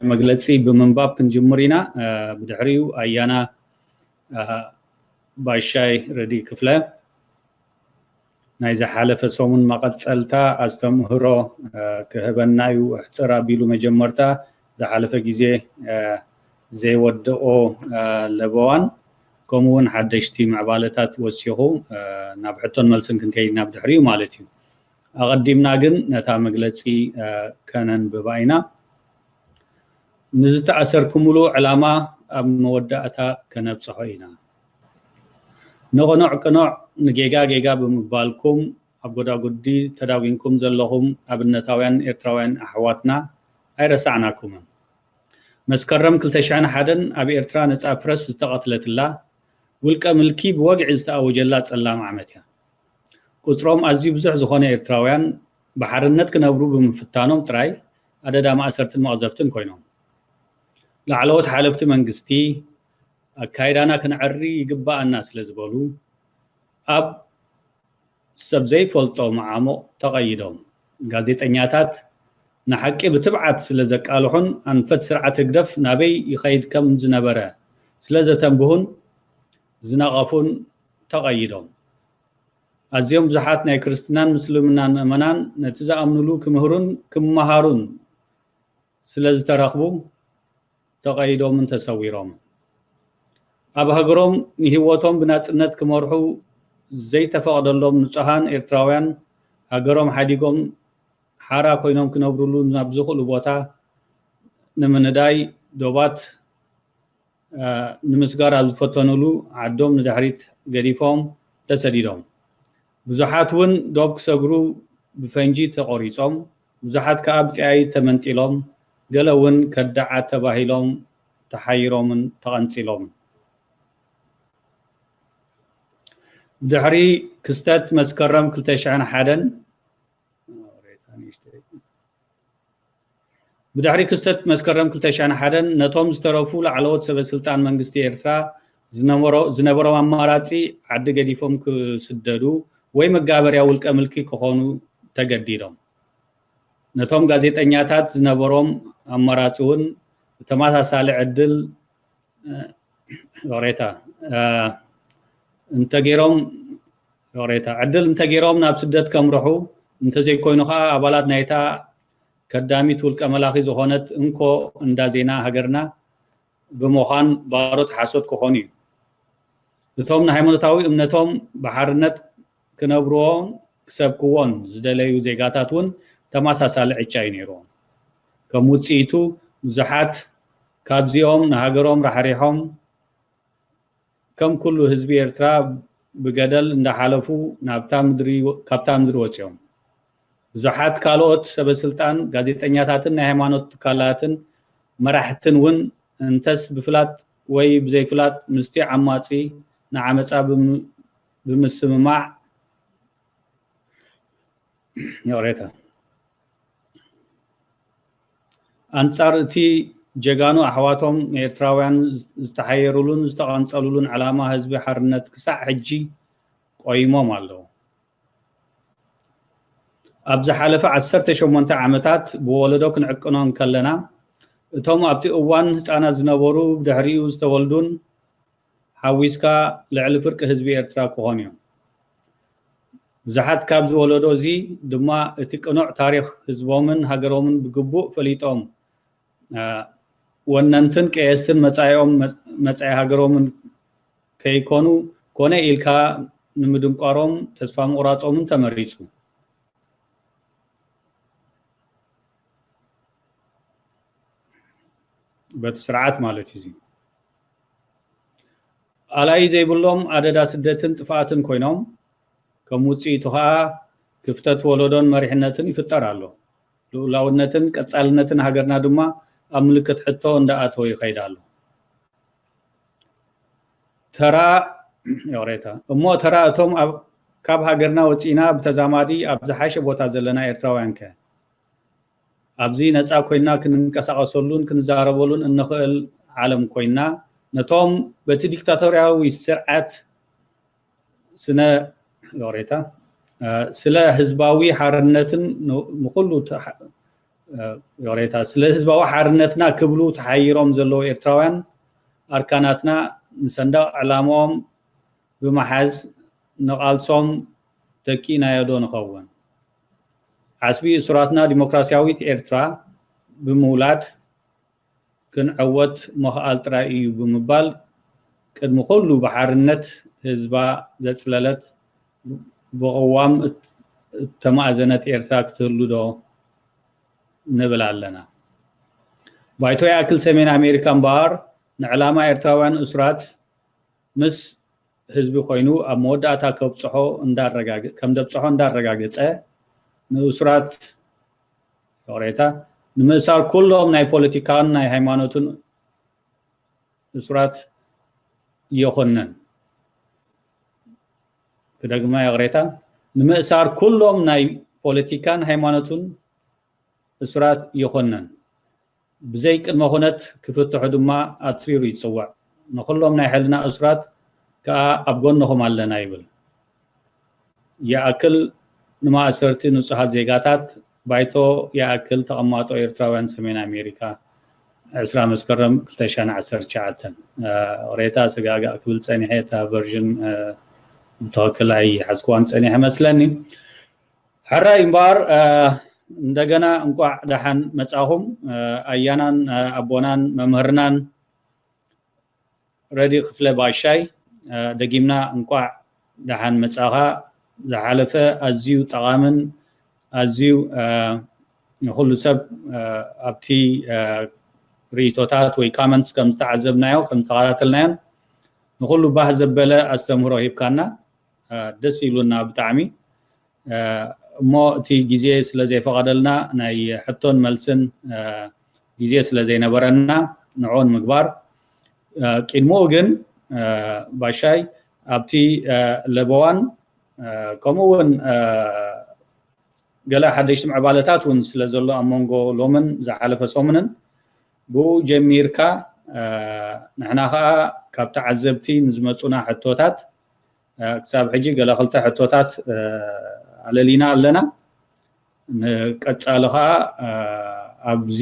መግለጺ ብምንባብ ክንጅምር ኢና። ብድሕሪኡ ኣያና ባሻይ ረዲ ክፍለ ናይ ዝሓለፈ ሰሙን መቐጸልታ ኣስተምህሮ ክህበና እዩ። ሕጽር ኣቢሉ መጀመርታ ዝሓለፈ ግዜ ዘይወደኦ ለበዋን ከምኡ እውን ሓደሽቲ ምዕባለታት ወሲኹ ናብ ሕቶን መልስን ክንከይድ ናብ ድሕሪኡ ማለት እዩ። ኣቐዲምና ግን ነታ መግለጺ ከነንብባ ኢና። ንዝተኣሰርኩምሉ ዕላማ ኣብ መወዳእታ ከነብጽሖ ኢና። ንቕኑዕ ቅኑዕ ንጌጋ ጌጋ ብምባልኩም ኣብ ጎዳጉዲ ተዳጒንኩም ዘለኹም ኣብነታውያን ኤርትራውያን ኣሕዋትና ኣይረሳዕናኩምን። መስከረም ክልተ ሽሕን ሓደን ኣብ ኤርትራ ነጻ ፕረስ ዝተቐትለትላ ውልቀ ምልኪ ብወግዒ ዝተኣወጀላ ጸላም ዓመት እያ። ቁጽሮም ኣዝዩ ብዙሕ ዝኾነ ኤርትራውያን ብሓርነት ክነብሩ ብምፍታኖም ጥራይ ኣደዳ ማእሰርትን መቕዘፍትን ኮይኖም። ላዕለዎት ሓለፍቲ መንግስቲ ኣካይዳና ክንዕሪ ይግባኣና ስለ ዝበሉ ኣብ ሰብ ዘይፈልጦ መዓሙቕ ተቐይዶም። ጋዜጠኛታት ንሓቂ ብትብዓት ስለ ዘቃልሑን ኣንፈት ስርዓት ህግደፍ ናበይ ይኸይድ ከም ዝነበረ ስለ ዘተንብሁን ዝነቐፉን ተቐይዶም። ኣዝዮም ብዙሓት ናይ ክርስትናን ምስልምናን ምእመናን ነቲ ዝኣምኑሉ ክምህሩን ክመሃሩን ስለ ዝተረኽቡ ተቐይዶምን ተሰዊሮምን። ኣብ ሃገሮም ንህይወቶም ብናጽነት ክመርሑ ዘይተፈቕደሎም ንጹሃን ኤርትራውያን ሃገሮም ሓዲጎም ሓራ ኮይኖም ክነብሩሉ ናብ ዝኽእሉ ቦታ ንምንዳይ ዶባት ንምስጋር ኣብ ዝፈተኑሉ ዓዶም ንድሕሪት ገዲፎም ተሰዲዶም። ብዙሓት እውን ዶብ ክሰግሩ ብፈንጂ ተቖሪጾም፣ ብዙሓት ከኣ ብጠያይት ተመንጢሎም፣ ገለ እውን ከዳዓት ተባሂሎም ተሓይሮምን ተቐንጺሎምን። ድሕሪ ክስተት መስከረም ክልተ ሽሕን ሓደን ብድሕሪ ክስተት መስከረም ክልተ ሽሕን ሓደን ነቶም ዝተረፉ ላዕለዎት ሰበ ስልጣን መንግስቲ ኤርትራ ዝነበሮም ኣማራጺ ዓዲ ገዲፎም ክስደዱ ወይ መጋበርያ ውልቀ ምልኪ ክኾኑ ተገዲዶም። ነቶም ጋዜጠኛታት ዝነበሮም ኣማራጺ እውን ብተመሳሳሊ ዕድል ይቕሬታ እንተገይሮም ይቕሬታ ዕድል እንተገይሮም ናብ ስደት ከምርሑ እንተዘይኮይኑ ከዓ ኣባላት ናይታ ከዳሚት ውልቀ መላኺ ዝኾነት እንኮ እንዳ ዜና ሃገርና ብምዃን ባሮት ሓሶት ክኾኑ እዩ። እቶም ንሃይማኖታዊ እምነቶም ብሓርነት ክነብርዎን ክሰብክዎን ዝደለዩ ዜጋታት እውን ተመሳሳሊ ዕጫ እዩ ነይርዎም። ከም ውፅኢቱ ብዙሓት ካብዚኦም ንሃገሮም ራሕሪሖም ከም ኩሉ ህዝቢ ኤርትራ ብገደል እንዳሓለፉ ናብታ ምድሪ ካብታ ምድሪ ወፂኦም። ብዙሓት ካልኦት ሰበስልጣን፣ ጋዜጠኛታትን ናይ ሃይማኖት ትካላትን መራሕትን እውን እንተስ ብፍላጥ ወይ ብዘይፍላጥ ምስቲ ዓማፂ ንዓመፃ ብምስምማዕ ይቕሬታ ኣንጻር እቲ ጀጋኑ ኣሕዋቶም ንኤርትራውያን ዝተሓየሩሉን ዝተቐንጸሉሉን ዕላማ ህዝቢ ሓርነት ክሳዕ ሕጂ ቆይሞም ኣለዉ። ኣብ ዝሓለፈ ዓሰርተ ሸሞንተ ዓመታት ብወለዶ ክንዕቅኖ እንከለና እቶም ኣብቲ እዋን ህጻናት ዝነበሩ ብድሕሪኡ ዝተወልዱን ሓዊስካ ልዕሊ ፍርቂ ህዝቢ ኤርትራ ክኾኑ እዮም። ብዙሓት ካብዚ ወለዶ እዚ ድማ እቲ ቅኑዕ ታሪኽ ህዝቦምን ሃገሮምን ብግቡእ ፈሊጦም ወነንትን ቀየስትን መጻኢኦም መጻኢ ሃገሮምን ከይኮኑ ኮነ ኢልካ ንምድንቋሮም ተስፋ ምቑራጾምን ተመሪጹ። በቲ ስርዓት ማለት እዩ። ኣላይ ዘይብሎም ኣደዳ ስደትን ጥፍኣትን ኮይኖም ከም ውፅኢቱ ከዓ ክፍተት ወለዶን መሪሕነትን ይፍጠር ኣሎ። ልኡላውነትን ቀፃልነትን ሃገርና ድማ ኣብ ምልክት ሕቶ እንዳኣተወ ይኸይድ ኣሎ። ተራ ይቕሬታ እሞ ተራ እቶም ካብ ሃገርና ወፂእና ብተዛማዲ ኣብ ዝሓሸ ቦታ ዘለና ኤርትራውያን ከ ኣብዚ ነፃ ኮይና ክንንቀሳቐሰሉን ክንዛረበሉን እንኽእል ዓለም ኮይና ነቶም በቲ ዲክታቶርያዊ ስርዓት ስነ ይቕሬታ ስለ ህዝባዊ ሓርነትን ንኩሉ ይቕሬታ፣ ስለ ህዝባዊ ሓርነትና ክብሉ ተሓይሮም ዘለዉ ኤርትራውያን ኣርካናትና ንሰንደቕ ዕላማኦም ብምሓዝ ንቓልሶም ተኪእናዮ ዶ ንኸውን? ዓስቢ እሱራትና ዲሞክራሲያዊት ኤርትራ ብምውላድ ክንዕወት ምኽኣል ጥራይ እዩ ብምባል ቅድሚ ኩሉ ብሓርነት ህዝባ ዘጽለለት ብቕዋም እተማእዘነት ኤርትራ ክትህሉ ዶ ንብል ኣለና። ባይቶ ይኣክል ሰሜን ኣሜሪካ እምበኣር ንዕላማ ኤርትራውያን እሱራት ምስ ህዝቢ ኮይኑ ኣብ መወዳእታ ከብጽሖ እንዳረጋገ ከም ደብጽሖ እንዳረጋገጸ ንእሱራት ይቕሬታ ንምእሳር ኩሎም ናይ ፖለቲካን ናይ ሃይማኖትን እሱራት ይኹንን ክደግማ ይቕሬታ ንምእሳር ኩሎም ናይ ፖለቲካን ሃይማኖትን እሱራት ይኹንን ብዘይ ቅድመ ኩነት ክፍትሑ ድማ ኣትሪሩ ይጽውዕ። ንኹሎም ናይ ሕልና እሱራት ከኣ ኣብ ጎንኹም ኣለና ይብል። ይኣክል ንማእሰርቲ ንጹሃት ዜጋታት ባይቶ ይኣክል ተቐማጦ ኤርትራውያን ሰሜን ኣሜሪካ ዕስራ መስከረም ክልተ ሺሕ ዓሰርተ ትሽዓተ። ሬታ ስጋጋእ ክብል ጸኒሐ እታ ቨርዥን ብትኽክል ኣይሓዝክዋን ጸኒሐ መስለኒ። ሕራይ እምበኣር እንደገና እንቋዕ ደሓን መጻኹም ኣያናን ኣቦናን መምህርናን ረዲ ክፍለ ባሻይ ደጊምና እንቋዕ ደሓን መጻኻ። ዝሓለፈ ኣዝዩ ጠቓምን ኣዝዩ ንኹሉ ሰብ ኣብቲ ርእይቶታት ወይ ካመንትስ ከም ዝተዓዘብናዮ ከም ዝተኸታተልናዮን ንኹሉ ባህ ዘበለ ኣስተምህሮ ሂብካና ደስ ኢሉና ብጣዕሚ። እሞ እቲ ግዜ ስለ ዘይፈቐደልና ናይ ሕቶን መልስን ግዜ ስለ ዘይነበረና ንዕኡ ንምግባር ቅድሚኡ ግን ባሻይ ኣብቲ ለበዋን ከምኡ እውን ገለ ሓደሽቲ ምዕባለታት እውን ስለ ዘሎ ኣብ መንጎ ሎምን ዝሓለፈ ሰሙንን ብኡ ጀሚርካ ንሕና ከዓ ካብ ተዓዘብቲ ንዝመፁና ሕቶታት ክሳብ ሕጂ ገለ ክልተ ሕቶታት ኣለሊና ኣለና። ንቀፃሊ ከዓ ኣብዚ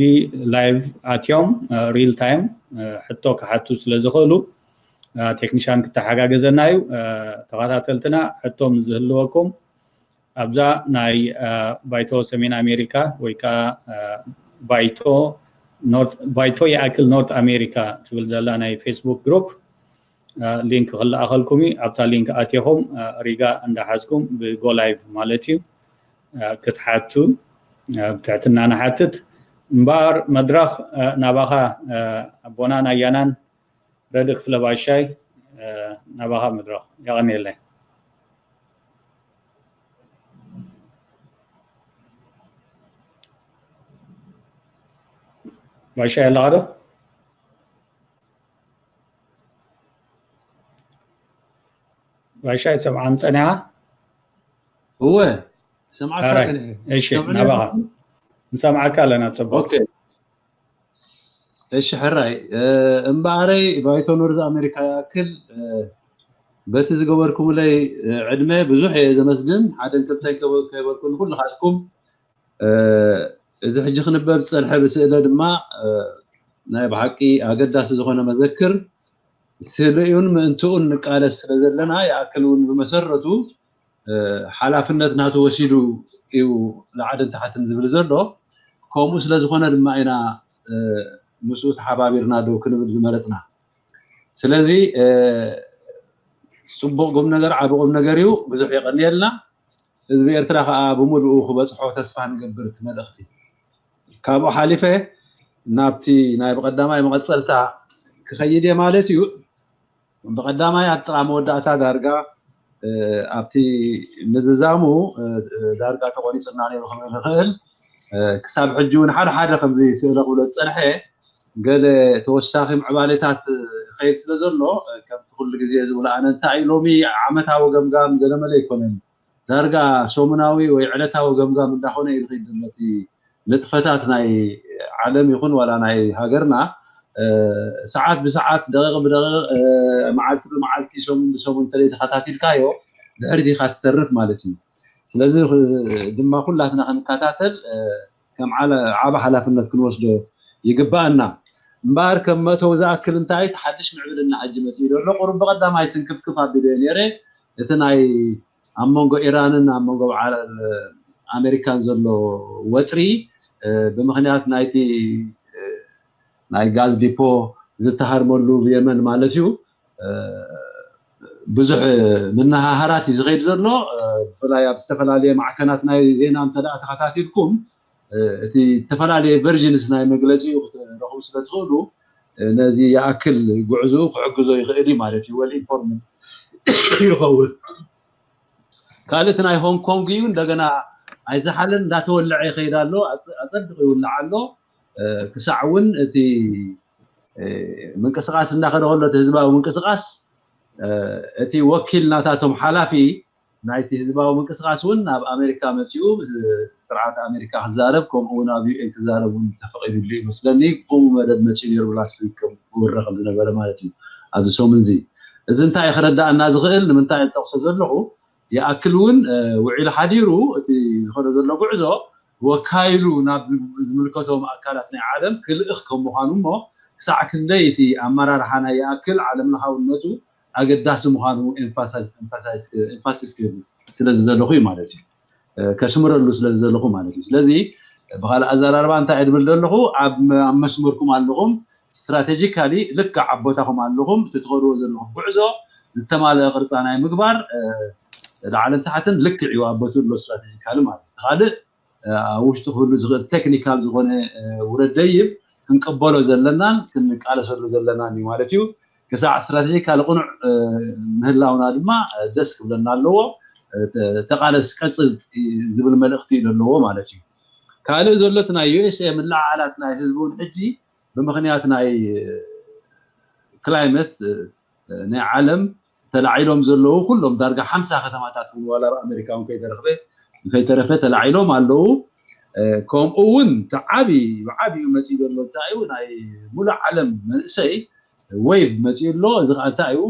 ላይቭ ኣትዮም ሪል ታይም ሕቶ ክሓቱ ስለ ዝኽእሉ ቴክኒሻን ክተሓጋገዘና እዩ። ተኸታተልትና ሕቶ ምስ ዝህልወኩም ኣብዛ ናይ ባይቶ ሰሜን ኣሜሪካ ወይ ከዓ ባይቶ ይኣክል ኖርት ኣሜሪካ ትብል ዘላ ናይ ፌስቡክ ግሩፕ ሊንክ ክለኣኸልኩም እዩ። ኣብታ ሊንክ ኣቲኹም ሪጋ እንዳሓዝኩም ብጎ ላይቭ ማለት እዩ ክትሓቱ ብትሕትና ንሓትት። እምበኣር መድረኽ ናባኻ ኣቦናን ኣያናን ረዲ ክፍለ ባሻይ ናባኻ መድረኽ የቐንየለይ። ባሻይ ኣለኻ ዶ? ባሻይ ሰምዓን ጸኒኻ? እወ ሰምዓካ ጸኒሐ። እሺ ናባኻ ንሰምዓካ ኣለና። ጽቡቅ። እሺ ሕራይ እምበኣረይ ባይቶ ኖርዝ ኣሜሪካ ይኣክል በቲ ዝገበርኩምለይ ዕድመ ብዙሕ እየ ዘመስግን። ሓደን ክልተን ከይበልኩ ንኩልኻትኩም እዚ ሕጂ ክንበብ ዝፀንሐ ብስእለ ድማ ናይ ብሓቂ ኣገዳሲ ዝኾነ መዘክር ስእለኡን ምእንትኡን ንቃለስ ስለ ዘለና ይኣክል እውን ብመሰረቱ ሓላፍነት ናቱ ወሲዱ እዩ ላዕልን ታሕትን ዝብል ዘሎ። ከምኡ ስለ ዝኾነ ድማ ኢና ምስኡ ተሓባቢርና ደው ክንብል ዝመረፅና። ስለዚ ፅቡቕ ቁም ነገር፣ ዓቢ ቁም ነገር እዩ። ብዙሕ የቐንየልና። ህዝቢ ኤርትራ ከዓ ብምሉኡ ክበፅሖ ተስፋ ንገብር እቲ መልእኽቲ። ካብኡ ሓሊፈ ናብቲ ናይ ብቐዳማይ መቐፀልታ ክኸይድ እየ ማለት እዩ። ብቐዳማይ ኣብ ጥቓ መወዳእታ ዳርጋ ኣብቲ ምዝዛሙ ዳርጋ ተቖሪፁና ነይሩ ክብል ንኽእል። ክሳብ ሕጂ እውን ሓደ ሓደ ከምዚ ስእለ ክብሎ ዝፀንሐ ገለ ተወሳኺ ምዕባሌታት ይኸይድ ስለ ዘሎ ከምቲ ኩሉ ግዜ ዝብሎ ኣነ እንታይ እዩ ሎሚ ዓመታዊ ገምጋም ገለመለ ኣይኮነን። ዳርጋ ሰሙናዊ ወይ ዕለታዊ ገምጋም እንዳኾነ እዩ ዝኸይድ ዘሎ እቲ ንጥፈታት ናይ ዓለም ይኹን ዋላ ናይ ሃገርና ሰዓት ብሰዓት ደቂቕ ብደቂቕ መዓልቲ ብመዓልቲ ሰሙን ብሰሙን እንተዘይ ተኸታቲልካዮ ድሕሪት ኢኻ ትተርፍ ማለት እዩ። ስለዚ ድማ ኩላትና ክንከታተል ከም ዓለ- ዓቢ ሓላፍነት ክንወስዶ ይግባኣና። እምበኣር ከም መእተዊ ዝኣክል እንታይ እቲ ሓድሽ ምዕብልና ሕጂ መጺኡ ዘሎ ቁሩብ ብቐዳማይ ትንክፍክፍ ኣቢለዮ ነይረ። እቲ ናይ ኣብ መንጎ ኢራንን ኣብ መንጎ በዓል ኣሜሪካን ዘሎ ወጥሪ እ፣ ብምኽንያት ናይቲ እ፣ ናይ ጋዝ ዲፖ ዝተሃርመሉ ብየመን ማለት እዩ እ፣ ብዙሕ ምንሃሃራት እዩ ዝኸይድ ዘሎ እ፣ ብፍላይ ኣብ ዝተፈላለየ ማዕከናት ናይ ዜና እንተ ደኣ ተኸታቲልኩም እ፣ እቲ ዝተፈላለየ ቨርዥንስ ናይ መግለፂኡ ክትረኽቡ ስለ ትኽእሉ እ፣ ነዚ ይኣክል ጉዕዝኡ ክሕግዞ ይኽእል እዩ ማለት እዩ well informed ይኸውን ካልእ እቲ ናይ ሆንግ ኮንግ እዩ እንደገና ኣይዝሓለን እንዳተወለዐ ይኸይድ ኣሎ ኣፀ- ኣፀቢቑ ይውላዕ ኣሎ እ፣ ክሳዕ እውን እቲ እ፣ ምንቅስቃስ እንዳኸደ ከሎ እቲ ህዝባዊ ምንቅስቃስ እ፣ እቲ ወኪል ናታቶም ሓላፊ ናይቲ ህዝባዊ ምንቅስቃስ እውን ናብ ኣሜሪካ መፂኡ ምስ ስርዓት ኣሜሪካ ክዛረብ ከምኡ እውን ኣብ ዩኤን ክዛረብ እውን ተፈቂዱሉ ይመስለኒ ብኡ መደብ መፂኡ ነይሩ ብላስት ዊክ ክውረ ከም ዝነበረ ማለት እዩ ኣብዚ ሰሙን እዚ እዚ እንታይ ከረዳእና ዝኽእል ንምንታይ ጠቕሶ ዘለኹ ይኣክል እውን ውዒሉ ሓዲሩ እቲ ዝኸዶ ዘሎ ጉዕዞ ወካይሉ ናብ ዝምልከቶም ኣካላት ናይ ዓለም ክልእኽ ከም ምዃኑ እሞ ክሳዕ ክንደይ እቲ ኣመራርሓ ናይ ይኣክል ዓለም ለኻውነቱ ኣገዳሲ ምዃኑ ኤምፋሲስ ክህብ ስለ ዝደለኹ እዩ ማለት እዩ ከስምረሉ ስለ ዝደለኹ ማለት እዩ ስለዚ ብካልእ ኣዘራርባ እንታይ እየ ድብል ዘለኹ ኣብ መስመርኩም ኣለኹም ስትራቴጂካሊ ልክዕ ኣብ ቦታኹም ኣለኹም እቲ ትኸድዎ ዘለኹም ጉዕዞ ዝተማልአ ቅርፃ ናይ ምግባር ላዕልን ታሕትን ልክዕ እዩ ኣብ ቦትኡ ኣሎ ስትራቴጂካሊ ማለት እዩ ካልእ ኣብ ውሽጡ ክህሉ ዝኽእል ቴክኒካል ዝኾነ ውረድ ደይብ ክንቅበሎ ዘለናን ክንቃለሰሉ ዘለናን እዩ ማለት እዩ ክሳዕ ስትራቴጂካሊ ቅኑዕ ምህላውና ድማ ደስ ክብለና ኣለዎ ተቃለስ ቀፅል ዝብል መልእክቲ እዩ ዘለዎ ማለት እዩ ካልእ ዘሎ እቲ ናይ ዩኤስኤ ምልዓዓላት ናይ ህዝቢ እውን ሕጂ ብምኽንያት ናይ ክላይመት ናይ ዓለም ተላዒሎም ዘለዉ ኩሎም ዳርጋ ሓምሳ ከተማታት እውን ዋላ ኣብ ኣሜሪካ እውን ከይተረኽበ ከይተረፈ ተላዒሎም ኣለዉ ከምኡ እውን እቲ ዓብዪ ብዓብዩ መፅኡ ዘሎ እንታይ እዩ ናይ ሙሉእ ዓለም መንእሰይ ዌቭ መፅኡ ኣሎ እዚ ከዓ እንታይ እዩ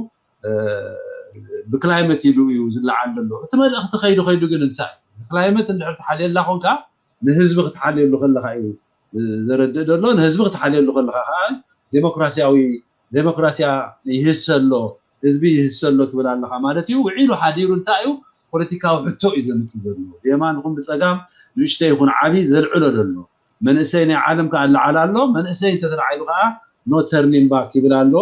ብክላይመት ኢሉ እዩ ዝለዓል ዘሎ እቲ መልእኽቲ ከይዱ ከይዱ ግን እንታይ እዩ ብክላይመት እንድሕር ትሓልየላ ኮንካ ንህዝቢ ክትሓልየሉ ከለካ እዩ ዘረድእ ዘሎ ንህዝቢ ክትሓልየሉ ከለካ ከዓ ዴሞክራሲያዊ ዴሞክራሲያ ይህሰ ኣሎ ህዝቢ ይህሰ ኣሎ ትብል ኣለካ ማለት እዩ ውዒሉ ሓዲሩ እንታይ እዩ ፖለቲካዊ ሕቶ እዩ ዘምፅእ ዘሎ ብየማን ይኹን ብፀጋም ንእሽተይ ይኹን ዓብዪ ዘልዕሎ ዘሎ መንእሰይ ናይ ዓለም ከዓ ኣለዓል ኣሎ መንእሰይ እንተተላዒሉ ከዓ no turning back ይብል ኣሎ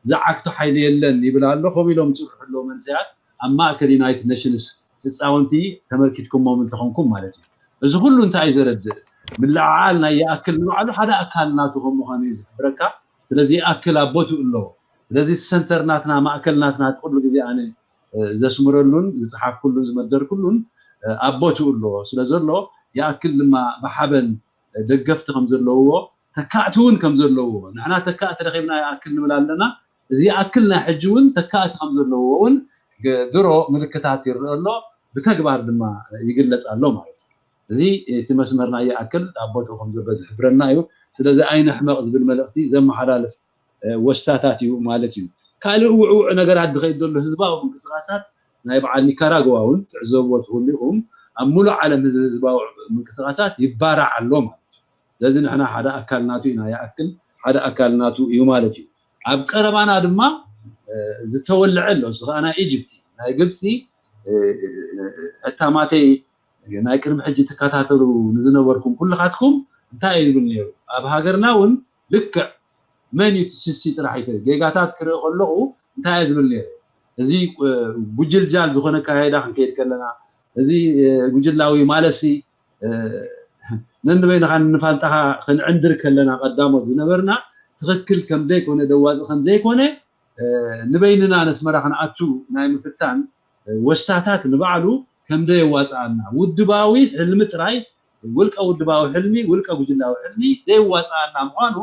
ዝዓግቶ ሓይሊ የለን ይብል ኣሎ ከምኡ ኢሎም ዝፅርሑ ኣለዉ መንእሰያት ኣብ ማእከል ዩናይትድ ኔሽንስ ህፃውንቲ ተመልኪትኩሞም እንተኾንኩም ማለት እዩ እዚ ኩሉ እንታይ እዩ ዘረድእ ምልዕዓል ናይ ይኣክል ንባዕሉ ሓደ ኣካል ናቱ ከም ምዃኑ እዩ ዝሕብረካ ስለዚ ይኣክል ኣብ ቦትኡ ኣለዎ ስለዚ እቲ ሰንተር ናትና ማእከል ናትና እቲ ኩሉ ግዜ ኣነ ዘስምረሉን ዝፀሓፍኩሉን ዝመደርኩሉን ኣብ ቦትኡ ኣለዎ ስለ ዘሎ ይኣክል ድማ ብሓበን ደገፍቲ ከም ዘለውዎ ተካእቲ እውን ከም ዘለውዎ ንሕና ተካእቲ ረኺብና ይኣክል ንብል ኣለና እዚ ይኣክል ናይ ሕጂ እውን ተካእቲ ከም ዘለውዎ እውን ድሮ ምልክታት ይረአ ኣሎ ብተግባር ድማ ይግለፅ ኣሎ ማለት እዩ እዚ እቲ መስመር ናይ ይኣክል ኣብ ቦትኡ ከም ዘሎ ዝሕብረና እዩ ስለዚ ኣይንሕመቕ ዝብል መልእኽቲ ዘመሓላልፍ ወስታታት እዩ ማለት እዩ ካልእ ውዕውዕ ነገራት ዝኸይድ ዘሎ ህዝባዊ ምንቅስቃሳት ናይ በዓል ኒካራግዋ እውን ትዕዘብዎ ትህሉ ኢኹም ኣብ ሙሉእ ዓለም ህዝቢ ህዝባዊ ምንቅስቃሳት ይባራዕ ኣሎ ማለት እዩ ስለዚ ንሕና ሓደ ኣካል ናቱ ኢና ይኣክል ሓደ ኣካል ናቱ እዩ ማለት እዩ ኣብ ቀረባና ድማ ዝተወልዐ ኣሎ እዚ ከዓ ናይ ኢጅፕቲ ናይ ግብፂ ሕታማተይ ናይ ቅድሚ ሕጂ ትከታተሉ ንዝነበርኩም ኩልኻትኩም እንታይ እዩ ዝብል ነይሩ ኣብ ሃገርና እውን ልክዕ መን እዩ ስሲ ጥራሕ ይተ ጌጋታት ክርኢ ከለኹ እንታይ እየ ዝብል ነይረ እዚ ጉጅልጃል ዝኾነ ካሄዳ ክንከይድ ከለና እዚ ጉጅላዊ ማለሲ ነንበይንኻ ንፋንጣኻ ክንዕንድር ከለና ቀዳሞት ዝነበርና ትኽክል ከም ዘይኮነ ደዋፂ ከም ዘይኮነ ንበይንና ነስመራ ክንኣቱ ናይ ምፍታን ወስታታት ንባዕሉ ከም ደየዋፅኣና ውድባዊ ሕልሚ ጥራይ ውልቀ ውድባዊ ሕልሚ ውልቀ ጉጅላዊ ሕልሚ ደየዋፅኣና ምዃኑ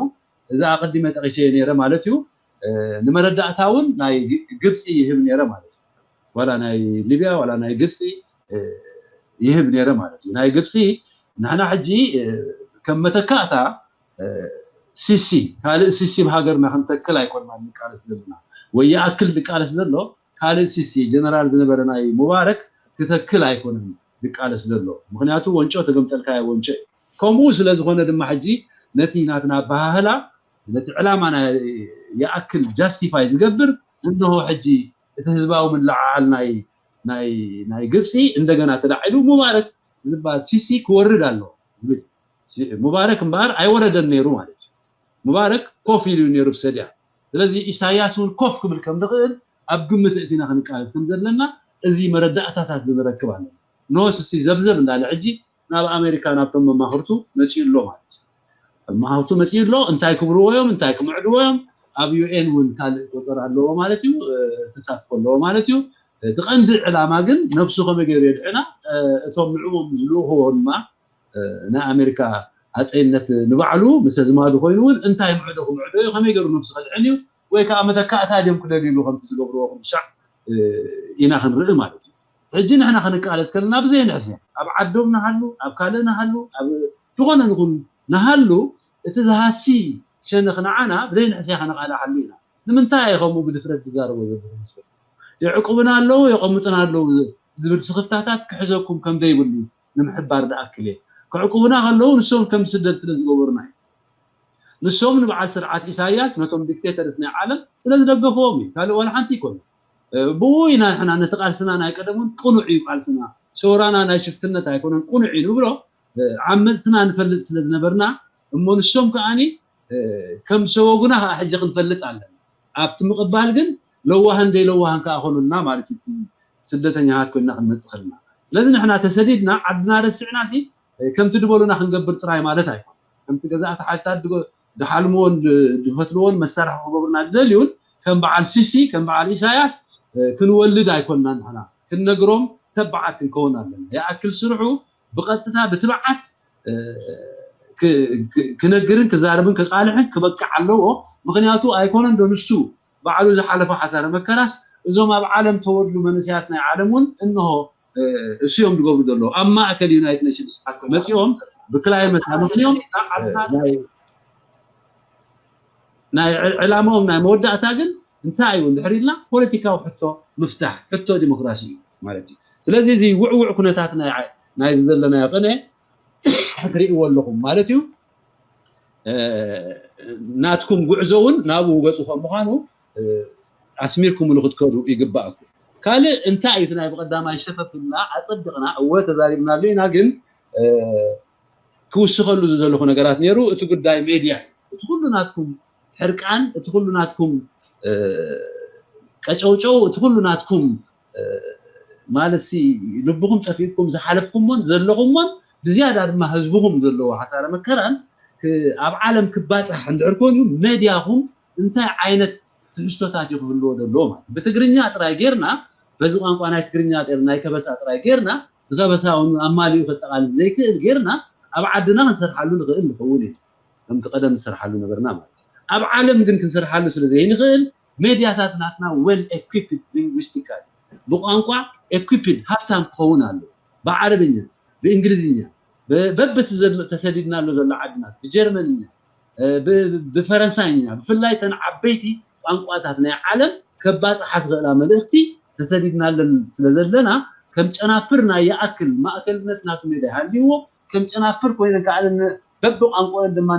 እዚ ኣቐዲመ ጠቂሰዮ ነይረ ማለት እዩ ንመረዳእታ እውን ናይ ግብፂ ይህብ ነይረ ማለት እዩ ዋላ ናይ ሊብያ ዋላ ናይ ግብፂ ይህብ ነይረ ማለት እዩ ናይ ግብፂ ንሕና ሕጂ ከም መተካእታ ሲሲ ካልእ ሲሲ ብሃገርና ክንተክል ኣይኮንና ንቃለስ ዘለና ወይ ይኣክል ንቃለስ ዘሎ ካልእ ሲሲ ጀነራል ዝነበረ ናይ ሙባረክ ክተክል ኣይኮነን ዝቃለስ ዘሎ ምክንያቱ ወንጮ ተገምጠልካዮ ወንጮ እዩ ከምኡ ስለ ዝኾነ ድማ ሕጂ ነቲ ናትና ኣበሃህላ ነቲ ዕላማ ናይ ይኣክል ጃስቲፋይ ዝገብር እንሆ ሕጂ እቲ ህዝባዊ ምልዕዓል ናይ ናይ ናይ ግብፂ እንደገና ተላዒሉ ሙባረክ ዝበሃል ሲሲ ክወርድ ኣሎ ዝብል ሙባረክ እምበኣር ኣይወረደን ነይሩ ማለት እዩ። ሙባረክ ኮፍ ኢሉ ነይሩ ብሰድያ። ስለዚ ኢሳያስ እውን ኮፍ ክብል ከም ዝኽእል ኣብ ግምት እቲና ክንቃለስ ከም ዘለና እዚ መረዳእታታት ንረክብ ኣለና። ንሆ ሲሲ ዘብዘብ እንዳለ ሕጂ ናብ ኣሜሪካ ናብቶም መማኽርቱ መፂኡ ኣሎ ማለት እዩ። መማኽርቱ መፂኡ ኣሎ እንታይ ክብልዎ እዮም እንታይ ክምዕድዎ እዮም ኣብ ዩኤን እውን ካልእ ቆፀር ኣለዎ ማለት እዩ። ተሳትፎ ኣለዎ ማለት እዩ። እቲ ቀንዲ ዕላማ ግን ነብሱ ከመይ ገይሩ የድሕና እቶም ንዕሞም ዝልእኽዎ ድማ ናይ ኣሜሪካ ሃፀይነት ንባዕሉ ምስ ኣዝማዱ ኮይኑ እውን እንታይ ምዕዶ ክምዕዶ እዩ ከመይ ገይሩ ነብሱ ከድሕን እዩ ወይ ከዓ መተካእታ ድዮም ክደልይሉ ከምቲ ዝገብርዎ ኩሉ ሻዕ ኢና ክንርኢ ማለት እዩ። ሕጂ ንሕና ክንቃለስ ከለና ብዘይ ንሕስያ ኣብ ዓዶም ንሃሉ ኣብ ካልእ ንሃሉ ኣብ ዝኾነ ንኹን ንሃሉ እቲ ዝሃሲ ሸነኽ ንዓና ብዘይ ንሕስያ ከነቓልሓሉ ኢና። ንምንታይ እየ ከምኡ ብድፍረት ዝዛረቦ ዘለኹ መስለኩም? የዕቁብና ኣለዉ የቐምጡና ኣለዉ ዝብል ስኽፍታታት ክሕዘኩም ከም ዘይብሉ ንምሕባር ዝኣክል እየ። ከዕቁቡና ከለዉ ንሶም ከም ስደት ስለ ዝገበሩና እዩ። ንሶም ንበዓል ስርዓት ኢሳያስ ነቶም ዲክቴተርስ ናይ ዓለም ስለ ዝደገፍዎም እዩ። ካልእ ዋላ ሓንቲ ይኮነ። ብኡ ኢና ንሕና ነቲ ቃልስና ናይ ቀደም እውን ቅኑዕ እዩ ቃልስና ሰውራና ናይ ሽፍትነት ኣይኮነን ቅኑዕ እዩ ንብሎ ዓመፅትና ንፈልጥ ስለ ዝነበርና እሞ ንሶም ከዓኒ ከም ዝሰወጉና ከዓ ሕጂ ክንፈልጥ ኣለና። ኣብቲ ምቕባል ግን ለዋህን ደይለዋህን ከዓ ኮኑልና ማለት እዩ። ስደተኛታት ኮይና ክንመፅእ ከለና ስለዚ ንሕና ተሰዲድና ዓድና ረሲዕና ሲ ከምቲ ድበሉና ክንገብር ጥራይ ማለት ኣይኮን። ከምቲ ገዛእቲ ሓይልታት ድሓልምዎን ድፈትልዎን መሳርሒ ክገብርና ዝደልዩን ከም በዓል ሲሲ ከም በዓል ኢሳያስ ክንወልድ ኣይኮንና ንሕና ክንነግሮም ተባዓት ክንከውን ኣለና። ይኣክል ስርሑ ብቐጥታ ብትብዓት ክነግርን ክዛረብን ክቃልሕን ክበቅዕ ኣለዎ። ምክንያቱ ኣይኮነን ዶ ንሱ ባዕሉ ዝሓለፈ ሓሳረ መከራስ እዞም ኣብ ዓለም ተወልዱ መንእሰያት ናይ ዓለም እውን እንሆ እሱ እዮም ዝገብሩ ዘለዉ ኣብ ማእከል ዩናይትድ ኔሽንስ መፂኦም ብክላይመት ኣመክንዮም ናይ ዕላማኦም ናይ መወዳእታ ግን እንታይ እዩ እንድሕር ኢልና ፖለቲካዊ ሕቶ ምፍታሕ ሕቶ ዲሞክራሲ እዩ ማለት እዩ። ስለዚ እዚ ውዕውዕ ኩነታት ናይ ዘለናዮ ቅነ ክትሪእዎ ኣለኹም ማለት እዩ። ናትኩም ጉዕዞ እውን ናብኡ ገፁ ከም ምዃኑ ኣስሚርኩምሉ ክትከዱ ይግባኣኩም። ካልእ እንታይ እዩ እቲ ናይ ብቐዳማይ ሸፈፍና ኣፀድቕና እወ ተዛሪብናሉ ኢና ግን ክውስኸሉ ዝደለኹ ነገራት ነይሩ እቲ ጉዳይ ሜድያ እዩ። እቲ ኩሉ ናትኩም ሕርቃን እቲ ኩሉ ናትኩም ቀጨውጨው እቲ ኩሉ ናትኩም ማለት ልብኹም ጠፊእኩም ዝሓለፍኩሞን ዘለኹሞን ብዝያዳ ድማ ህዝብኹም ዘለዎ ሓሳረ መከራን ኣብ ዓለም ክባፃሕ እንድሕር ኮይኑ ሜድያኹም እንታይ ዓይነት ትሕዝቶታት እዩ ክህልዎ ዘለዎ ማለት ብትግርኛ ጥራይ ጌርና በዚ ቋንቋ ናይ ትግርኛ ር ናይ ከበሳ ጥራይ ጌርና ንከበሳ እውን ኣማሊኡ ከጠቓልል ዘይክእል ጌርና ኣብ ዓድና ክንሰርሓሉ ንኽእል ንኸውን እዩ ከምቲ ቀደም ንሰርሓሉ ነበርና ማለት ኣብ ዓለም ግን ክንሰርሓሉ ስለ ዘይንኽእል ሜድያታት ናትና well equipped linguistically ብቋንቋ equipped ሃብታም ክኸውን ኣሎ ብዓረብኛ ብእንግሊዝኛ በብቲ ተሰዲድናሉ ዘሎ ዓድና ብጀርመንኛ ብፈረንሳይኛ ብፍላይ ተን ዓበይቲ ቋንቋታት ናይ ዓለም ከባፅሓ ዝኽእላ መልእኽቲ ተሰዲድናለን ስለ ዘለና ከም ጨናፍር ናይ ይኣክል ማእከልነት ናቱ ሜዳ ይሃልይዎ ከም ጨናፍር ኮይነን ከዓ በብቋንቋኦን ድማ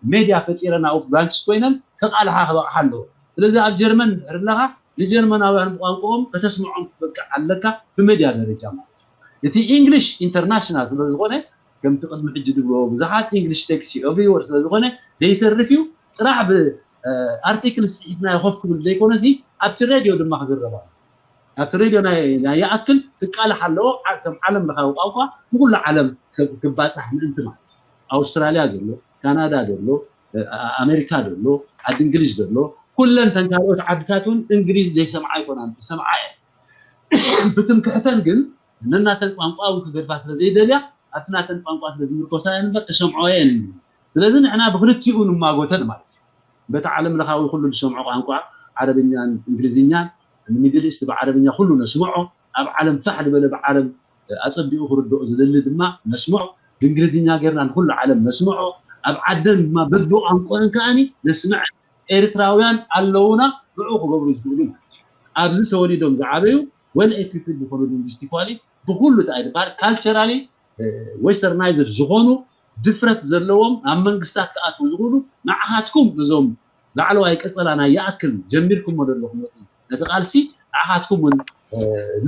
ሜድያ ፈጢረን ኣብኡ ብራንችስ ኮይነን ከቃልሓ ክበቕሓ ኣለዎ። ስለዚ ኣብ ጀርመን እንድሕር ኣለኻ ንጀርመናውያን ብቋንቋኦም ከተስምዖም ክትበቅዕ ኣለካ ብሜድያ ደረጃ ማለት እዩ። እቲ ኢንግሊሽ ኢንተርናሽናል ስለ ዝኾነ ከምቲ ቅድሚ ሕጂ ድብልዎ ብዙሓት ኢንግሊሽ ቴክስ ዩ ኤቭሪወር ስለ ዝኾነ ዘይተርፍ እዩ ጥራሕ ብኣርቲክል ስሒትናዮ ኮፍ ክብል ዘይኮነሲ ኣብቲ ሬድዮ ድማ ክዝረባ ኣብቲ ሬድዮ ናይ ይኣክል ክቃልሕ ኣለዎ ከም ዓለም ለኻዊ ቋንቋ ንኩሉ ዓለም ክባፃሕ ምእንቲ ማለት እዩ። ኣውስትራልያ ዘሎ ካናዳ ዘሎ ኣሜሪካ ዘሎ ዓዲ እንግሊዝ ዘሎ ኩለን ተን ካልኦት ዓድታት እውን እንግሊዝ ዘይሰምዓ ኣይኮናን ዝሰምዓ እየን ብትምክሕተን ግን ነናተን ቋንቋ እውን ክገድፋ ስለ ዘይደልያ ኣብቲ ናተን ቋንቋ ስለ ዝምርኮሳ እየን እምበር ክሰምዖ እየን ስለዚ ንሕና ብክልቲኡ ንማጎተን ማለት እዩ በቲ ዓለም ለኻዊ ኩሉ ዝሰምዖ ቋንቋ ዓረብኛን እንግሊዝኛን ንሚድል ኢስት ብዓረብኛ ኩሉ ነስምዖ ኣብ ዓለም ፋሕ ዝበለ ብዓረብ ኣፀቢቑ ክርድኦ ዝደሊ ድማ ነስምዖ ብእንግሊዝኛ ጌርና ንኩሉ ዓለም ነስምዖ ኣብ ዓደን ድማ በብቋንቋን ከዓኒ ነስምዐን ኤርትራውያን ኣለውና ንዑ ክገብሩ ዝኽእሉ ማለት እዩ ኣብዚ ተወሊዶም ዝዓበዩ well equipped ዝኾኑ linguistically ብኩሉ እንታይ ዝበሃል culturally westernized ዝኾኑ ድፍረት ዘለዎም ኣብ መንግስታት ክኣትዉ ዝኽእሉ ንዓኻትኩም ነዞም ላዕለዋይ ቀጸላ ናይ ይኣክል ጀሚርኩሞ ዘለኹም ነቲ ቃልሲ ንዓኻትኩም እውን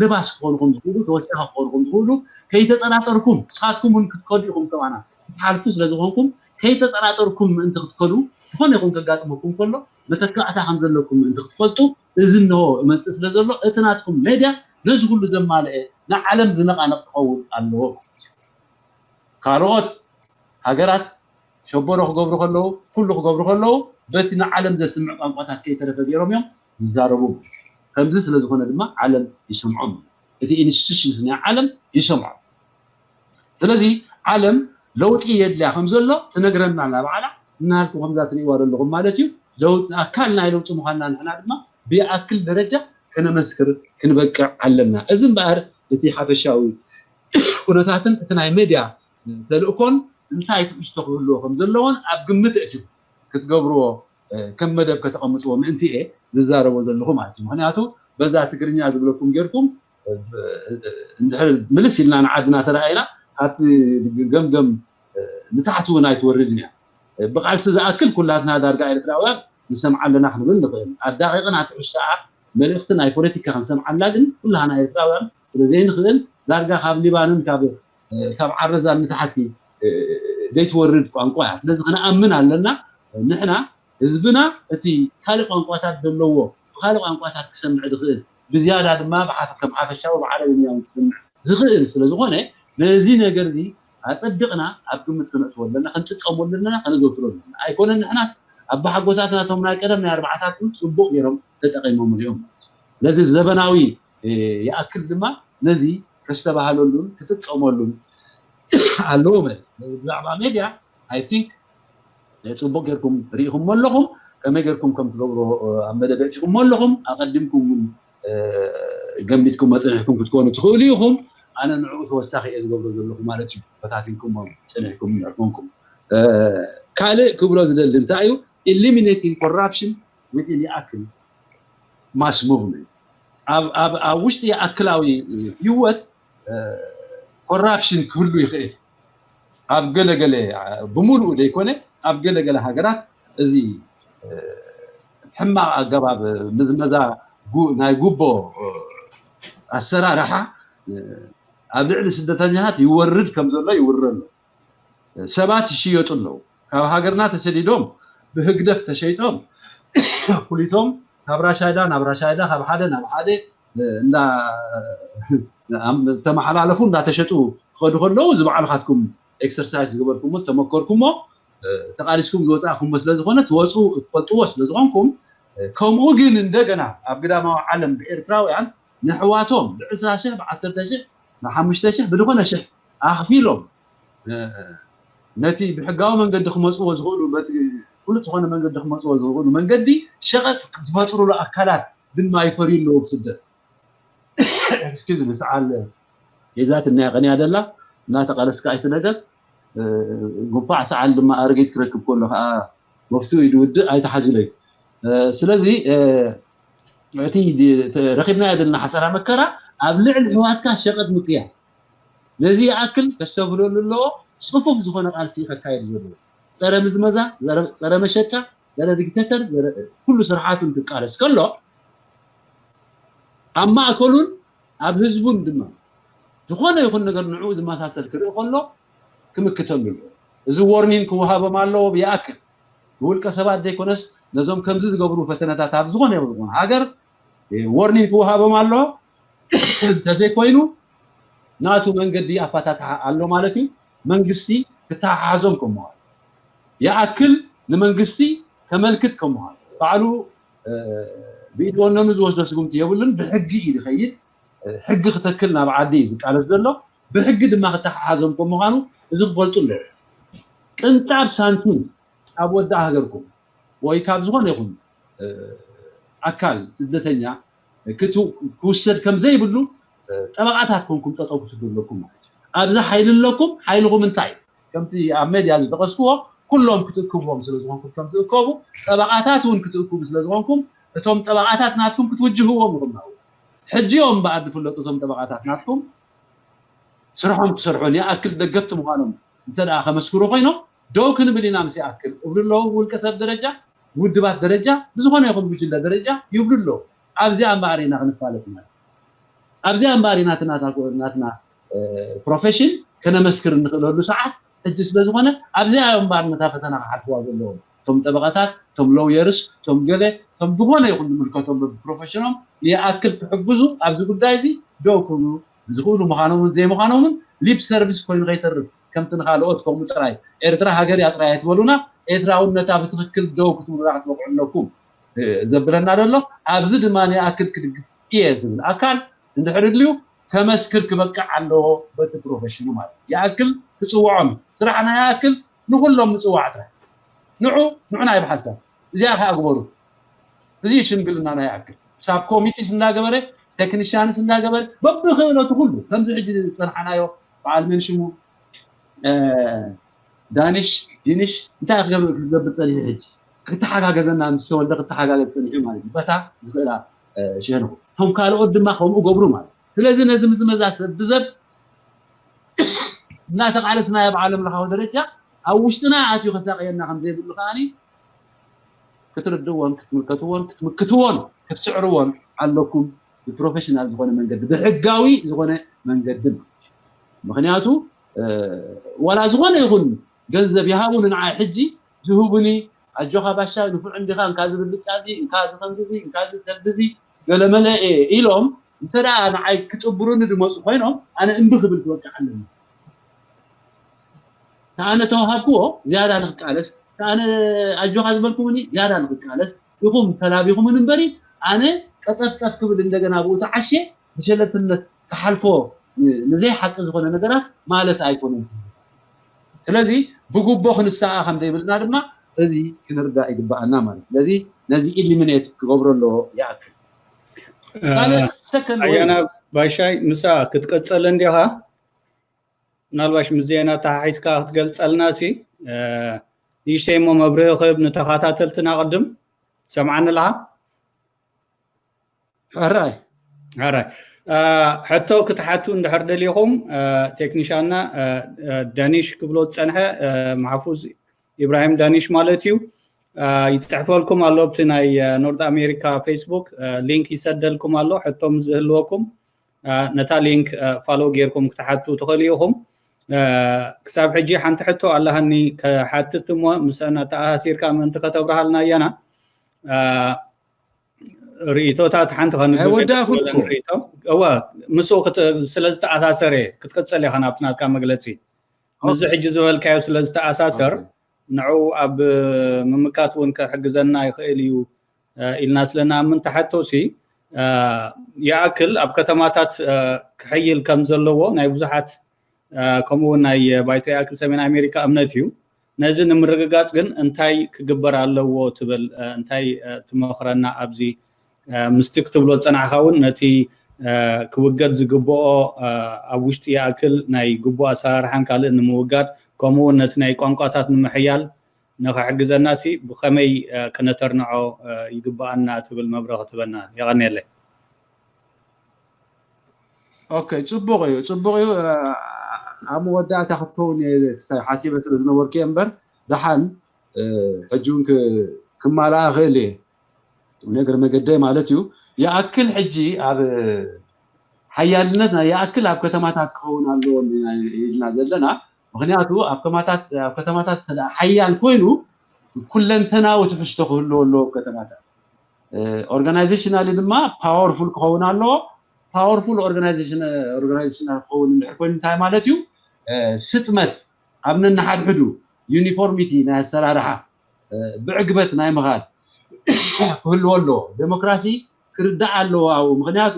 ልባስ ክኾንኹም ዝኽእሉ ተወሳኺ ክኾንኹም ዝኽእሉ ከይተጠራጠርኩም ንስኻትኩም እውን ክትከዱ ኢኹም ከማና ክትሓልፉ ስለ ዝኾንኩም ከይተጠራጠርኩም ምእንቲ ክትከዱ ዝኾነ ይኹን ከጋጥመኩም ከሎ መተካእታ ከም ዘለኩም ምእንቲ ክትፈልጡ እዚ እንሆ እመፅእ ስለ ዘሎ እቲ ናትኩም ሜድያ ነዚ ኩሉ ዘማልአ ንዓለም ዝነቓነቕ ክኸውን ኣለዎ ማለት እዩ። ካልኦት ሃገራት ሸበሮ ክገብሩ ከለዉ ኩሉ ክገብሩ ከለዉ በቲ ንዓለም ዘስምዕ ቋንቋታት ከይተረፈ ገይሮም እዮም ዝዛረቡ። ከምዚ ስለ ዝኾነ ድማ ዓለም ይሰምዖም። እቲ ኢንስቲቱሽንስ ናይ ዓለም ይሰምዖም። ስለዚ ዓለም ለውጢ የድልያ ከም ዘሎ ትነግረና ኣላ ባዕላ እናሃልኩ ከምዛ ትርእይዋ ዘለኹም ማለት እዩ። ለውጢ ኣካል ናይ ለውጢ ምዃንና ንሕና ድማ ብይኣክል ደረጃ ከነመስክር ክንበቅዕ ኣለና። እዚ እምበኣር እቲ ሓፈሻዊ ኩነታትን እቲ ናይ ሜድያ ተልእኮን እንታይ ትሕዝቶ ክህልዎ ከም ዘለዎን ኣብ ግምት እትዩ ክትገብርዎ ከም መደብ ከተቐምጥዎ ምእንቲ እየ ዝዛረቦ ዘለኹ ማለት እዩ። ምክንያቱ በዛ ትግርኛ ዝብለኩም ጌርኩም እንድሕር ምልስ ኢልና ንዓድና ተረኣይና ካብቲ ገምገም ንታሕቲ እውን ኣይትወርድን እያ። ብቃልሲ ዝኣክል ኩላትና ዳርጋ ኤርትራውያን ንሰምዓ ኣለና ክንብል ንኽእል። ኣዳቂቕና ትሕዝቶኣ መልእኽቲ ናይ ፖለቲካ ክንሰምዓላ ግን ኩላህና ኤርትራውያን ስለ ዘይንኽእል ዳርጋ ካብ ሊባንን ካብ ካብ ዓረዛን ንታሕቲ ዘይትወርድ ቋንቋ እያ። ስለዚ ክንኣምን ኣለና ንሕና ህዝብና እቲ ካልእ ቋንቋታት ዘለዎ ብካልእ ቋንቋታት ክሰምዕ ዝኽእል ብዝያዳ ድማ ከም ሓፈሻዊ ብዓረብኛ ክሰምዕ ዝኽእል ስለ ዝኾነ ነዚ ነገር እዚ ኣጸቢቕና ኣብ ግምት ክነእትዎ ኣለና፣ ክንጥቀመሉ ኣለና፣ ከነዘውትሮ ኣለና። ኣይኮነን ንሕናስ ኣባሓጎታትና እቶም ናይ ቀደም ናይ ኣርባዓታት እውን ጽቡቕ ገይሮም ተጠቒሞምሉ እዮም። ስለዚ ዘበናዊ ይኣክል ድማ ነዚ ከስተባህለሉን ክጥቀመሉን ኣለዎ ማለት እዩ። ብዛዕባ ሜድያ I think ጽቡቕ ጌርኩም ርኢኹሞ ኣለኹም። ከመይ ጌርኩም ከም ትገብሮ ኣብ መደብ ኣእቲኹሞ ኣለኹም። ኣቐዲምኩም እውን ገሚትኩም መጽኒሕኩም ክትኮኑ ትኽእሉ ኢኹም። ኣነ ንዕኡ ተወሳኺ እየ ዝገብሮ ዘለኹ ማለት እዩ። ፈታቲንኩም ጽኒሕኩም ንዕኮንኩም ካልእ ክብሎ ዝደሊ እንታይ እዩ? Eliminating corruption within ይኣክል mass movement ኣብ ውሽጢ ይኣክላዊ ህይወት ኮራፕሽን ክህሉ ይኽእል። ኣብ ገለገለ ብምሉኡ ዘይኮነ ኣብ ገለገለ ሃገራት እዚ ሕማቕ ኣገባብ ምዝመዛ ናይ ጉቦ ኣሰራርሓ ኣብ ልዕሊ ስደተኛታት ይወርድ ከም ዘሎ ይውረ ኣሎ። ሰባት ይሽየጡ ኣለዉ። ካብ ሃገርና ተሰዲዶም ብህግደፍ ተሸይጦም ኩሊቶም ካብ ራሻይዳ ናብ ራሻይዳ ካብ ሓደ ናብ ሓደ እንዳ ተመሓላለፉ እንዳተሸጡ ክኸዱ ከለዉ እዚ ባዕልኻትኩም ኤክሰርሳይስ ዝገበርኩሞ ዝተመከርኩሞ ተቃሊስኩም ዝወፃእኩሞ ስለዝኾነ ትወፁ ትፈልጥዎ ስለዝኾንኩም ከምኡ ግን እንደገና ኣብ ግዳማዊ ዓለም ብኤርትራውያን ንሕዋቶም ብዕስራ ሽሕ ብዓሰርተ ሽሕ ብሓሙሽተ ሽሕ ብዝኾነ ሽሕ ኣኽፊሎም ነቲ ብሕጋዊ መንገዲ ክመፅዎ ዝኽእሉ በቲ ፍሉጥ ዝኾነ መንገዲ ክመፅዎ ዝኽእሉ መንገዲ ሸቐጥ ዝፈጥሩሉ ኣካላት ድማ ይፈርዩ ኣለዉ ብስደት። ኤክስኪዝ ሚ ሰዓል ሒዛት እናያ ቀንያ ደላ እናተቓለስካ ኣይትነገር ጉንፋዕ ሰዓል ድማ ኣረጊት ክረክብ ከሎ ከዓ መፍትኡ እዩ ዝውድእ ኣይተሓዝለይ። ስለዚ እቲ ረኺብናዮ ዘለና ሓሰራ መከራ ኣብ ልዕሊ ኣሕዋትካ ሸቐጥ ምቅያር ነዚ ይኣክል ከስተብህለሉ ኣለዎ። ጽፉፍ ዝኾነ ቃልሲ ከካየድ ዘለዎ ጸረ ምዝመዛ፣ ጸረ መሸጣ፣ ጸረ ዲክተተር ኩሉ ስርሓቱን ክቃለስ ከሎ ኣብ ማእከሉን ኣብ ህዝቡን ድማ ዝኾነ ይኹን ነገር ንዕኡ ዝመሳሰል ክርኢ ከሎ ክምክተሉ ኣለዎ። እዚ ዎርኒን ክወሃቦም ኣለዎ። ይኣክል ንውልቀ ሰባት ዘይኮነስ ነዞም ከምዚ ዝገብሩ ፈተነታት ኣብ ዝኾነ ይኹን ሃገር ዎርኒን ክወሃቦም ኣለዎ። እንተዘይኮይኑ ናቱ መንገዲ ኣፈታትሓ ኣሎ ማለት እዩ። መንግስቲ ክተሓሓዞም ከም ምዃኑ ይኣክል ንመንግስቲ ከመልክት ከም ምዃኑ ባዕሉ ብኢድ ወነኑ ዝወስዶ ስጉምቲ የብሉን። ብሕጊ እዩ ዝኸይድ። ሕጊ ክተክል ናብ ዓዲ እዩ ዝቃለስ ዘሎ። ብሕጊ ድማ ክተሓሓዞም ከም ምዃኑ እዚ ክፈልጡ ኣለዎ። ቅንጣብ ሳንቲም ካብ ወዳእ ሃገርኩም ወይ ካብ ዝኾነ ይኹን ኣካል ስደተኛ ክውሰድ ከም ዘይብሉ ጠበቓታት ኮንኩም ጠጠው ክትብሉ ኣለኩም ማለት እዩ። ኣብዚ ሓይሊ ኣለኩም። ሓይልኹም እንታይ እዩ? ከምቲ ኣብ ሜድያ ዝጠቐስክዎ ኩሎም ክትእክብዎም ስለ ዝኾንኩም ከም ዝእከቡ ጠበቓታት እውን ክትእክቡ ስለ ዝኾንኩም እቶም ጠበቓታት ናትኩም ክትውጅህዎም ኢኹም ናብኡ። ሕጂ እዮም እምበኣር ዝፍለጡ እቶም ጠበቓታት ናትኩም ስርሖም ክሰርሑ ንይኣክል ደገፍቲ ምዃኖም እንተ ደኣ ከመስክሩ ኮይኖም ደው ክንብል ኢና ምስ ይኣክል እብሉ ኣለዉ። ውልቀ ሰብ ደረጃ፣ ውድባት ደረጃ፣ ብዝኾነ ይኹን ጉጅለ ደረጃ ይብሉ ኣለዉ። ኣብዚኣ እምበኣር ኢና ክንፋለጥ ማለት። ኣብዚኣ እምበኣር ኢና እቲ ናታ-፣ ናትና ፕሮፌሽን ከነመስክር እንኽእለሉ ሰዓት ሕጂ ስለ ዝኾነ ኣብዚኣ እዮም እምበኣር ነታ ፈተና ክሓልፍዋ ዘለዎም። እቶም ጠበቓታት፣ እቶም ሎየርስ፣ እቶም ገለ፣ እቶም ዝኾነ ይኹን ዝምልከቶም በብፕሮፌሽኖም ንይኣክል ክሕግዙ ኣብዚ ጉዳይ እዚ ደው ክብሉ ዝኽእሉ ምዃኖምን ዘይምዃኖምን ሊፕ ሰርቪስ ኮይኑ ከይተርፍ ከምቲ ንኻልኦት ከምኡ ጥራይ ኤርትራ ሃገር እያ ጥራይ ኣይትበሉና፣ ኤርትራውነታ ብትኽክል ደው ክትብሉና ክትበቕዑ ኣለኩም ዘብለና ዘሎ። ኣብዚ ድማ ንይኣክል ክድግፍ እየ ዝብል ኣካል እንድሕር ድልዩ ከመስክር ክበቅዕ ኣለዎ በቲ ፕሮፌሽኑ ማለት እዩ። ይኣክል ክፅውዖም ስራሕና ይኣክል ንኩሎም ምፅዋዕ ጥራሕ ንዑ ንዑ ናይ ብሓሳብ እዚኣ ከዓ ግበሩ። እዚ ሽምግልና ናይ ይኣክል ሳብ ኮሚቲስ እንዳገበረ ቴክኒሽያንስ እንዳገበረ በብክእለቱ ኩሉ ከምዚ ሕጂ ዝፀንሓናዮ በዓል መን ሽሙ ዳንሽ ዲንሽ እንታይ ክገብር ክገብር ፀኒሑ ሕጂ ክተሓጋገዘና ምስ ተወልደ ክተሓጋገዝ ፀኒሑ ማለት እዩ። በታ ዝኽእላ ሸንኹ እቶም ካልኦት ድማ ከምኡ ገብሩ ማለት እዩ። ስለዚ ነዚ ምዝመዛ ሰብ ብዘብ እናተቃለስናዮ ብዓለም ለኻዊ ደረጃ ኣብ ውሽጥና ኣትዩ ከሳቀየና ከም ዘይብሉ ከዓኒ ክትርድእዎን ክትምልከትዎን ክትምክትዎን ክትስዕርዎን ኣለኩም። ብፕሮፌሽናል ዝኾነ መንገዲ ብሕጋዊ ዝኾነ መንገዲ ምክንያቱ ዋላ ዝኾነ ይኹን ገንዘብ ይሃቡኒ ንዓይ ሕጂ ዝህቡኒ ኣጆኻ ባሻይ ንፉዕ እንዲኻ እንካ ዝብል ልጫዚ እንካ ዝኸምዚ እንካ ዝሰልድዚ ገለመለ ኢሎም እንተ ደኣ ንዓይ ክጥብሩኒ ዝመፁ ኮይኖም ኣነ እምቢ ክብል ክበቅዕ ኣለኒ። ንኣነ ተዋሃብክዎ ዝያዳ ንክቃለስ ንኣነ ኣጆኻ ዝበልኩምኒ ዝያዳ ንክቃለስ ኢኹም ተላቢኹምን እምበሪ ኣነ ቀጠፍጠፍ ክብል እንደገና ብኡ ተዓሼ ብሸለልትነት ክሓልፎ ንዘይሓቂ ዝኾነ ነገራት ማለት ኣይኮነን። ስለዚ ብጉቦ ክንሰኣ ከም ዘይብልና ድማ እዚ ክንርዳእ ይግበኣና ማለት ስለዚ ነዚ ኢሊሚኔት ክገብሮ ኣለዎ ይኣክል። ኣያና ባሻይ ምሳ ክትቀጸለ እንዲኻ ምናልባሽ ምስ ዜና ተሓሒዝካ ክትገልጸልና ሲ ንእሽተይ እሞ መብርሂ ክህብ ንተኸታተልትና ቅድም ትሰምዓኒ ኣለኻ? ሕራይ ሕራይ ሕቶ ክትሓቱ እንድሕር ደሊኹም ቴክኒሻና ዳኒሽ ክብሎ ዝፀንሐ ማሕፉዝ ኢብራሂም ዳኒሽ ማለት እዩ። ይፅሕፈልኩም ኣሎ ኣብቲ ናይ ኖርት ኣሜሪካ ፌስቡክ ሊንክ ይሰደልኩም ኣሎ ሕቶ ምስ ዝህልወኩም ነታ ሊንክ ፋሎ ጌርኩም ክትሓቱ ትኽእሉ ኢኹም። ክሳብ ሕጂ ሓንቲ ሕቶ ኣለሃኒ ክሓትት እሞ ምስና ተኣሳሲርካ ምእንቲ ከተብርሃልና እያና ርእቶታት ሓንቲ ከንብብ ወዳኩ ርእቶ እወ ምስኡ ስለ ዝተኣሳሰረ ክትቅፅል ኢኻ ናብቲ ናትካ መግለፂ ምስዚ ሕጂ ዝበልካዮ ስለ ዝተኣሳሰር ንዑ ኣብ ምምካት እውን ክሕግዘና ይኽእል እዩ ኢልና ስለ ንኣምን ተሓቶ ሲ ይኣክል ኣብ ከተማታት ክሕይል ከም ዘለዎ ናይ ብዙሓት ከምኡ እውን ናይ ባይቶ ይኣክል ሰሜን ኣሜሪካ እምነት እዩ። ነዚ ንምርግጋፅ ግን እንታይ ክግበር ኣለዎ ትብል እንታይ ትመኽረና ኣብዚ ምስቲ ክትብሎ ዝፀናሕካ እውን ነቲ ክውገድ ዝግብኦ ኣብ ውሽጢ ይኣክል ናይ ግቡእ ኣሰራርሓን ካልእ ንምውጋድ ከምኡ እውን ነቲ ናይ ቋንቋታት ንምሕያል ንኽሕግዘና ሲ ብኸመይ ክነተርንዖ ይግበኣና ትብል መብርሂ ክትበና የቐንየለይ። ኦኬ ፅቡቅ እዩ ፅቡቅ እዩ ኣብ መወዳእታ ክትከውን እየ ሓሲበ ስለ ዝነበርኩ እየ እምበር ደሓን ሕጂ እውን ክማላኣ ክእል እየ እግሪ መገደይ ማለት እዩ ይኣክል ሕጂ ኣብ ሓያልነት ናይ ይኣክል ኣብ ከተማታት ክኸውን ኣለዎ ኢልና ዘለና ምክንያቱ ኣብ ከተማታት ሓያል ኮይኑ ኩለንተናዊ ትሕዝቶ ክህልዎ ኣለዎ ኣብ ከተማታት ኦርጋናይዜሽናሊ ድማ ፓወርፉል ክኸውን ኣለዎ ፓወርፉል ኦርጋናይዜሽናል ክኸውን እንድሕር ኮይኑ እንታይ ማለት እዩ ስጥመት ኣብ ነንሓድሕዱ ዩኒፎርሚቲ ናይ ኣሰራርሓ ብዕግበት ናይ ምኻድ ክህልዎ ኣለዎ ዴሞክራሲ ክርዳእ ኣለዎ ኣብኡ ምክንያቱ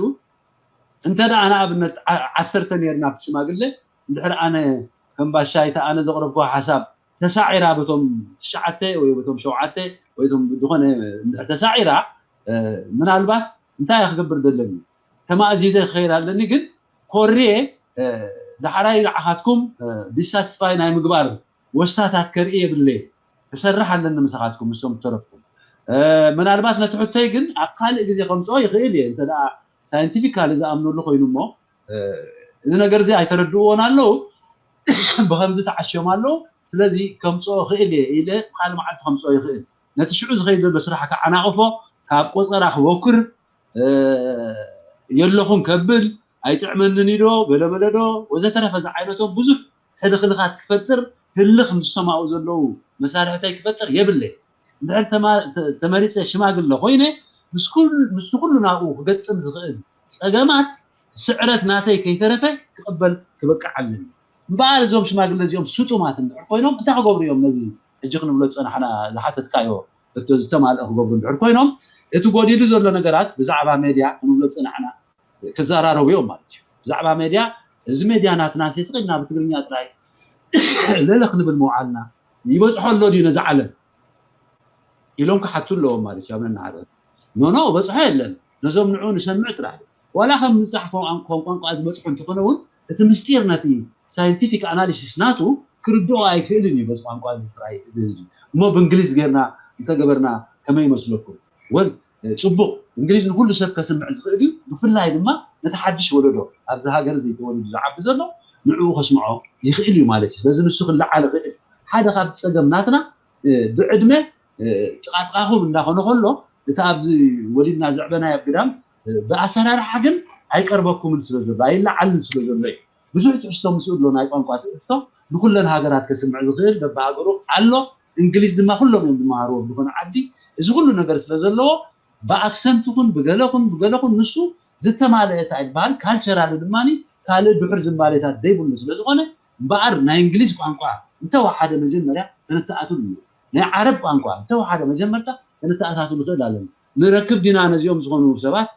እንተ ደኣ ንኣብነት ዓሰርተ ነርና ኣብቲ ሽማግለ እንድሕር ኣነ ከም ባሻይተ ኣነ ዘቕረብክዋ ሓሳብ ተሳዒራ በቶም ትሽዓተ ወይ በቶም ሸውዓተ ወይ ቶም ዝኾነ እንድሕር ተሳዒራ ምናልባት እንታይ ክገብር ዘለኒ ተማእዚዘ ክኸይድ ኣለኒ ግን ኮርየ ዳሕራይ ንዓኻትኩም ዲሳትስፋይ ናይ ምግባር ወስታታት ከርኢ የብለይ ክሰርሕ ኣለኒ ምሳኻትኩም ምስቶም ዝተረፍኩም ምናልባት ነቲ ሕቶይ ግን ኣብ ካልእ ግዜ ከምፅኦ ይኽእል እየ እንተ ሳይንቲፊካሊ ዝኣምነሉ ኮይኑ እሞ እዚ ነገር እዚ ኣይተረድእዎን ኣለዉ ብኸምዚ ተዓሽዮም ኣለዉ። ስለዚ ከምፅኦ ክእል እየ ኢለ ብካልእ መዓልቲ ከምፅኦ ይኽእል። ነቲ ሽዑ ዝኸይድ ዘሎ ስራሕ ክዓናቕፎ፣ ካብ ቆፀራ ክቦክር፣ የለኹን ከብል፣ ኣይጥዕመንን ኢዶ፣ ገለመለዶ ወዘተረፈ ዝዓይነቶም ብዙሕ ሕልኽልኻት ክፈጥር፣ ህልኽ ምስቶም ኣብኡ ዘለዉ መሳርሕተይ ክፈጥር የብለይ። እንድሕር ተመሪፀ ሽማግለ ኮይነ፣ ምስቲ ኩሉ ናብኡ ክገጥም ዝኽእል ፀገማት ስዕረት ናተይ ከይተረፈ ክቕበል ክበቅዕ ኣለኒ። እምበኣር እዞም ሽማግለ እዚኦም ስጡማት እንድሕር ኮይኖም እንታይ ክገብሩ እዮም? ነዚ ሕጂ ክንብሎ ዝፀናሕና ዝሓተትካዮ እቶ ዝተማልአ ክገብሩ እንድሕር ኮይኖም፣ እቲ ጎዲሉ ዘሎ ነገራት ብዛዕባ ሜድያ ክንብሎ ዝፀናሕና ክዘራረቡ እዮም ማለት እዩ። ብዛዕባ ሜድያ፣ እዚ ሜድያ ናትና ሴስቕ ኢልና ብትግርኛ ጥራይ ለለ ክንብል ምውዓልና ይበፅሖ ኣሎ ድዩ ነዚ ዓለም ኢሎም ክሓቱ ኣለዎም ማለት እዩ። ኣብ ነናሃረ ኖኖ በፅሖ የለን፣ ነዞም ንዑ ንሰምዕ ጥራሕ እዩ። ዋላ ከም ምፃሕ ከም ቋንቋ ዝበፅሑ እንተኾነ እውን እቲ ምስጢር ነቲ ሳይንቲፊክ ኣናሊሲስ ናቱ ክርድኦ ኣይክእልን እዩ። በዚ ቋንቋ ጥራይ እዚ ህዝቢ እሞ ብእንግሊዝ ጌርና እንተገበርና ከመይ ይመስለኩም? ወል ፅቡቕ፣ እንግሊዝ ንኩሉ ሰብ ከስምዕ ዝኽእል እዩ። ብፍላይ ድማ ነቲ ሓድሽ ወለዶ ኣብዚ ሃገር ዘይተወሊዱ ዝዓቢ ዘሎ ንዕኡ ከስምዖ ይኽእል እዩ ማለት እዩ። ስለዚ ንሱ ክለዓል ይኽእል። ሓደ ካብ ፀገም ናትና ብዕድመ ጥቓጥቓኹም እንዳኾነ ከሎ እቲ ኣብዚ ወሊድና ዘዕበናዮ ኣብ ግዳም ብኣሰራርሓ ግን ኣይቀርበኩምን ስለ ዘሎ ኣይለዓልን ስለ ዘሎ እዩ። ብዙሕ ትሕዝቶ ምስኡ ኣሎ፣ ናይ ቋንቋ ትሕዝቶ ንኩለን ሃገራት ከስምዕ ዝኽእል በብሃገሩ ኣሎ። እንግሊዝ ድማ ኩሎም እዮም ዝመሃርዎ ዝኾነ ዓዲ። እዚ ኩሉ ነገር ስለ ዘለዎ ብኣክሰንትኹን ብገለኹን ብገለኹን ንሱ ዝተማልአ እንታይ ዝበሃል ካልቸራሊ ድማ ካልእ ድሑር ዝንባሌታት ዘይብሉ ስለ ዝኾነ እምበኣር ናይ እንግሊዝ ቋንቋ እንተወሓደ መጀመርያ ተነተኣትሉ እዩ። ናይ ዓረብ ቋንቋ እንተወሓደ መጀመርታ ተነተኣታትሉ ንኽእል ኣለና። ንረክብ ዲና ነዚኦም ዝኾኑ ሰባት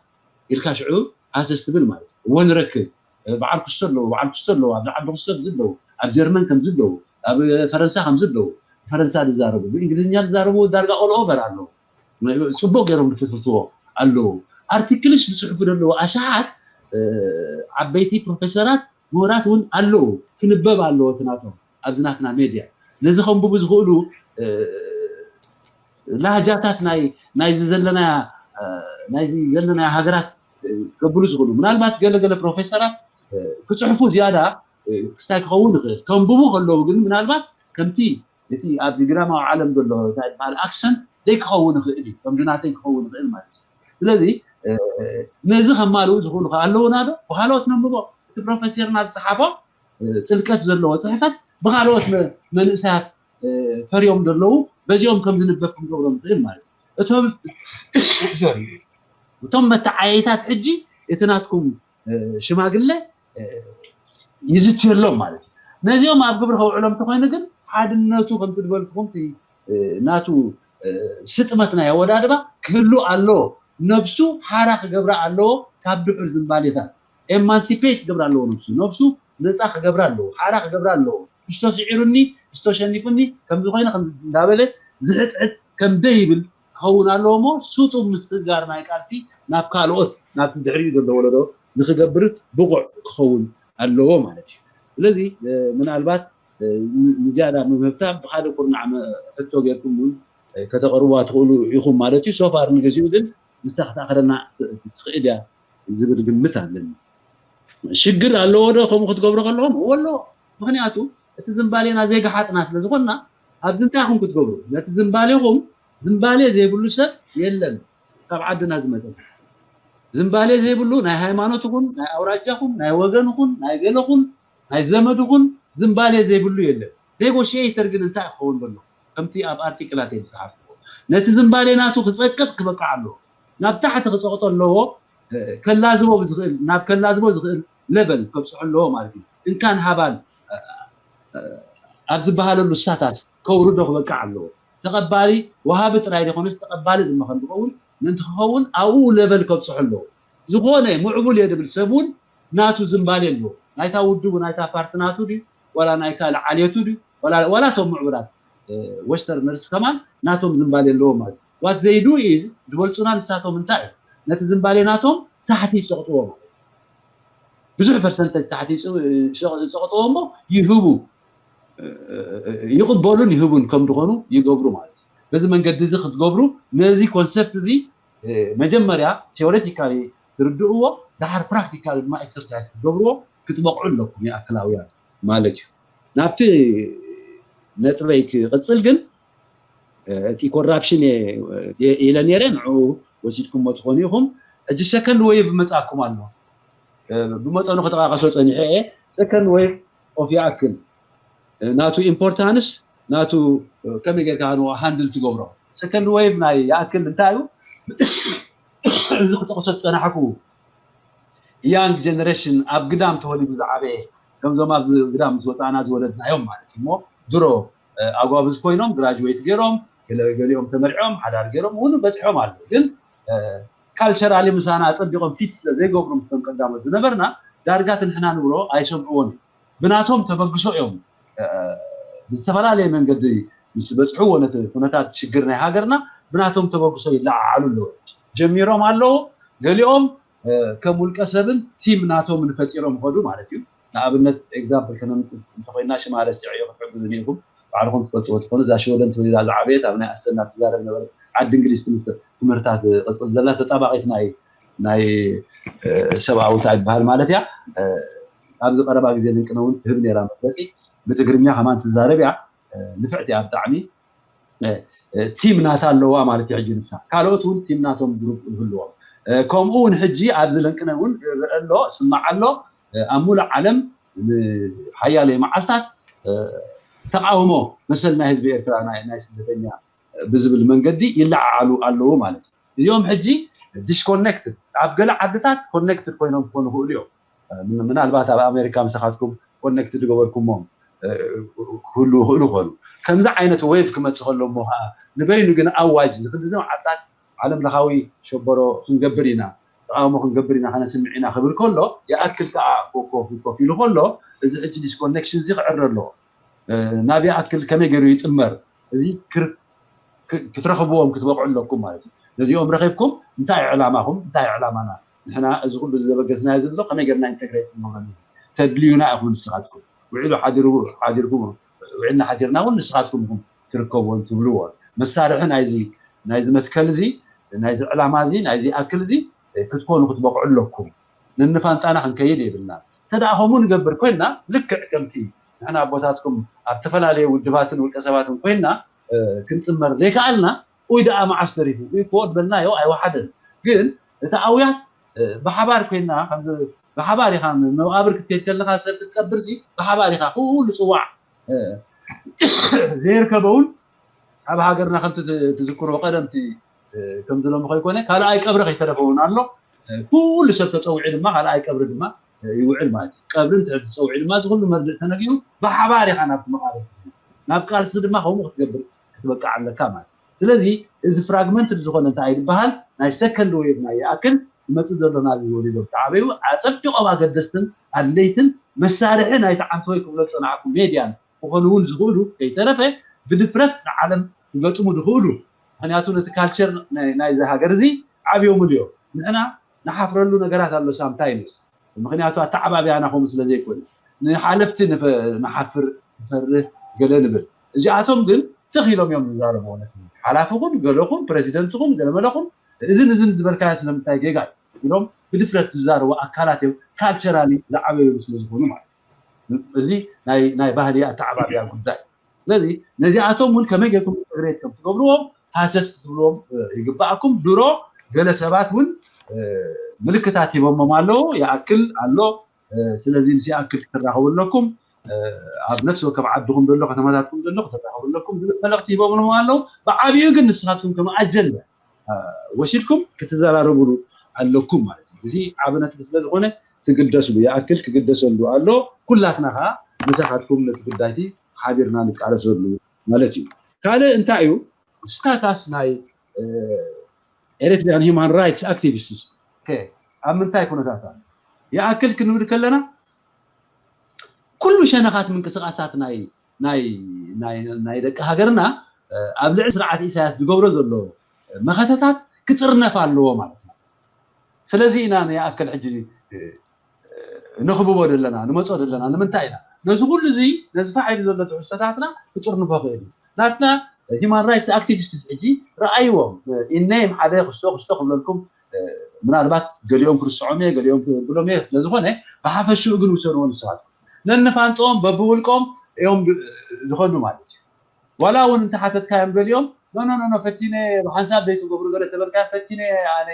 ኢልካ ሽዑ ሃሰስ ትብል ማለት እዩ። እወ ንረክብ። በዓል ክስቶ ኣለዉ፣ በዓል ክስቶ ኣለዉ፣ ኣብዚ ዓዲ ክስቶ እዚ ኣለዉ፣ ኣብ ጀርመን ከምዚ ኣለዉ፣ ኣብ ፈረንሳ ከምዚ ኣለዉ። ፈረንሳ ዝዛረቡ ብእንግሊዝኛ ዝዛረቡ ዳርጋ ኦል ኦቨር ኣለዉ። ፅቡቅ ገይሮም ዝፍትፍትዎ ኣለዉ። ኣርቲክልስ ዝፅሕፉ ዘለዉ ኣሽሓት ዓበይቲ ፕሮፌሰራት ምሁራት እውን ኣለዉ። ክንበብ ኣለዎ እቲ ናቶም ኣብዚ ናትና ሜድያ ነዚ ከንብቡ ዝኽእሉ ላህጃታት ናይ ናይዚ ዘለናያ ናይዚ ዘለናያ ሃገራት ከብሉ ዝኽእሉ ምናልባት ገለገለ ፕሮፌሰራት ክፅሕፉ ዝያዳ ክስታይ ክኸውን ይኽእል። ከንብቡ ከለዉ ግን ምናልባት ከምቲ እቲ ኣብዚ ግዳማዊ ዓለም ዘሎ እንታይ ዝበሃል ኣክሰንት ዘይክኸውን ይኽእል እዩ። ከምዚ ናተይ ክኸውን ይኽእል ማለት እዩ። ስለዚ ነዚ ከማልኡ ዝኽእሉ ከ ኣለዉና ዶ? ብካልኦት ነንብቦ። እቲ ፕሮፌሰርና ዝፀሓፎ ጥልቀት ዘለዎ ፅሕፈት ብካልኦት መንእሰያት ፈርዮም ዘለዉ በዚኦም ከም ዝንበብ ክንገብሮ ንኽእል ማለት እዩ። እቶም እቶም መተዓየይታት ሕጂ እቲ ናትኩም ሽማግለ ይዝትየሎም ማለት እዩ። ነዚኦም ኣብ ግብሪ ከውዕሎም እንተኮይኑ ግን ሓድነቱ ከምቲ ዝበልኩኹም ናቱ ስጥመት ናይ ኣወዳድባ ክህሉ ኣለዎ። ነብሱ ሓራ ክገብራ ኣለዎ ካብ ድሑር ዝንባሌታት ኤማንሲፔት ክገብራ ኣለዎ። ነብሱ ነብሱ ነፃ ክገብራ ኣለዎ። ሓራ ክገብራ ኣለዎ። እሽቶ ስዒሩኒ እሽቶ ሸኒፉኒ ከምዚ ኮይነ እንዳበለ ዝሕፅሕፅ ከም ደይብል ክኸውን ኣለዎ እሞ ስጡም ምስግጋር ናይ ቃልሲ ናብ ካልኦት ናብቲ ድሕሪኡ ዘሎ ወለዶ ንክገብር ብቑዕ ክኸውን ኣለዎ ማለት እዩ። ስለዚ ምናልባት ንዝያዳ ምምህብታ ብካልእ ኩርናዕ ሕቶ ጌርኩም እውን ከተቕርቡዋ ትኽእሉ ኢኹም ማለት እዩ። ሶፋር ንግዚኡ ግን ንሳ ክትኣኽለና ትኽእል እያ ዝብል ግምት ኣለኒ። ሽግር ኣለዎ ዶ ከምኡ ክትገብሩ ከለኹም? እወ ኣለዎ። ምክንያቱ እቲ ዝንባሌና ዘይገሓጥና ስለ ዝኾንና ኣብዚ እንታይ ኢኹም ክትገብሩ? ነቲ ዝንባሌኹም ዝንባሌ ዘይብሉ ሰብ የለን። ካብ ዓድና ዝመፀ ሰብ ዝንባሌ ዘይብሉ ናይ ሃይማኖት ይኹን ናይ ኣውራጃኹም ናይ ወገንኹን ናይ ገለኹን ናይ ዘመድኹን ዝንባሌ ዘይብሉ የለን። ኔጎሽየተር ግን እንታይ ክኸውን ዘሎ? ከምቲ ኣብ ኣርቲክላት እየ ዝፀሓፍዎ ነቲ ዝንባሌ ናቱ ክፀቅጥ ክበቅዕ ኣለዎ። ናብ ታሕቲ ክፀቅጦ ኣለዎ። ከላዝቦ ዝኽእል ናብ ከላዝቦ ዝኽእል ሌቨል ከብፅሖ ኣለዎ ማለት እዩ። እንካን ሃባን ኣብ ዝበሃለሉ ስታታስ ከውርዶ ክበቅዕ ኣለዎ። ተቐባሊ ወሃቢ ጥራይ ዘይኮነስ ተቐባሊ ድማ ከም ዝኸውን ምእንቲ ክኸውን ኣብኡ ሌቨል ከብፅሖ ኣለዎ። ዝኾነ ምዕቡል እየ ዝብል ሰብ እውን ናቱ ዝንባሌ ኣለዎ። ናይታ ውድቡ ናይታ ፓርቲ ናቱ ድዩ ዋላ ናይ ካልእ ዓሌቱ ድዩ ዋላ እቶም ምዕቡላት ዌስተርነርስ ከማን ናቶም ዝንባሌ ኣለዎም ማለት እዩ። What they do is ዝበልፁና ንሳቶም እንታይ እዩ ነቲ ዝንባሌ ናቶም ታሕቲ ይፀቕጥዎ ማለት እዩ። ብዙሕ ፐርሰንተጅ ታሕቲ ይፀቕጥዎ እሞ ይህቡ ይቕበሉን ይህቡን ከም ዝኾኑ ይገብሩ ማለት እዩ። በዚ መንገዲ እዚ ክትገብሩ ነዚ ኮንሰፕት እዚ መጀመርያ ቴዎሬቲካሊ ትርድእዎ፣ ደሓር ፕራክቲካሊ ድማ ኤክሰርሳይዝ ክትገብርዎ ክትበቕዑ ኣለኩም ይኣክላውያን ማለት እዩ። ናብቲ ነጥበይ ክቕፅል ግን እቲ ኮራፕሽን ኢለ ነይረ፣ ንዑ ወሲድኩሞ ትኾኑ ኢኹም። ሕጂ ሰከንድ ዌቭ መፃኩም ኣሎ። ብመጠኑ ክጠቃቀሶ ፀኒሐ እየ። ሰከንድ ዌቭ ኦፍ ይኣክል ናቱ ኢምፖርታንስ ናቱ ከመይ ጌርካ ንኡ ሃንድል ትገብሮ። ሰከንድ ዌቭ ናይ ይኣክል እንታይ እዩ? እዚ ክጠቅሶ ዝፀናሕኩ ያንግ ጀነሬሽን ኣብ ግዳም ተወሊዱ ዝዓበየ ከምዞም ኣብዚ ግዳም ምስ ወፃእና ዝወለድናዮም ማለት እዩ። እሞ ድሮ ኣጓብዝ ኮይኖም ግራጅዌት ገይሮም ገሊኦም ተመርዖም ሓዳር ገይሮም እውን በፂሖም ኣለዉ። ግን ካልቸራሊ ምሳና ኣፀቢቆም ፊት ስለ ዘይገብሩ ምስቶም ቀዳሞት ዝነበርና ዳርጋ እቲ ንሕና ንብሎ ኣይሰምዕዎን እዩ። ብናቶም ተበግሶ እዮም ብዝተፈላለየ መንገዲ ምስ በፅሕዎ ነቲ ኩነታት ሽግር ናይ ሃገርና ብናቶም ተበግሶ ይለዓዓሉ ኣለዉ። ጀሚሮም ኣለዉ። ገሊኦም ከም ውልቀ ሰብን ቲም ናቶም ንፈጢሮም ይኸዱ ማለት እዩ። ንኣብነት ኤግዛምፕል ከነምፅእ እንተኮይና ሽማ ረሲዐዮ ክትሕግዙ ኒኢኹም ባዕልኹም ትፈልጥዎ ትኾኑ እዛ ሽወደን ተወሊዳ ዝዓበየት ኣብ ናይ ኣስተና ትዛረብ ነበረት ዓዲ እንግሊዝ ትምህርታት ትቕፅል ዘላ ተጣባቂት ናይ ናይ ሰብኣዊ እንታይ ይበሃል ማለት እያ። ኣብዚ ቀረባ ግዜ ልንቅነ እውን ትህብ ነራ መግለፂ ብትግርኛ ከማን ትዛረብ እያ። ንፍዕቲ እያ ብጣዕሚ። ቲም ናታ ኣለዋ ማለት እዩ ሕጂ ንሳ ካልኦት እውን ቲም ናቶም ግሩፕ ይህልዎም። ከምኡ እውን ሕጂ ኣብዚ ለንቅነ እውን ይረአ ኣሎ ስማዕ ኣሎ ኣብ ሙሉእ ዓለም ንሓያለይ መዓልታት ተቃውሞ መሰል ናይ ህዝቢ ኤርትራ ናይ ስደተኛ ብዝብል መንገዲ ይለዓዓሉ ኣለዉ ማለት እዩ። እዚኦም ሕጂ ዲስኮኔክትድ ኣብ ገለ ዓድታት ኮኔክትድ ኮይኖም ክኾኑ ይኽእሉ እዮም። ምናልባት ኣብ ኣሜሪካ ምሳኻትኩም ኮኔክትድ ገበርኩሞም ክህሉ ይኽእሉ ይኾኑ። ከምዚ ዓይነት ዌቭ ክመፅእ ከሎ እሞ ከዓ ንበይኑ ግን ኣዋጅ ንክንዲዞም ዓድታት ዓለም ለኻዊ ሸበሮ ክንገብር ኢና ተቃውሞ ክንገብር ኢና ከነስምዕ ኢና ክብል ከሎ ይኣክል ከዓ ኮፍ ኮፍ ኢሉ ከሎ እዚ ሕጂ ዲስኮኔክሽን እዚ ክዕረ ኣለዎ። ናብ ይኣክል ከመይ ገይሩ ይጥመር እዚ ክትረኽብዎም ክትበቕዑ ኣለኩም ማለት እዩ። ነዚኦም ረኺብኩም እንታይ ዕላማኹም እንታይ ዕላማና ንሕና እዚ ኩሉ ዘበገስናዮ ዘሎ ከመይ ገርና ኢንተግሬት ንገብረሉ ተድልዩና ኢኹም ንስኻትኩም ውዒሉ ሓዲሩ ሓዲርኩም ውዒልና ሓዲርና እውን ንስኻትኩም ኢኹም ትርከብዎን ትብልዎን መሳርሒ ናይዚ ናይዚ መትከል እዚ ናይዚ ዕላማ እዚ ናይዚ ኣክል እዚ ክትኮኑ ክትበቕዑ ኣለኩም። ንንፋንጣና ክንከይድ የብልና። እንተ ደኣ ከምኡ ንገብር ኮይንና ልክዕ ከምቲ ንሕና ኣቦታትኩም ኣብ ተፈላለየ ውድባትን ውልቀ ሰባትን ኮይንና ክንጥመር ዘይከኣልና ኡይ ደኣ መዓስ ተሪፉ ኡይ ኮ ዝበልናዮ ኣይወሓደን። ግን እቲ ኣውያት ብሓባር ኮይንና ብሓባር ኢኻ መቃብር ክትከይድ ከለካ ሰብ ክትቀብር ሲ ብሓባር ኢኻ ኩሉ ፅዋዕ ዘይርከበውን ኣብ ሃገርና ከምቲ ትዝክሮ ቀደምቲ ከምዚ ሎሚ ከይኮነ ካልኣይ ቀብሪ ከይተረፈ እውን ኣሎ። ኩሉ ሰብ ተፀዊዑ ድማ ካልኣይ ቀብሪ ድማ ይውዕል ማለት እዩ። ቀብሪ እንድሕር ተፀዊዑ ድማ እዚ ኩሉ መርድእ ተነጊሩ ብሓባር ኢኻ ናብቲ መቃብር ክትብል ናብ ቃልሲ ድማ ከምኡ ክትገብር ክትበቅዕ ኣለካ ማለት እዩ። ስለዚ እዚ ፍራግመንትድ ዝኾነ እንታይ ዝበሃል ናይ ሰከንድ ዌቭ ናይ ይኣክል ዝመፅእ ዘሎ ናብዚ ወሊዶም ተዓበዩ ኣፀቢቖም ኣገደስትን ኣድለይትን መሳርሒ ናይቲ ዓንተወይ ክብሎ ዝፀናሕኩ ሜድያን ክኾኑ እውን ዝኽእሉ ከይተረፈ ብድፍረት ንዓለም ክገጥሙ ዝኽእሉ ምክንያቱ ነቲ ካልቸር ናይዚ ሃገር እዚ ዓብዮምሉ እዮም። ንሕና ንሓፍረሉ ነገራት ኣሎ ሳምታይምስ ምክንያቱ ኣተዓባብያና ከምኡ ስለ ዘይኮነ ንሓለፍቲ ንሓፍር ንፈርህ ገለ ንብል። እዚኣቶም ግን ትኽ ኢሎም እዮም ዝዛረብዎ ነቲ ሓላፍኹም ገለኹም ፕረዚደንትኹም ገለመለኹም እዝን እዝን ዝበልካዮ ስለምንታይ ጌጋ እዩ ኢሎም ብድፍረት ዝዛረቡ ኣካላት እዮም ካልቸራሊ ዝዓበዩሉ ስለ ዝኾኑ ማለት እዩ። እዚ ናይ ባህሊ ኣተዓባብያ ጉዳይ ስለዚ ነዚኣቶም እውን ከመይ ጌርኩም ኢንተግሬት ከም ትገብርዎም ሃሰስ ክትብልዎም ይግባኣኩም። ድሮ ገለ ሰባት እውን ምልክታት ሂቦሞም ኣለዉ ይኣክል ኣሎ ስለዚ ምስ ይኣክል ክትራኸቡ ኣለኩም ኣብ ነፍሲ ወከፍ ዓድኹም ዘሎ ከተማታትኩም ዘሎ ክትራኸቡ ኣለኩም ዝብል መልእኽቲ ሂቦምዎም ኣለዉ። ብዓብዩ ግን ንስኻትኩም ከም ኣጀንዳ ወሲድኩም ክትዘራረብሉ ኣለኩም ማለት እዩ። እዚ ዓብ ነጥቢ ስለ ዝኾነ ትግደስሉ ይኣክል ክግደሰሉ ኣሎ። ኩላትና ከዓ ምሳኻትኩም ነቲ ጉዳይቲ ሓቢርና ንቃለሰሉ ማለት እዩ። ካልእ እንታይ እዩ ስታታስ ናይ ኤሪትሪያን ሂማን ራይትስ ኣክቲቪስትስ ኣብ ምንታይ ኩነታት ኣሎ ይኣክል ክንብል ከለና ኩሉ ሸነኻት ምንቅስቃሳት ናይ ናይ ናይ ደቂ ሃገርና ኣብ ልዕሊ ስርዓት ኢሳያስ ዝገብሮ ዘሎ መኸተታት ክጥርነፍ ኣለዎ ማለት ነው። ስለዚ ኢና ንይኣክል ሕጂ ነኽብቦ ዘለና ንመፆ ዘለና ንምንታይ ኢና ነዚ ኩሉ እዚ ነዚ ፋሕ ኢሉ ዘሎ ትሕዝቶታትና ክጥርንፎ ክእል እዩ። ናትና ሂማን ራይትስ ኣክቲቪስትስ ሕጂ ረኣይዎም ኢነይም ሓደ ክስቶ ክስቶ ክብለልኩም ምናልባት ገሊኦም ክርስዖም እየ ገሊኦም ክብሎም እየ ስለዝኾነ ብሓፈሽኡ ግን ውሰድዎ ንስኻትኩም ነንፋንጦም በብውልቆም እዮም ዝኸዱ ማለት እዩ። ዋላ እውን እንተሓተትካዮም ገሊኦም ኖ ኖ ኖ ፈቲነ ሓንሳብ ዘይትገብሩ ገለ ተበልካ ፈቲነ ኣነ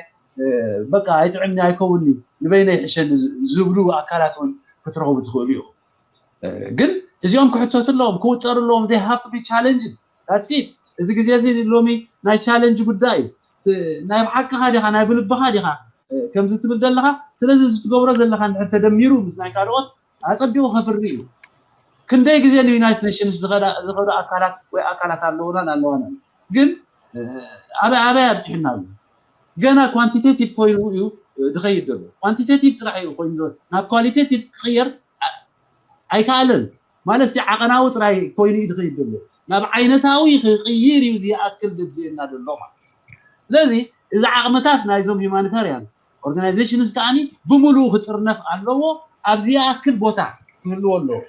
በቃ ኣይጥዕምኒ ኣይከውንኒ ንበይነ ይሕሸኒ ዝብሉ ኣካላት እውን ክትረኽቡ ትኽእሉ እዩ። ግን እዚኦም ክሕተቱ ኣለዎም ክውጠሩ ኣለዎም they have to be challenged that's it እዚ ግዜ እዚ ሎሚ ናይ challenge ጉዳይ እዩ። ናይ ብሓቅኻ ዲኻ ናይ ብልብኻ ዲኻ ከምዚ ትብል ዘለኻ ስለዚ እዚ ትገብሮ ዘለኻ እንድሕር ተደሚሩ ምስ ናይ ካልኦት ኣጸቢቑ ከፍሪ እዩ። ክንደይ ግዜ ንዩናይትድ ኔሽንስ ዝኸዱ ኣካላት ወይ ኣካላት ኣለውናን ኣለዋናን ግን ኣበይ ኣበይ ኣብፂሑና ኣሎ። ገና ኳንቲቴቲቭ ኮይኑ እዩ ዝኸይድ ዘሎ። ኳንቲቴቲቭ ጥራሕ እዩ ኮይኑ ዘሎ። ናብ ኳሊቴቲቭ ክቕየር ኣይከኣለን ማለት ዓቐናዊ ጥራይ ኮይኑ እዩ ዝኸይድ ዘሎ። ናብ ዓይነታዊ ክቕይር እዩ ዝኣክል ዘድልየና ዘሎ ማለት ስለዚ እዚ ዓቕምታት ናይዞም ሂማኒታርያን ኦርጋናይዜሽንስ ከዓኒ ብምሉኡ ክጥርነፍ ኣለዎ። ኣብዚ ይኣክል ቦታ ክህልዎ ኣለዎ።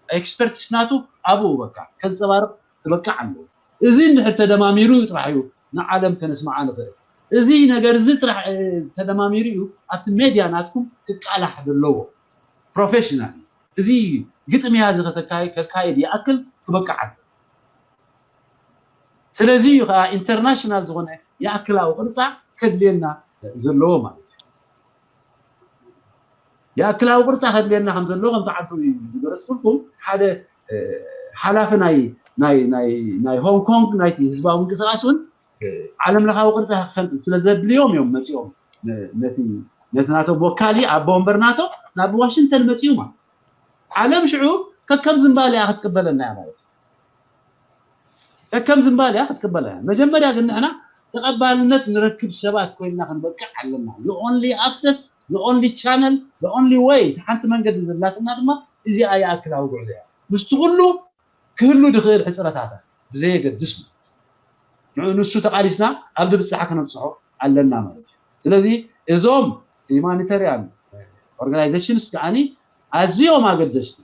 ኤክስፐርትስ ናቱ ኣብኡ በቃ ከንፀባርቕ ክበቅዕ ኣለዎ። እዚ እንድሕር ተደማሚሩ ጥራሕ እዩ ንዓለም ከነስምዓ ንኽእል። እዚ ነገር እዚ ጥራሕ ተደማሚሩ እዩ ኣብቲ ሜድያ ናትኩም ክቃላሕ ዘለዎ ፕሮፌሽናል እዚ ግጥምያ እዚ ከካየድ ይኣክል ክበቅዕ ኣለዎ። ስለዚ እዩ ከዓ ኢንተርናሽናል ዝኾነ የኣክላዊ ቅርፃ ከድልየና ዘለዎ ማለት እዩ። የኣክላዊ ቅርፃ ከድልየና ከም ዘለዎ ከምቲ ዓዱ ዝገለፅኩልኩም ሓደ ሓላፊ ናይ ናይ ናይ ናይ ሆንግ ኮንግ ናይቲ ህዝባዊ ምንቅስቃስ እውን ዓለም ለኻዊ ቅርፃ ስለ ዘድልዮም እዮም መፂኦም ነቲ ነቲ ናቶም ወካሊ ኣቦ ወንበር ናቶ ናብ ዋሽንግተን መፂኡ ማለት ዓለም ሽዑ ከከም ዝንባል እያ ክትቅበለና እያ ማለት እዩ። ከከም ዝንባል እያ ክትቅበለና። መጀመርያ ግን ንሕና ተቐባልነት ንረክብ ሰባት ኮይንና ክንበቅዕ ኣለና። The only access, the only channel, the only way ሓንቲ መንገዲ ዘላትና ድማ እዚኣ ይኣክላዊ ጉዕዞ እያ። ምስቲ ኩሉ ክህሉ ዝኽእል ሕፅረታታት ብዘየገድስ ማለት ንሱ ተቓሊስና ኣብ ድብፃሕ ክነብፅሖ ኣለና ማለት እዩ። ስለዚ እዞም ሂማኒታሪያን ኦርጋናይዜሽንስ ከዓኒ ኣዝዮም ኣገደስቲ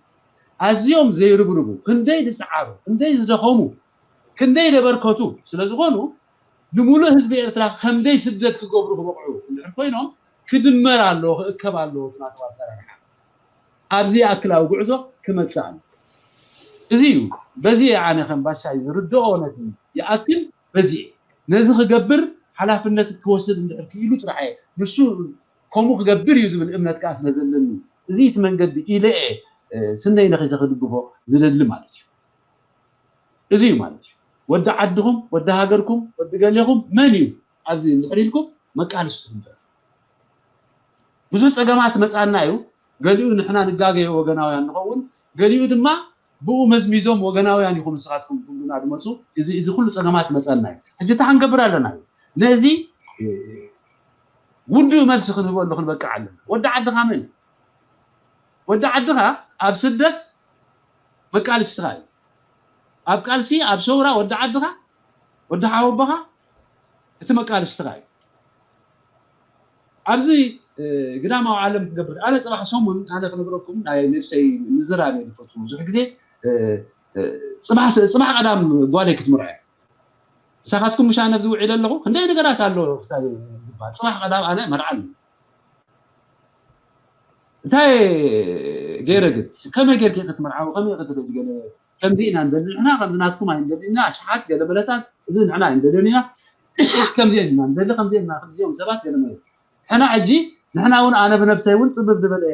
ኣዝዮም ዘይርብርቡ ክንደይ ዝፀዓሩ ክንደይ ዝደኸሙ ክንደይ ዘበርከቱ ስለዝኾኑ ንምሉእ ህዝቢ ኤርትራ ከምደይ ስደት ክገብሩ ክበቕዑ እንድሕር ኮይኖም ክድመር ኣለዎ ክእከብ ኣለዎ ናተው ኣሰራርሓ ኣብዚ ኣክላዊ ጉዕዞ ክመፅእ ኣሎ። እዚ እዩ በዚ ኣነ ከም ባሻይ ዝርድኦ ነቲ ይኣክል በዚ ነዚ ክገብር ሓላፍነት ክወስድ እንድሕር ክኢሉ ጥራሕ እየ ንሱ ከምኡ ክገብር እዩ ዝብል እምነት ከዓ ስለ ዘለኒ እዚ እቲ መንገዲ ኢለ እየ ስነይ ነኺሰ ክድግፎ ዝደሊ ማለት እዩ። እዚ እዩ ማለት እዩ። ወዲ ዓድኹም፣ ወዲ ሃገርኩም፣ ወዲ ገሌኹም መን እዩ ኣብዚ እንድሕር ኢልኩም መቃልስቲ ክንፈ ብዙሕ ፀገማት መፃና እዩ። ገሊኡ ንሕና ንጋገዮ ወገናውያን ንኸውን፣ ገሊኡ ድማ ብኡ መዝሚዞም ወገናውያን ኢኹም ንስኻትኩም ትብሉና ዝመፁ እዚ እዚ ኩሉ ፀገማት መፀና እዩ። ሕጂ እንታይ ክንገብር ኣለና እዩ ነዚ ውዱእ መልሲ ክንህበሉ ክንበቅዕ ኣለና። ወዲ ዓድኻ መን እዩ? ወዲ ዓድኻ ኣብ ስደት መቃልስትኻ እዩ። ኣብ ቃልሲ ኣብ ሰውራ ወዲ ዓድኻ ወዲ ሓወቦኻ እቲ መቃልስትኻ እዩ። ኣብዚ ግዳማዊ ዓለም ክገብር ኣነ ፅባሕ ሰሙን ኣነ ክነግረኩም ናይ ነብሰይ ምዝራብ እየ ዝፈቱ ብዙሕ ግዜ ፅባሕ ቀዳም ጓለይ ክትምርዖ እያ። ንሳኻትኩም ምሻ ነብዚ ውዒለ ኣለኹ ክንደይ ነገራት ኣሎ ዝበሃል ፅባሕ ቀዳም ኣነ መርዓ ኣለኒ እንታይ ገይረ ግን ከመይ ጌርኪ ክትምርዓዊ ከመይ ክትደሊ ገለ ከምዚ ኢና ንደሊ ንሕና ከምዚ ናትኩም ኣይንደሊ ኢና ኣሽሓት ገለ መለታት እዚ ንሕና ኣይንደልን ኢና ከምዚ ኢና ንደሊ ከምዚ ኢና ከምዚኦም ሰባት ገለ መለ ሕና ሕጂ ንሕና እውን ኣነ ብነብሰይ እውን ፅብብ ዝበለ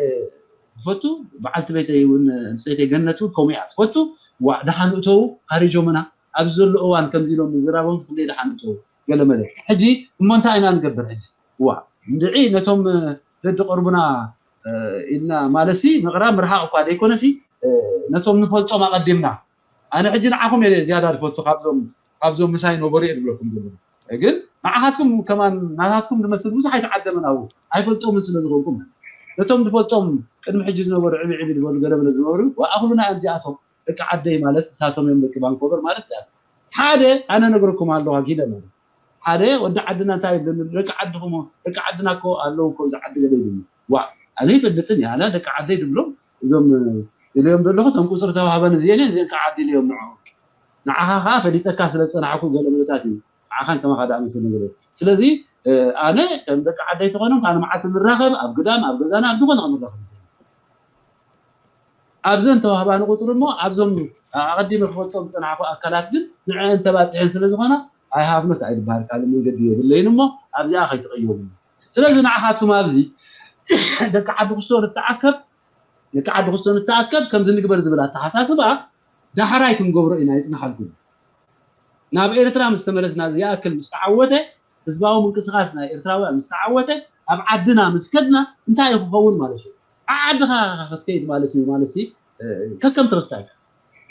ትፈቱ በዓልቲ ቤተይ እውን ምፀይተይ ገነት እውን ከምኡ እያ ትፈቱ ዋዕ ደሓን እተው ካሪጆምና ኣብዚ ዘሎ እዋን ከምዚ ኢሎም ዝራቦም ክንደይ ደሓን እተው ገለ መለ ሕጂ እሞ እንታይ ኢና ንገብር ሕጂ ዋ እንድዒ ነቶም ደድቀርቡና ኢልና ማለትሲ ምቕራብ ምርሓቕ እኳ ዘይኮነሲ ነቶም ንፈልጦም ኣቐዲምና ኣነ ሕጂ ንዓኹም እየ ዝያዳ ዝፈቱ ካብዞም ካብዞም ምሳይ ነበሩ እየ ዝብለኩም ዘለኹ ግን ንዓኻትኩም ከማን ናታትኩም ዝመስል ብዙሕ ኣይተዓደመን ኣብኡ ኣይፈልጦምን ስለ ዝኾንኩም ነቶም ዝፈልጦም ቅድሚ ሕጂ ዝነበሩ ዕብዕብ ዝበሉ ገለመለ ዝነበሩ ኣኹሉና እዮም እዚኣቶም ደቂ ዓደይ ማለት ንሳቶም እዮም ደቂ ቫንኮቨር ማለት እዚኣቶም ሓደ ኣነ ነግረኩም ኣለኹ ኣኪለ ማለት ሓደ ወዲ ዓድና እንታይ ይብለኒ ደቂ ዓድኹም ደቂ ዓድና እኮ ኣለዉ እኮ እዚ ዓዲ ገለ ይብለኒ ዋ ኣነ ይፈልጥን እየ ኣነ ደቂ ዓደይ ዝብሎም እዞም ኢለዮም ዘለኹ እቶም ቁፅሪ ተዋህበኒ እዚአን እየን እዚአን ከዓ ዓዲ ኢለዮም ንዑ ንዓኻ ከዓ ፈሊጠካ ስለ ዝፀናሕኩ ገለ ምልታት እዩ ንዓኻን ከማኻ ደኣ መሰል ነገር ስለዚ ኣነ ከም ደቂ ዓደይ ተኾይኖም ኣነ መዓልቲ ንራኸብ ኣብ ግዳም ኣብ ገዛና ኣብ ዝኾነ ክንራኸብ ኣብዘን ተዋህባኒ ቁፅሪ እሞ ኣብዞም ኣቐዲመ ክፈልጦም ዝፀናሕኩ ኣካላት ግን ንዐን ተባፂሐን ስለ ዝኾና ኣይሃብኖት ኣይድበሃል ካልእ መንገዲ የብለይን እሞ ኣብዚኣ ከይትቕየሙ። ስለዚ ንዓኻትኩም ኣብዚ ደቂ ዓዲ ክስቶ ንተኣከብ ደቂ ዓዲ ክስቶ ንተኣከብ ከምዚ ንግበር ዝብል ኣተሓሳስባ ዳሕራይ ክንገብሮ ኢና ይፅናሓልኩም። ናብ ኤርትራ ምስ ተመለስና ዝኣክል ምስ ተዓወተ ህዝባዊ ምንቅስቃስ ናይ ኤርትራውያን ምስ ተዓወተ ኣብ ዓድና ምስ ከድና እንታይ እዩ ክኸውን ማለት እዩ? ዓድኻ ክትከይድ ማለት እዩ ማለት ሲ ከከም ትርስታይ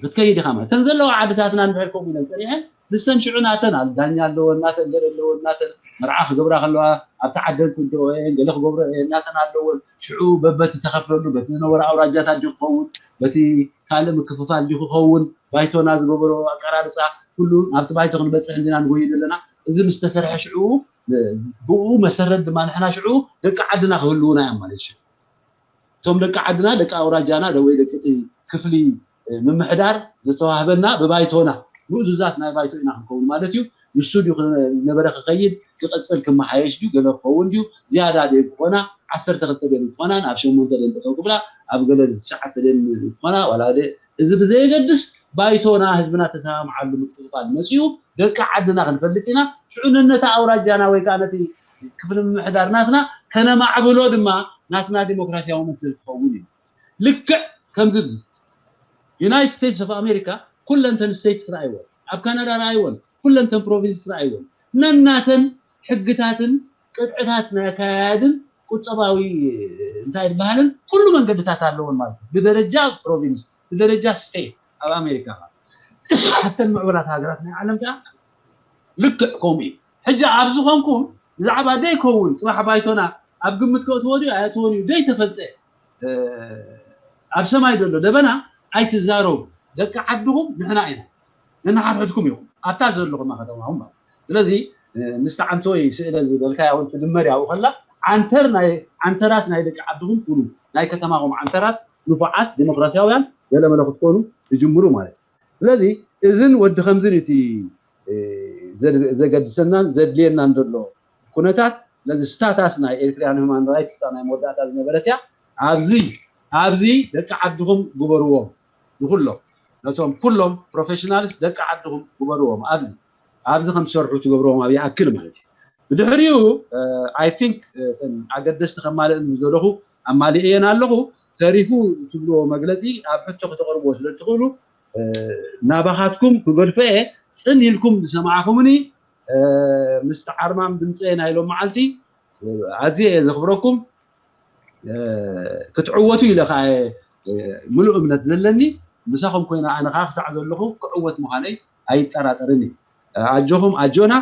ክትከይድ ኢኻ ማለት እተን ዘለዋ ዓድታትና እንድሕር ከምኡ ኢለን ፀኒሐን ንሰን ሽዑ ናተን ዳኛ ኣለወን ናተን ገለ ኣለወን ናተን መርዓ ክገብራ ከለዋ ኣብቲ ዓደን ክወደኦ እየን ገለ ክገብሮ እየን ናተን ኣለወን ሽዑ በበቲ ተኸፍለሉ በቲ ዝነበረ ኣውራጃታት ድዩ ክኸውን በቲ ካልእ ምክፍፋል ድዩ ክኸውን ባይቶና ዝገበሮ ኣቀራርፃ ኩሉ ናብቲ ባይቶ ክንበፅሕ እንዲና ንጎይ ዘለና እዚ ምስ ተሰርሐ ሽዑ ብኡ መሰረት ድማ ንሕና ሽዑ ደቂ ዓድና ክህልውና እዮም ማለት እዩ እቶም ደቂ ዓድና ደቂ ኣውራጃና ወይ ደቂ ክፍሊ ምምሕዳር ዝተዋህበና ብባይቶና ምእዙዛት ናይ ባይቶ ኢና ክንከውን ማለት እዩ ንሱ ድዩ ነበረ ክኸይድ ክቐፅል ክመሓየሽ ድዩ ገለ ክኸውን ድዩ ዝያዳ ደ ክኾና ዓሰርተ ክልተ ደ ክኾና ናብ ሸሞንተ ደ ጠጠው ክብላ ኣብ ገለ ትሽዓተ ደ ክኾና ዋላ እዚ ብዘየገድስ ባይቶና ህዝብና ተሰማምዓሉ ምቅፅፃል መፅኡ ደቂ ዓድና ክንፈልጥ ኢና ሽዑ ነነታ ኣውራጃና ወይ ከዓ ነቲ ክፍሊ ምምሕዳር ናትና ከነማዕብሎ ድማ ናትና ዲሞክራሲያዊ መሰል ክኸውን እዩ ልክዕ ከምዚ ብዚ ዩናይትድ ስቴትስ ኦፍ ኣሜሪካ ኩለንተን ስቴትስ ረኣይወን ኣብ ካናዳ ረኣይወን ኩለንተን ፕሮቪንስ ረኣይወን ነናተን ሕግታትን ቅጥዕታት ናይ ኣካያያድን ቁጠባዊ እንታይ ዝበሃልን ኩሉ መንገድታት ኣለዎን ማለት እዩ ብደረጃ ፕሮቪንስ ብደረጃ ስቴት ኣብ ኣሜሪካ ኣብተን ምዕቡላት ሃገራት ናይ ዓለም ከዓ ልክዕ ከምኡ እዩ ሕጂ ኣብዚ ኮንኩም ብዛዕባ ደይከውን ፅባሕ ባይቶና ኣብ ግምት ከእትዎ ድዩ ኣየትዎን እዩ ደይተፈልጠ ኣብ ሰማይ ዘሎ ደበና ኣይትዛረቡ ደቂ ዓድኹም ንሕና ኢና ነናሓድሕድኩም ኢኹም ኣብታ ዘለኹም ከተማኹም ማለት ስለዚ ምስቲ ዓንተወይ ስእለ ዝበልካያ እውን ትድመር ያው ከላ ዓንተር ናይ ዓንተራት ናይ ደቂ ዓድኹም ኩኑ ናይ ከተማኹም ዓንተራት ንፉዓት ዲሞክራሲያውያን ገለመለ ክትኮኑ ትጅምሩ ማለት እዩ ስለዚ እዝን ወዲ ከምዝን እቲ ዘገድሰናን ዘድልየናን ዘሎ ኩነታት ስለዚ ስታታስ ናይ ኤሪትሪያን ሁማን ራይትስ ናይ መወዳእታ ዝነበረት እያ ኣብዚ ኣብዚ ደቂ ዓድኹም ግበርዎም ንኩሎም ነቶም ኩሎም ፕሮፌሽናልስ ደቂ ዓድኹም ግበርዎም ኣብዚ ኣብዚ ከም ዝሰርሑ ትገብርዎም ኣብ ይኣክል ማለት እዩ ብድሕሪኡ ኣይ ቲንክ ኣገደስቲ ከማልእን ዘለኹ ኣማሊእየን ኣለኹ ተሪፉ ትብልዎ መግለፂ ኣብ ሕቶ ከተቕርብዎ ስለ ትኽእሉ ናባኻትኩም ክገድፎ እየ ፅን ኢልኩም ዝሰማዕኹምኒ ምስቲ ዓርማም ድምፀ ናይ ሎም መዓልቲ ኣዝየ እየ ዘኽብረኩም ክትዕወቱ ኢለ ከዓ ምሉእ እምነት ዘለኒ ምሳኹም ኮይነ ኣነ ከዓ ክሳዕ ዘለኹ ክዕወት ምዃነይ ኣይጠራጠርን እዩ ኣጆኹም ኣጆና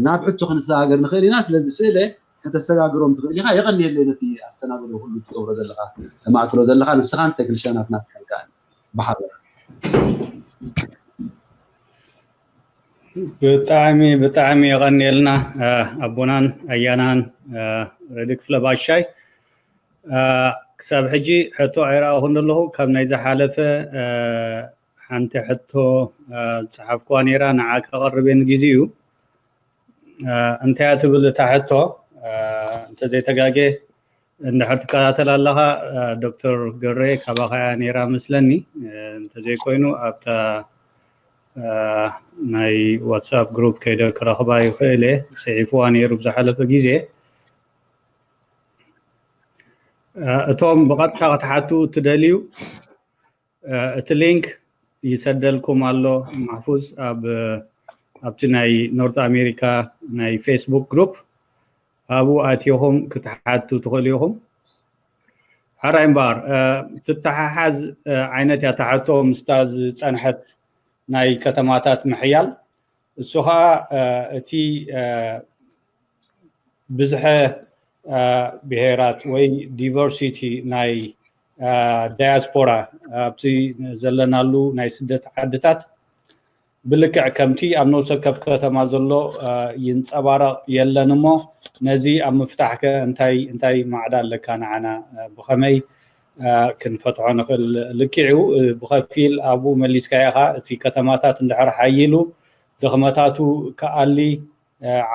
ናብ ሕቶ ክንሰጋገር ንኽእል ኢና ስለዚ ስእለ ከተሰጋግሮም ትኽእል ኢኻ የቐንየለይ ነቲ ኣስተናግዶ ኩሉ ትገብሮ ዘለኻ ተማእክሎ ዘለኻ ንስኻን ተክልሻናት ናትካን ከዓ ብሓበራ ብጣዕሚ ብጣዕሚ የቐንየልና ኣቦናን ኣያናን ረዲ ክፍለ ባሻይ ክሳብ ሕጂ ሕቶ ኣይረኣኹን ዘለኹ ካብ ናይ ዝሓለፈ ሓንቲ ሕቶ ዝፀሓፍኩዋ ነይራ ንዓ ከቐርብ እየ ንግዜኡ እንታይ ትብል እታ ሕቶ እንተዘይተጋጌ እንድሕር ትከታተል ኣለኻ ዶክተር ገሬ ካባኻ እያ ነይራ መስለኒ እንተዘይኮይኑ ኣብታ ናይ ዋትሳፕ ግሩፕ ከይደ ክረኽባ ይኽእል እየ ፅሒፍዋ ነይሩ ብዝሓለፈ ግዜ እቶም ብቐጥታ ክትሓቱ እትደልዩ እቲ ሊንክ ይሰደልኩም ኣሎ ማሕፉዝ ኣብ ኣብቲ ናይ ኖርት ኣሜሪካ ናይ ፌስቡክ ግሩፕ ኣብኡ ኣትኹም ክትሓቱ ትኽእሉ ኢኹም ሓራይ እምበኣር ትተሓሓዝ ዓይነት እያ ተሓቶ ምስታ ዝፀንሐት ናይ ከተማታት ምሕያል እሱ ከዓ እቲ ብዝሐ ብሄራት ወይ ዲቨርሲቲ ናይ ዳያስፖራ ኣብቲ ዘለናሉ ናይ ስደት ዓድታት ብልክዕ ከምቲ ኣብ ነብሰ ወከፍ ከተማ ዘሎ ይንፀባረቕ የለን እሞ ነዚ ኣብ ምፍታሕ ከ እንታይ እንታይ ማዕዳ ኣለካ ንዓና ብኸመይ ክንፈትሖ ንኽእል ልክዕ እዩ ብኸፊል ኣብኡ መሊስካ ኢኻ እቲ ከተማታት እንድሕር ሓይሉ ድኽመታቱ ክኣሊ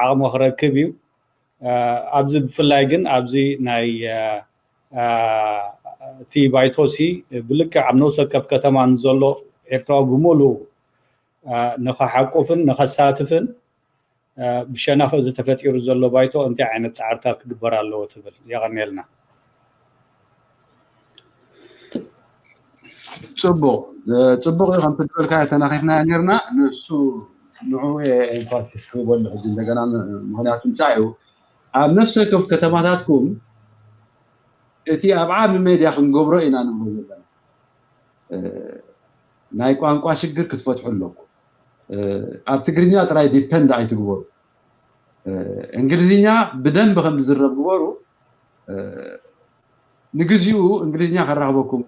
ዓቕሚ ክረክብ እዩ ኣብዚ ብፍላይ ግን ኣብዚ ናይ እቲ ባይቶሲ ብልክዕ ኣብ ነፍሲ ወከፍ ከተማ ንዘሎ ኤርትራዊ ብምሉኡ ንኸሓቁፍን ንኸሳትፍን ብሸነኽ እዚ ተፈጢሩ ዘሎ ባይቶ እንታይ ዓይነት ፃዕርታት ክግበር ኣለዎ ትብል? የቐንየልና። ፅቡቕ ፅቡቕ እዩ። ከምቲ ዝበልካዮ ተናኺፍናዮ ነርና። ንሱ ንዕኡ ኤምፋሲስ ክህበሉ ሕጂ እንደገና ምክንያቱ እንታይ እዩ ኣብ ነፍሲ ወከፍ ከተማታትኩም እቲ ኣብ ዓቢ ሜድያ ክንገብሮ ኢና ንብሎ ዘለና ናይ ቋንቋ ሽግር ክትፈትሑ ኣለኩም። ኣብ ትግርኛ ጥራይ ዲፐንድ ኣይትግበሩ። እንግሊዝኛ ብደንብ ከም ዝዝረብ ግበሩ። ንግዚኡ እንግሊዝኛ ከራኽበኩም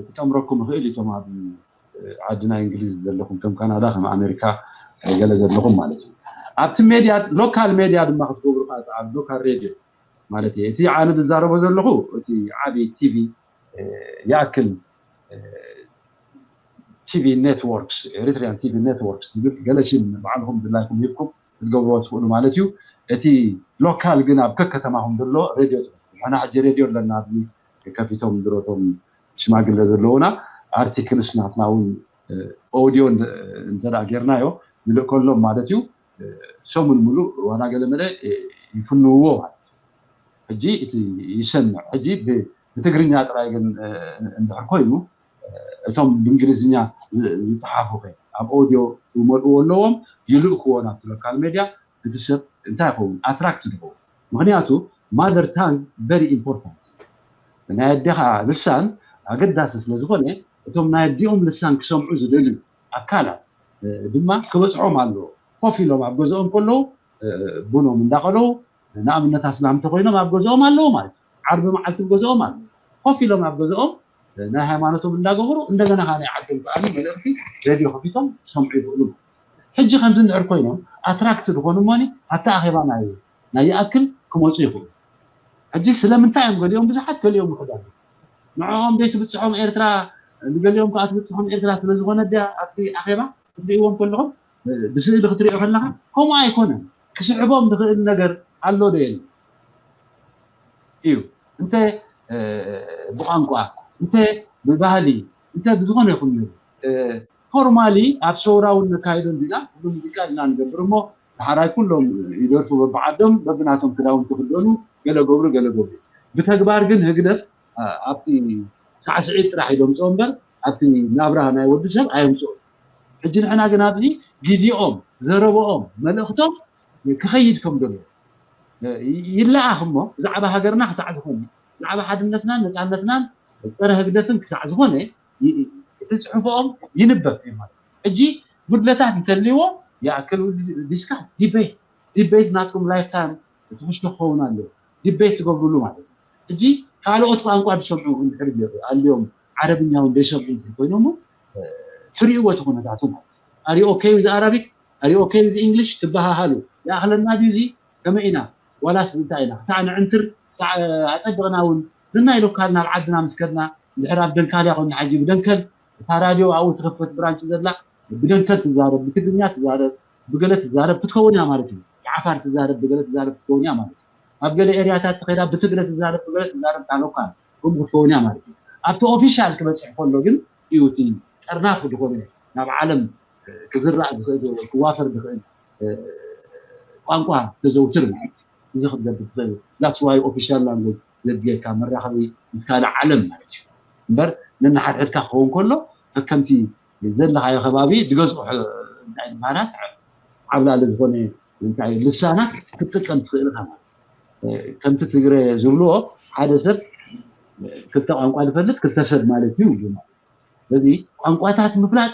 ክጠምረኩም ይኽእል እዩ። እቶም ኣብ ዓዲ ናይ እንግሊዝ ዘለኹም ከም ካናዳ ከም ኣሜሪካ ገለ ዘለኹም ማለት እዩ። ኣብቲ ሜድያ ሎካል ሜድያ ድማ ክትገብሩ ከዓ ኣብ ሎካል ሬድዮ ማለት እዩ። እቲ ኣነ ዝዛረቦ ዘለኹ እቲ ዓብዪ ቲቪ ይኣክል ቲቪ ኔትወርክስ ኤሪትሪያን ቲቪ ኔትወርክስ ዝብል ገለ ሽም ባዕልኹም ድላይኩም ሂብኩም ክትገብርዎ ትኽእሉ ማለት እዩ። እቲ ሎካል ግን ኣብ ከከተማኹም ዘሎ ሬድዮ ንሕና ሕጂ ሬድዮ ኣለና ኣብዚ ከፊቶም ድሮቶም ሽማግለ ዘለውና ኣርቲክልስ ናትና እውን ኦዲዮ እንተ ጌርናዮ ንልእከሎም ማለት እዩ። ሰሙን ሙሉእ ዋላ ገለ መለ ይፍንውዎ ማለት እዩ። ሕጂ እቲ ይሰምዕ ሕጂ ብትግርኛ ጥራይ ግን እንድሕር ኮይኑ እቶም ብእንግሊዝኛ ዝፀሓፉ ከ ኣብ ኦዲዮ ይመልእዎ ኣለዎም ይልእክዎ ናብቲ ሎካል ሜድያ እቲ ሰብ እንታይ ይኸውን ኣትራክት ዝኸውን ምክንያቱ ማደር ታንግ ቨሪ ኢምፖርታንት ናይ ኣዴኻ ልሳን ኣገዳሲ ስለዝኾነ እቶም ናይ ኣዲኦም ልሳን ክሰምዑ ዝደልዩ ኣካላት ድማ ክበፅሖም ኣለዎ ኮፍ ኢሎም ኣብ ገዝኦም ከለዉ ቡኖም እንዳቀለዉ ንኣብነት ኣስላም እንተኮይኖም ኣብ ገዝኦም ኣለዉ ማለት እዩ ዓርቢ መዓልቲ ኣብ ገዝኦም ኣለዉ ኮፍ ኢሎም ኣብ ገዝኦም ናይ ሃይማኖቶም እንዳገበሩ እንደገና ከዓ ናይ ዓዶም ከዓ መልእክቲ ሬድዮ ከፊቶም ክሰምዑ ይኽእሉ ሕጂ ከምዚ እንድሕር ኮይኖም ኣትራክት ዝኾኑ እሞኒ ኣብቲ ኣኼባ ናይ ናይ ይኣክል ክመፁ ይኽእሉ ሕጂ ስለምንታይ እዮም ገሊኦም ብዙሓት ገሊኦም ውሑዳት ንዕኦም ዘይትብፅሖም ኤርትራ ንገሊኦም ከዓ ትብፅሖም ኤርትራ ስለዝኾነ ድያ ኣብቲ ኣኼባ ክትሪእዎም ከለኹም ብስእሊ ክትሪኦ ከለካ ከምኡ ኣይኮነን ክስዕቦም ዝኽእል ነገር ኣሎ ዶ የለ እዩ እንተ ብቋንቋ እንተ ብባህሊ እንተ ብዝኾነ ይኹን ነገር ፎርማሊ ኣብ ሰውራ እውን ነካይዶ እንዲና ብሙዚቃ ኢና ንገብር እሞ ዳሕራይ ኩሎም ይደርፉ በብዓዶም በብናቶም ክዳውንቲ ክደኑ ገለ ገብሩ ገለ ገብሩ ብተግባር ግን ህግደፍ ኣብቲ ሳዕስዒት ጥራሕ እዩ ዘምፅኦ እምበር ኣብቲ ናብራ ናይ ወዲ ሰብ ኣየምፅኦ ሕጂ ንሕና ግን ኣብዚ ግዜኦም ዘረበኦም መልእኽቶም ክኸይድ ከም ዘሎ ይለኣኽ እሞ ብዛዕባ ሃገርና ክሳዕ ዝኾነ ብዛዕባ ሓድነትናን ነፃነትናን ፀረ ህግደፍን ክሳዕ ዝኾነ እቲ ፅሑፎኦም ይንበብ እዩ ማለት ሕጂ ጉድለታት እንተልዎ ይኣክል ዲስካ ዲቤት ዲቤት ናትኩም ላይፍ ታይም ትሕዝቶ ክኸውን ኣለዎ ዲቤት ትገብርሉ ማለት እዩ ሕጂ ካልኦት ቋንቋ ዝሰምዑ እንድሕር ኣለዮም ዓረብኛ እውን ዘይሰምዑ እንድሕር ኮይኖም ትርእይዎ እቲ ኩነታቱ ማለት እዩ are you okay with Arabic are you okay with English ትበሃሃሉ ይኣኽለና ድዩ እዚ ከመይ ኢና ዋላስ እንታይ ኢና ክሳዕ ንዕንትር ክሳዕ ኣፀቢቕና እውን ንናይ ሎካል ናብ ዓድና ምስ ከድና እንድሕር ኣብ ደንካልያ ኮይና ሕጂ ብደንከል እታ ራድዮ ኣብኡ ትኸፈት ብራንች ዘላ ብደንከል ትዛረብ ብትግርኛ ትዛረብ ብገለ ትዛረብ ክትከውን እያ ማለት እዩ ብዓፋር ትዛረብ ብገለ ትዛረብ ክትከውን እያ ማለት እዩ ኣብ ገለ ኤርያታት ተኸይዳ ብትግረ ትዛረብ ብገለ ትዛረብ እታ ሎካል ከምኡ ክትከውን እያ ማለት እዩ ኣብቲ ኦፊሻል ክበፅሕ ከሎ ግን እዩ እቲ ጠርናፍ ዝኾነ ናብ ዓለም ክዝራእ ዝኽእል ክዋፈር ዝኽእል ቋንቋ ተዘውትር ማለት እዩ እዚ ክትገብር ትኽእል that's why official language ዘድልየካ መራኸቢ ምስ ካልእ ዓለም ማለት እዩ እምበር ነንሓድሕድካ ክኸውን ከሎ ከከምቲ ዘለኻዮ ከባቢ ዝገዝኦ እንታይ ዝበሃላት ዓብላሊ ዝኾነ እንታይ ልሳናት ክትጥቀም ትኽእል ኢኻ ማለት ከምቲ ትግረ ዝብልዎ ሓደ ሰብ ክልተ ቋንቋ ዝፈልጥ ክልተ ሰብ ማለት እዩ ይብሉ ማለት ስለዚ ቋንቋታት ምፍላጥ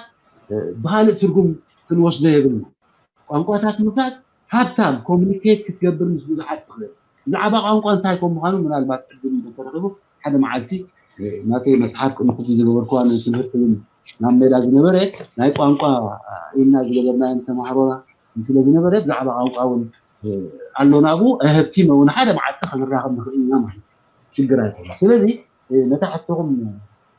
ብካልእ ትርጉም ክንወስዶ የብልና ቋንቋታት ምፍላጥ ሃብታም ኮሚኒኬት ክትገብር ምስ ብዙሓት ትኽእል ብዛዕባ ቋንቋ እንታይ ከም ምዃኑ ምናልባት ዕድል እንተተረኺቡ ሓደ መዓልቲ ናተይ መፅሓፍ ቅድሚ ሕጂ ዝገበርኩዋ ንትምህርቲ እውን ናብ ሜዳ ዝነበረ ናይ ቋንቋ ኢልና ዝገበርናዮ ተማሃሮና ስለ ዝነበረ ብዛዕባ ቋንቋ እውን ኣሎ ናብኡ ኣሀብቲመ እውን ሓደ መዓልቲ ክንራኸብ ንኽእል ኢና ማለት ሽግር ኣይኮነ ስለዚ ነታ ሕቶኹም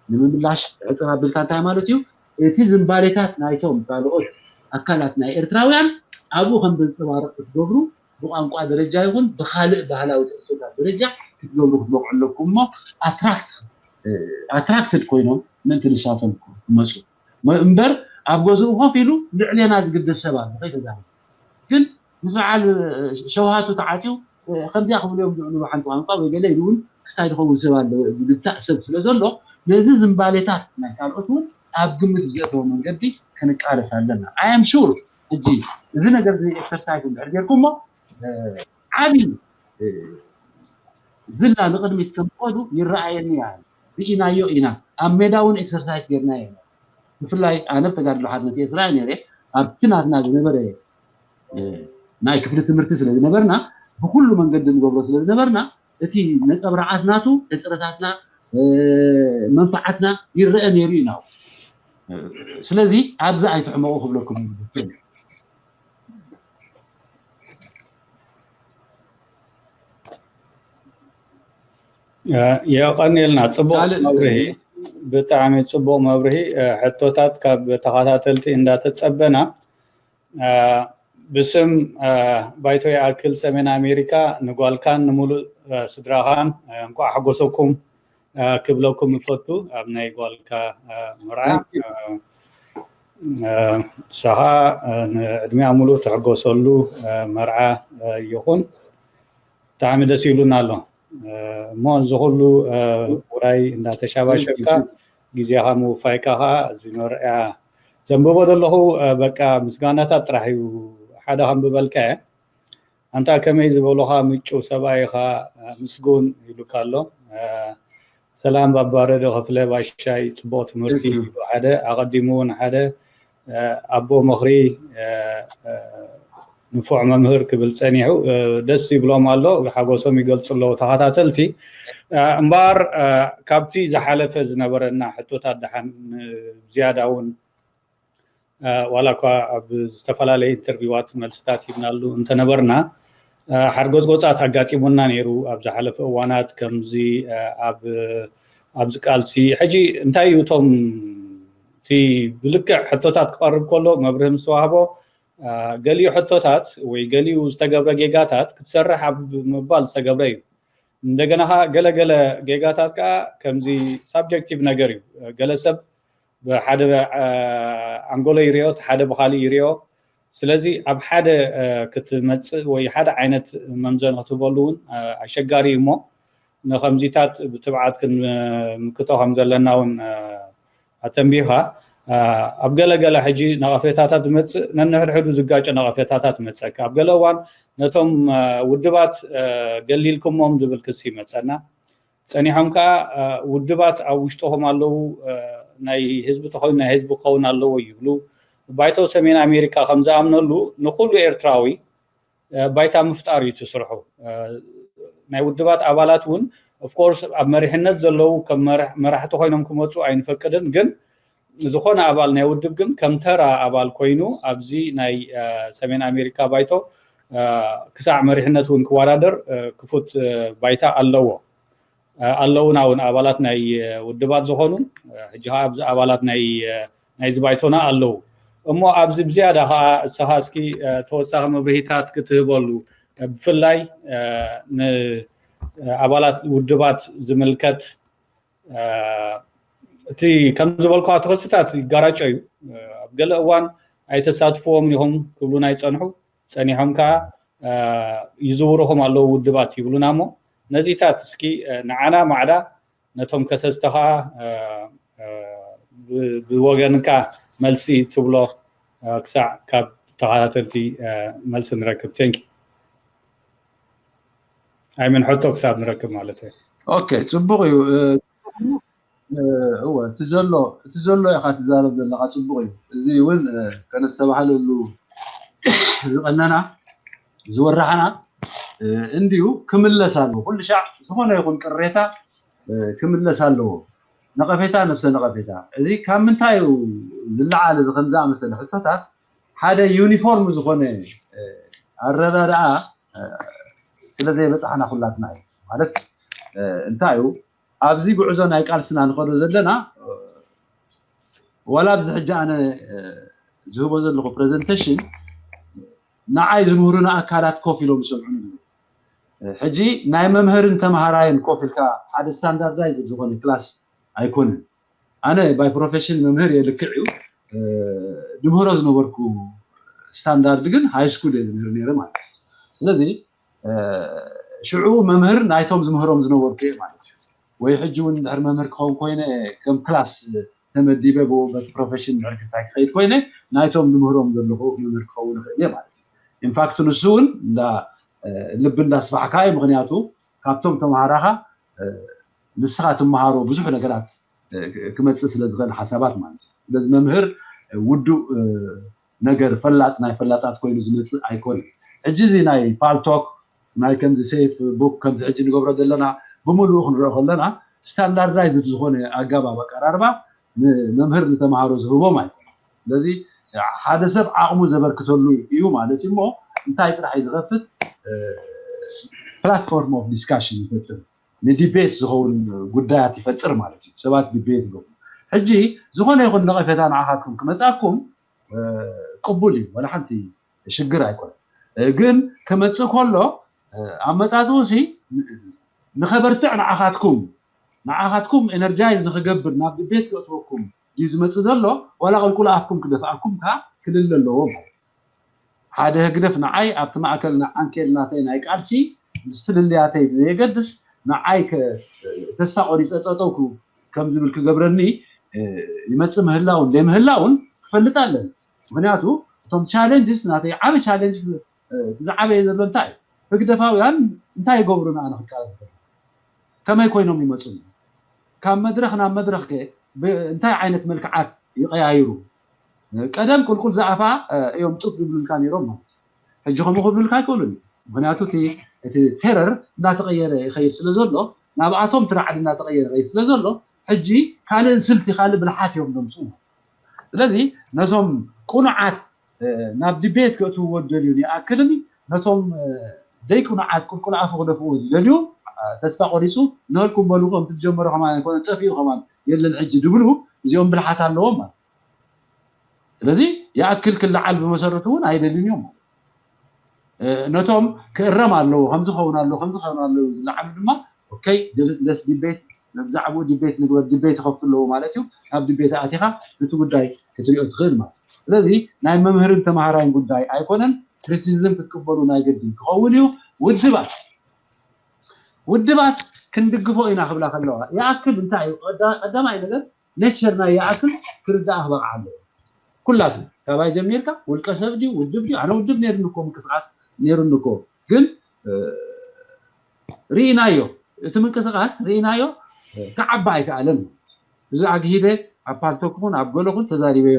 ንምምላሽ ዕፅር ኣቢልካ እንታይ ማለት እዩ እቲ ዝንባሌታት ናይቶም ካልኦት ኣካላት ናይ ኤርትራውያን ኣብኡ ከም ዘንፀባርቕ ክትገብሩ ብቋንቋ ደረጃ ይኹን ብካልእ ባህላዊ ትሕዝቶታት ደረጃ ክትገብሩ ክትበቕዑ ኣለኩም እሞ ኣትራክት ኣትራክትድ ኮይኖም ምእንቲ ንሳቶም ክመፁ እምበር ኣብ ገዝኡ ኮፍ ኢሉ ልዕሌና ዝግደስ ሰብ ኣሎ ከይተዛረብ ግን ምስ በዓል ሸውሃቱ ተዓፅዩ ከምዚኣ ክብሉ እዮም ዝዕልሉ ሓንቲ ቋንቋ ወይ ገለ ኢሉ እውን ክሳይ ዝኸውን ሰብ ኣሎ ዝግታእ ሰብ ስለ ዘሎ ነዚ ዝንባሌታት ናይ ካልኦት እውን ኣብ ግምት ብዘእተወ መንገዲ ክንቃለስ ኣለና። I am sure ሕጂ እዚ ነገር እዚ ኤክሰርሳይዝ እንድሕር ጌርኩሞ ዓብዪ ዝላ ንቕድሚት ከም ዝኸዱ ይረኣየኒ እያ። ርኢናዮ ኢና። ኣብ ሜዳ እውን ኤክሰርሳይዝ ጌርናዮ ኢና። ብፍላይ ኣነ ኣብ ተጋድሎ ሓርነት ኤርትራ እየ ነይረ። ኣብቲ ናትና ዝነበረ ናይ ክፍሊ ትምህርቲ ስለ ዝነበርና ብኩሉ መንገዲ ንገብሮ ስለ ዝነበርና እቲ ነፀብራዓት ናቱ ሕፅረታትና መንፍዓትና ይረአ ነይሩ እዩ ናው ስለዚ ኣብዚ ኣይትሕመቑ ክብለኩም ይብል የቐንየልና ፅቡቅ መብርሂ ብጣዕሚ ፅቡቅ መብርሂ ሕቶታት ካብ ተኸታተልቲ እንዳተፀበና ብስም ባይቶ ይኣክል ሰሜን ኣሜሪካ ንጓልካን ንሙሉእ ስድራኻን እንኳዕ ሓጎሰኩም ክብለኩም እፈቱ ኣብ ናይ ጓልካ መርዓ ንስኻ ንዕድሚኣ ሙሉእ ትሕጎሰሉ መርዓ ይኹን ብጣዕሚ ደስ ይብሉና ኣሎ እሞ እዚ ኩሉ ውራይ እንዳተሻባሸብካ ግዜኻ ምውፋይካ ከዓ እዚ መርያ ዘንብቦ ዘለኹ በቃ ምስጋናታት ጥራሕ እዩ ሓደ ከንብበልካ እየ ኣንታ ከመይ ዝበሉኻ ምጩ ሰብኣይ ኢኻ ምስጉን ኢሉካ ኣሎ ሰላም ባባረዶ ከፍለ ባሻይ ፅቡቅ ትምህርቲ ሓደ ኣቀዲሙ እውን ሓደ ኣቦ ምኽሪ ንፉዕ መምህር ክብል ፀኒሑ ደስ ይብሎም ኣሎ ሓጎሶም ይገልፁ ኣለዉ ተኸታተልቲ እምበኣር ካብቲ ዝሓለፈ ዝነበረና ሕቶታት ደሓን ዝያዳ እውን ዋላ እኳ ኣብ ዝተፈላለየ ኢንተርቪዋት መልስታት ሂብናሉ እንተነበርና ሓርጎፅጎፃት ኣጋጢሙና ነይሩ ኣብ ዝሓለፈ እዋናት ከምዚ ኣብዚ ቃልሲ ሕጂ እንታይ እዩ እቶም እቲ ብልክዕ ሕቶታት ክቐርብ ከሎ መብርህ ምስ ተዋህቦ ገሊኡ ሕቶታት ወይ ገሊኡ ዝተገብረ ጌጋታት ክትሰርሕ ኣብ ምባል ዝተገብረ እዩ እንደገና ገለገለ ጌጋታት ከዓ ከምዚ ሳብጀክቲቭ ነገር እዩ ገለ ሰብ ብሓደ ኣንጎሎ ይሪኦ ሓደ ብካሊእ ይሪኦ ስለዚ ኣብ ሓደ ክትመፅእ ወይ ሓደ ዓይነት መምዘን ክትህበሉ እውን ኣሸጋሪ እዩ እሞ ንከምዚታት ብትብዓት ክንምክቶ ከም ዘለና እውን ኣተንቢኻ ኣብ ገለገለ ሕጂ ነቐፌታታት ዝመፅእ ነንሕድሕዱ ዝጋጨ ነቐፌታታት መፀካ ኣብ ገለ እዋን ነቶም ውድባት ገሊልኩሞም ዝብል ክሲ ይመፀና ፀኒሖም ከዓ ውድባት ኣብ ውሽጥኹም ኣለዉ ናይ ህዝቢ ተኮይኑ ናይ ህዝቢ ክኸውን ኣለዎ ይብሉ ባይቶ ሰሜን ኣሜሪካ ከም ዝኣምነሉ ንኩሉ ኤርትራዊ ባይታ ምፍጣር እዩ ትስርሑ ናይ ውድባት ኣባላት እውን ኦፍኮርስ ኣብ መሪሕነት ዘለዉ ከም መራሕቲ ኮይኖም ክመፁ ኣይንፈቅድን ግን ዝኾነ ኣባል ናይ ውድብ ግን ከም ተራ ኣባል ኮይኑ ኣብዚ ናይ ሰሜን ኣሜሪካ ባይቶ ክሳዕ መሪሕነት እውን ክወዳደር ክፉት ባይታ ኣለዎ ኣለውና እውን ኣባላት ናይ ውድባት ዝኾኑ ሕጂ ከዓ ኣብዚ ኣባላት ናይ ናይዚ ባይቶና ኣለዉ እሞ ኣብዚ ብዝያዳ ከዓ እስኻ እስኪ ተወሳኺ መብርሂታት ክትህበሉ ብፍላይ ንኣባላት ውድባት ዝምልከት እቲ ከም ዝበልኳ እቲ ክስታት ይጋራጮ እዩ ኣብ ገለ እዋን ኣይተሳትፍዎም ኢኹም ክብሉና ይፀንሑ ፀኒሖም ከዓ ይዝውርኹም ኣለዉ ውድባት ይብሉና እሞ ነዚታት እስኪ ንዓና ማዕዳ ነቶም ከሰስቲ ከዓ ብወገንካ መልሲ ትብሎ ክሳዕ ካብ ተኸታተልቲ መልሲ ንረክብ ቴንኪ ኣይምን ሕቶ ክሳብ ንረክብ ማለት እዩ ኦኬ ፅቡቅ እዩ እወ እቲ ዘሎ እቲ ዘሎ ኢኻ ትዛረብ ዘለካ ፅቡቅ እዩ እዚ እውን ከነስተባሃለሉ ዝቀነና ዝወራሕና እንዲዩ ክምለስ ኣለዎ ኩሉ ሻዕ ዝኾነ ይኹን ቅሬታ ክምለስ ኣለዎ ነቐፌታ ነፍሰ ነቐፌታ እዚ ካብ ምንታይ እዩ ዝለዓል እዚ ከም ዝኣመሰለ ሕቶታት ሓደ ዩኒፎርም ዝኾነ ኣረዳድኣ ስለ ዘይበፃሕና ኩላትና እዩ ማለት እንታይ እዩ ኣብዚ ጉዕዞ ናይ ቃልስና ንኸዶ ዘለና ዋላ ኣብዚ ሕጂ ኣነ ዝህቦ ዘለኹ ፕሬዘንቴሽን ንዓይ ዝምህሩና ኣካላት ኮፍ ኢሎም ይሰምዑን ኣለዉ ሕጂ ናይ መምህርን ተምሃራይን ኮፍ ኢልካ ሓደ ስታንዳርዳይዝ ዝኾነ ክላስ ኣይኮነን። ኣነ by profession መምህር እየ፣ ልክዕ እዩ። ዝምህሮ ዝነበርኩ ስታንዳርድ ግን ሃይ ስኩል እየ ዝምህር ነይረ ማለት እዩ። ስለዚ ሽዑ መምህር ናይቶም ዝምህሮም ዝነበርኩ እየ ማለት እዩ። ወይ ሕጂ እውን ድሕር መምህር ክኸውን ኮይነ ከም ክላስ ተመዲበ በቲ ፕሮፌሽን ድሕር ክታይ ክኸይድ ኮይነ ናይቶም ዝምህሮም ዘለኹ መምህር ክኸውን ይኽእል እየ ማለት እዩ። ኢንፋክት ንሱ እውን እንዳ ልቢ እንዳስፋሕካ እዩ። ምክንያቱ ካብቶም ተምሃራኻ ንስኻ ትመሃሮ ብዙሕ ነገራት ክመፅእ ስለ ዝኽእል ሓሳባት ማለት እዩ። ስለዚ መምህር ውዱእ ነገር ፈላጥ ናይ ፈላጣት ኮይኑ ዝመፅእ ኣይኮነን። ሕጂ እዚ ናይ ፓልቶክ ናይ ከምዚ ሴፍ ቡክ ከምዚ ሕጂ ንገብሮ ዘለና ብምሉኡ ክንሪኦ ከለና ስታንዳርዳይዝድ ዝኾነ ኣገባብ ኣቀራርባ ንመምህር ንተምሃሮ ዝህቦም ኣይኮነን። ስለዚ ሓደ ሰብ ዓቕሙ ዘበርክተሉ እዩ ማለት እዩ። እሞ እንታይ ጥራሕ እዩ ዝኸፍት ፕላትፎርም ኦፍ ዲስካሽን ይፈጥር ንዲቤት ዝኸውን ጉዳያት ይፈጥር ማለት እዩ። ሰባት ዲቤት ይገብሩ። ሕጂ ዝኾነ ይኹን ነቐፌታ ንዓኻትኩም ክመፃኩም ቅቡል እዩ፣ ወላ ሓንቲ ሽግር ኣይኮነን። ግን ከመፅእ ከሎ ኣመፃፅኡ ሲ ንኸበርትዕ ንዓኻትኩም ንዓኻትኩም ኤነርጃይዝ ንኽገብር ናብ ዲቤት ክእትወኩም እዩ ዝመፅእ ዘሎ፣ ዋላ ቁልቁል ኣፍኩም ክደፍኣኩም ከዓ ክልል ኣለዎ ማለት ሓደ ህግደፍ ንዓይ ኣብቲ ማእከል ዓንኬል ናተይ ናይ ቃልሲ ምስ ፍልልያተይ ብዘየገድስ ንዓይ ተስፋ ቆሪፀ ጠጠው ከም ዝብል ክገብረኒ ይመፅእ ምህላውን ዘይምህላውን ክፈልጥ ኣለኒ። ምክንያቱ እቶም ቻለንጅስ ናተይ ዓብ ቻለንጅስ ዝዓበየ ዘሎ እንታይ እዩ? ህግደፋውያን እንታይ ይገብሩ ንኣነ ክቃለስ ከመይ ኮይኖም ይመፁ? ካብ መድረኽ ናብ መድረኽ ከ እንታይ ዓይነት መልክዓት ይቀያይሩ? ቀደም ቁልቁል ዝኣፋ እዮም ጡፍ ዝብሉልካ ነይሮም ማለት እዩ። ሕጂ ከምኡ ክብሉልካ ኣይክእሉን። ምክንያቱ እቲ ቴረር እንዳተቀየረ ይኸይድ ስለ ዘሎ ናብኣቶም እቲ ራዕዲ እንዳተቀየረ ይኸይድ ስለ ዘሎ ሕጂ ካልእ ስልቲ ካልእ ብልሓት እዮም ዘምፅኡ። ስለዚ ነዞም ቁኑዓት ናብ ዲቤት ከእትውዎ ዝደልዩ ይኣክልን ነቶም ደይቁኑዓት ቁልቁል ኣፉ ክደፍኡ ዝደልዩ ተስፋ ቆሪፁ ንህልኩም በሉ ከም ትጀመሩ ከማን ኣይኮነ ጠፊኡ ከማን የለን ሕጂ ድብሉ እዚኦም ብልሓት ኣለዎም ማለት ስለዚ ይኣክል ክለዓል ብመሰረቱ እውን ኣይደልን እዮም ማለት ነቶም ክእረም ኣለዎ ከምዚ ኸውን ኣለዎ ከምዚ ኸውን ኣለዎ ዝለዓሉ ድማ ኦኬ ደስ ዲቤት ብዛዕባኡ ዲቤት ንግበር ዲቤት ይኸፍቱ ኣለዎ ማለት እዩ ናብ ዲቤት ኣቲኻ እቲ ጉዳይ ክትሪኦ ትኽእል ማለት ስለዚ ናይ መምህርን ተምሃራይን ጉዳይ ኣይኮነን ክሪቲሲዝም ክትቅበሉ ናይ ግድን ክኸውን እዩ ውድባት ውድባት ክንድግፎ ኢና ክብላ ከለዋ ይኣክል እንታይ እዩ ቀዳማይ ነገር ኔቸር ናይ ይኣክል ክርዳኣ ክበቕዓ ኣለዎ ኩላትና ካባይ ጀሚርካ ውልቀ ሰብ ድዩ ውድብ ድዩ ኣነ ውድብ ነይሩኒ እኮ ምንቅስቃስ ነይሩኒ እኮ ግን ርኢናዮ እቲ ምንቅስቃስ ርኢናዮ ክዓባ ኣይከኣለን እዚ ኣግሂደ ኣብ ፓልቶክ ኹን ኣብ ገለ ኹን ተዛሪበዮ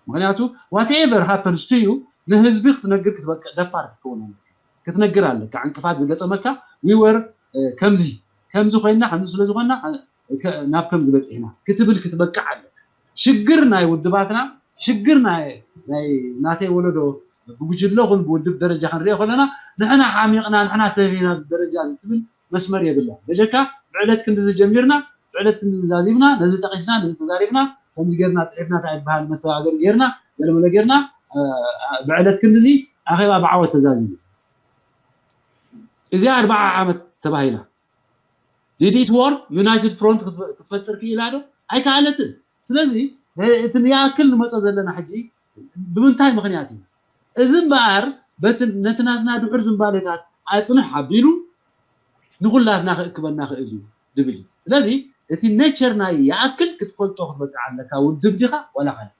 ምክንያቱ whatever happens to you ንህዝቢ ክትነግር ክትበቅዕ ደፋር ክትከውን ኣለካ ክትነግር ኣለካ ዕንቅፋት ዝገጠመካ we were ከምዚ ከምዚ ኮይና ከምዚ ስለ ዝኾና ናብ ከምዚ በፂሕና ክትብል ክትበቅዕ ኣለካ ሽግር ናይ ውድባትና ሽግር ናይ ናተይ ወለዶ ብጉጅለ ኹን ብውድብ ደረጃ ክንሪኦ ከለና ንሕና ሓሚቕና ንሕና ሰፊና ደረጃ ዝትብል መስመር የብላ በጀካ ብዕለት ክንድዚ ጀሚርና ብዕለት ክንድዚ ዛዚምና ነዚ ጠቂስና ነዚ ተዛሪብና ከምዚ ጌርና ፅሒፍና እንታይ ይበሃል መሰጋገሪ ጌርና ገለመለ ጌርና ብዕለት ክንድዚ ኣኼባ ብዓወት ተዛዚሙ እዚኣ ኣርባዓ ዓመት ተባሂላ did it work united front ክትፈጥር ክኢላ ዶ ኣይከኣለትን ስለዚ እቲ ንይኣክል ንመፆ ዘለና ሕጂ ብምንታይ ምክንያት እዩ እዚ እምበኣር ነቲ ናትና ድሑር ዝንባሌታት ኣፅንሕ ኣቢሉ ንኩላትና ክእክበና ክእል እዩ ዝብል እዩ ስለዚ እቲ ኔቸር ናይ ይኣክል ክትፈልጦ ክትበቅዕ ኣለካ ውድብ ዲኻ ዋላ ካልእ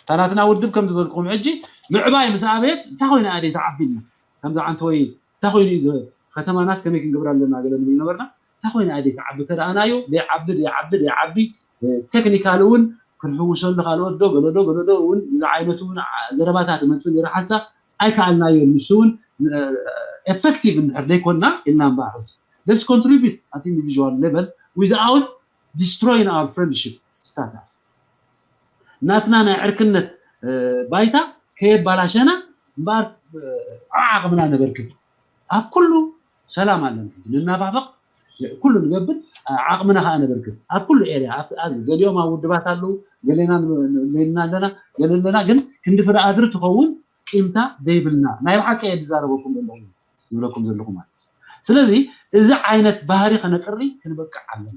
እታ ናትና ውድብ ከም ዝበልኩም ሕጂ ምዕባይ ምስ ኣበየት እንታይ ኮይና እያ ዘይትዓቢ ከምዚ ዓንተወይ እንታይ ኮይኑ እዩ ከተማናስ ከመይ ክንገብር ኣለና ገለ ንብል ነበርና እንታይ ኮይና እያ ዘይትዓቢ ተረኣናዮ ዘይዓቢ ዘይዓቢ ዘይዓቢ ቴክኒካል እውን ክንሕውሰሉ ካልኦት ዶ ገለዶ ገለዶ እውን እዚ ዓይነት እውን ዘረባታት መፅእ ነይሩ ሓንሳብ ኣይከኣልናዮ ንሱ እውን ኤፈክቲቭ እንድሕር ዘይኮንና ኢልና እምበኣር let's contribute at individual level without destroying our friendship status ናትና ናይ ዕርክነት ባይታ ከየባላሸና እምበኣር ዓዓቕምና ነበርክብ ኣብ ኩሉ ሰላም ኣለና ንናፋፈቕ ኩሉ ንገብር ዓቕምና ከዓ ነበርክብ ኣብ ኩሉ ኤርያ ገሊኦም ኣብ ውድባት ኣለዉ ገሌና ኣለና ገለ ኣለና ግን ክንዲ ፍርኣድሪ ትኸውን ቂምታ ዘይብልና ናይ ብሓቂ እየ ዝዛረበኩም ዘለኹ ዝብለኩም ዘለኹ ማለት ስለዚ እዚ ዓይነት ባህሪ ከነጥሪ ክንበቅዕ ኣለና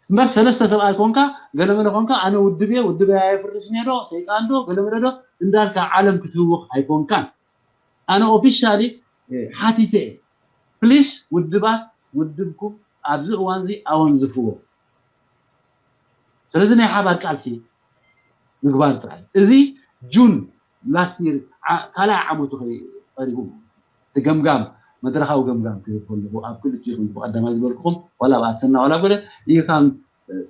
እምበር ሰለስተ ሰብኣይ ኮንካ ገለመለ ኮንካ ኣነ ውድብ እየ፣ ውድብ ኣየፍርስን እየ ዶ ሰይጣን ዶ ገለመለ ዶ እንዳልካ ዓለም ክትህውኽ ኣይኮንካን። ኣነ ኦፊሻሊ ሓቲተ እየ፣ ፕሊስ ውድባት ውድብኩም ኣብዚ እዋን እዚ ኣወንዝፍዎ። ስለዚ ናይ ሓባር ቃልሲ ምግባር ጥራይ። እዚ ጁን ላስት ይር ካልኣይ ዓመቱ ቀሪቡ እቲ ገምጋም መድረኻዊ ገምጋም ክብል ከለኹ ኣብ ክልቲኹም ብቐዳማይ ዝበልኩኹም ዋላ ኣብ ኣሰና ዋላ ኣብ ገለ you can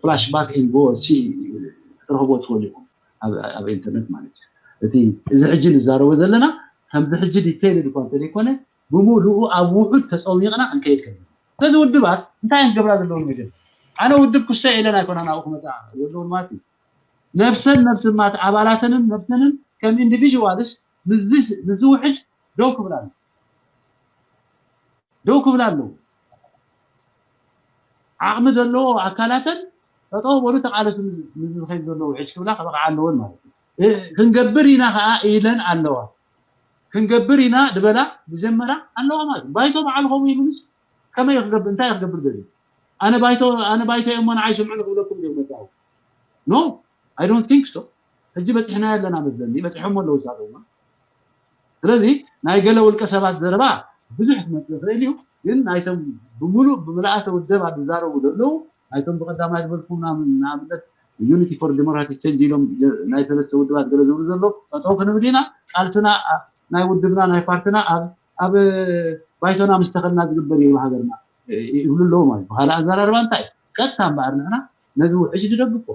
flashback and go see ክትረኽቦ ትኽእሉ ኢኹም ኣብ ኢንተርነት ማለት እዩ። እቲ እዚ ሕጂ ንዛረቦ ዘለና ከምዚ ሕጂ ዲቴይልድ እኳ እንተዘይኮነ ብምሉኡ ኣብ ውሑድ ተፀሚቕና ክንከይድ ከለና ስለዚ ውድባት እንታይ እዮም ክገብራ ዘለዎም መጀመር ኣነ ውድብ ክስቶ ኢለን ኣይኮናን ኣብኡ ክመፃ ዘለውን ማለት እዩ ነብሰን ነብስማት ኣባላተንን ነብሰንን ከም ኢንዲቪዥዋልስ ምስዚ ውሕጅ ደው ክብላ ደው ክብላ ኣለዉ ዓቕሚ ዘለዎ ኣካላተን ጠጠው በሉ ተቃለሱ ምስዚ ዝኸይድ ዘሎ ውሕጅ ክብላ ከበቕዓ ኣለወን ማለት እዩ ክንገብር ኢና ከዓ ኢለን ኣለዋ ክንገብር ኢና ዝበላ ዝጀመራ ኣለዋ ማለት ባይቶ በዓል ከምኡ ኢሉንስ ከመይ ክገብር እንታይ ክገብር ደልዩ ኣነ ባይቶ ኣነ ባይቶ እሞ ንዓይ ስምዑ ክብለኩም ድዩ መጣው no I don't think so ሕጂ በፂሕና ኣለና መስለኒ በፂሖም ኣለዉ ሳለውና ስለዚ ናይ ገለ ውልቀ ሰባት ዘረባ ብዙሕ ክመፅእ ይኽእል እዩ ግን ናይቶም ብምሉእ ብምልኣተ ውደባ ዝዛረቡ ዘለዉ ናይቶም ብቐዳማይ ዝበልኩምና ንኣብነት unity for democratic change ኢሎም ናይ ሰለስተ ውድባት ገለ ዝብሉ ዘሎ ጠጠው ክንብል ኢና ቃልስና ናይ ውድብና ናይ ፓርትና ኣብ ኣብ ባይቶና ምስ ተኸልና ዝግበር እዩ ሃገርና ይብሉ ኣለዉ ማለት ብካልእ ኣዘራርባ እንታይ ቀጥታ እምበኣር ንሕና ነዚ ውሕጅ ንደግፎ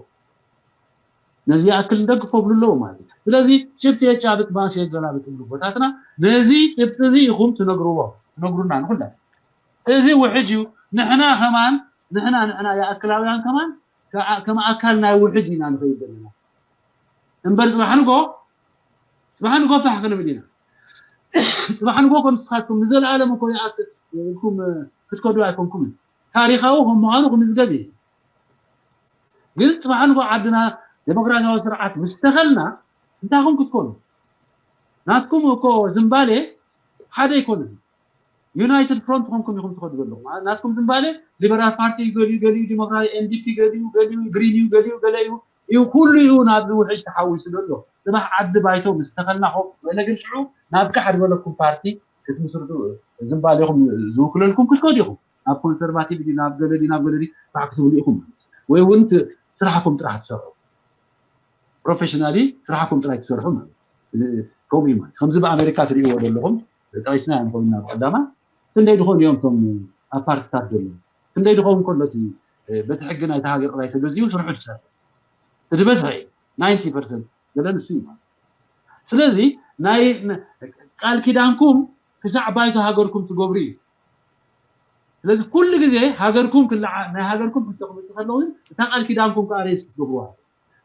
ነዚ ይኣክል ንደግፎ ብሉ ኣለዉ ማለት እዩ ስለዚ ጭብጢ የጫብጥ ባእሲ የገላብጥ ብሉ ቦታትና ነዚ ጭብጢ እዚ ኢኹም ትነግርዎ ትነግሩና ንኩላ እዚ ውሕጅ እዩ ንሕና ከማን ንሕና ንሕና ይኣክላውያን ከማን ከም ኣካል ናይ ውሕጅ ኢና ንኸይድ ዘለና እምበር ፅባሕ ንጎ ፅባሕ ንጎ ፋሕ ክንብል ኢና ፅባሕ ንጎ ከም ንስኻትኩም ንዘለኣለም እኮ ይኣክል ኢልኩም ክትከዱ ኣይኮንኩም ታሪኻዊ ከም ምዃኑ ክምዝገብ እዩ ግን ፅባሕ ንጎ ዓድና ዴሞክራሲያዊ ስርዓት ምስ ተኸልና እንታይ ኹም ክትኮኑ ናትኩም እኮ ዝምባሌ ሓደ ኣይኮነን ዩናይትድ ፍሮንት ኮንኩም ኢኹም ትኸዱ ዘለኹም ናትኩም ዝምባሌ ሊበራል ፓርቲ ገሊኡ ገሊኡ ዲሞክራሲ ኤንዲፒ ገሊኡ ገሊኡ ግሪን እዩ ገሊኡ ገለ እዩ እዩ ኩሉ እዩ ናብዚ ውሕጅ ተሓዊሱ ዘሎ ፅባሕ ዓዲ ባይቶ ምስ ተኸልና ኮፍ ዝበለ ግን ሽዑ ናብ ቃሕ ዝበለኩም ፓርቲ ክትምስርቱ ዝምባሌኹም ዝውክለልኩም ክትከዱ ኢኹም ናብ ኮንሰርቫቲቭ ድዩ ናብ ገለ ድዩ ናብ ገለ ድዩ ባዕ ክትብሉ ኢኹም ወይ እውን ስራሕኩም ጥራሕ ትሰርሑ ፕሮፌሽናሊ ስራሕኩም ጥራይ ትሰርሑ ማለት ከምኡ እዩ ማለት ከምዚ ብኣሜሪካ ትርእይዎ ዘለኹም ጠቂስና እዮም ኮይና ብቀዳማ ክንደይ ድኾኑ እዮም እቶም ኣብ ፓርቲታት ዘለዉ ክንደይ ድኸውን ከሎ እቲ በቲ ሕጊ ናይቲ ሃገር ጥራይ ተገዚኡ ስርሑ ትሰርሑ እቲ ዝበዝሐ እዩ ናይንቲ ፐርሰንት ገለ ንሱ እዩ ማለት ስለዚ ናይ ቃል ኪዳንኩም ክሳዕ ባይቶ ሃገርኩም ትገብሩ እዩ ስለዚ ኩሉ ግዜ ሃገርኩም ክልዓ ናይ ሃገርኩም ሕቶ ክመፅእ ከለውን እታ ቃል ኪዳንኩም ከዓ ሬስ ክትገብሩዋ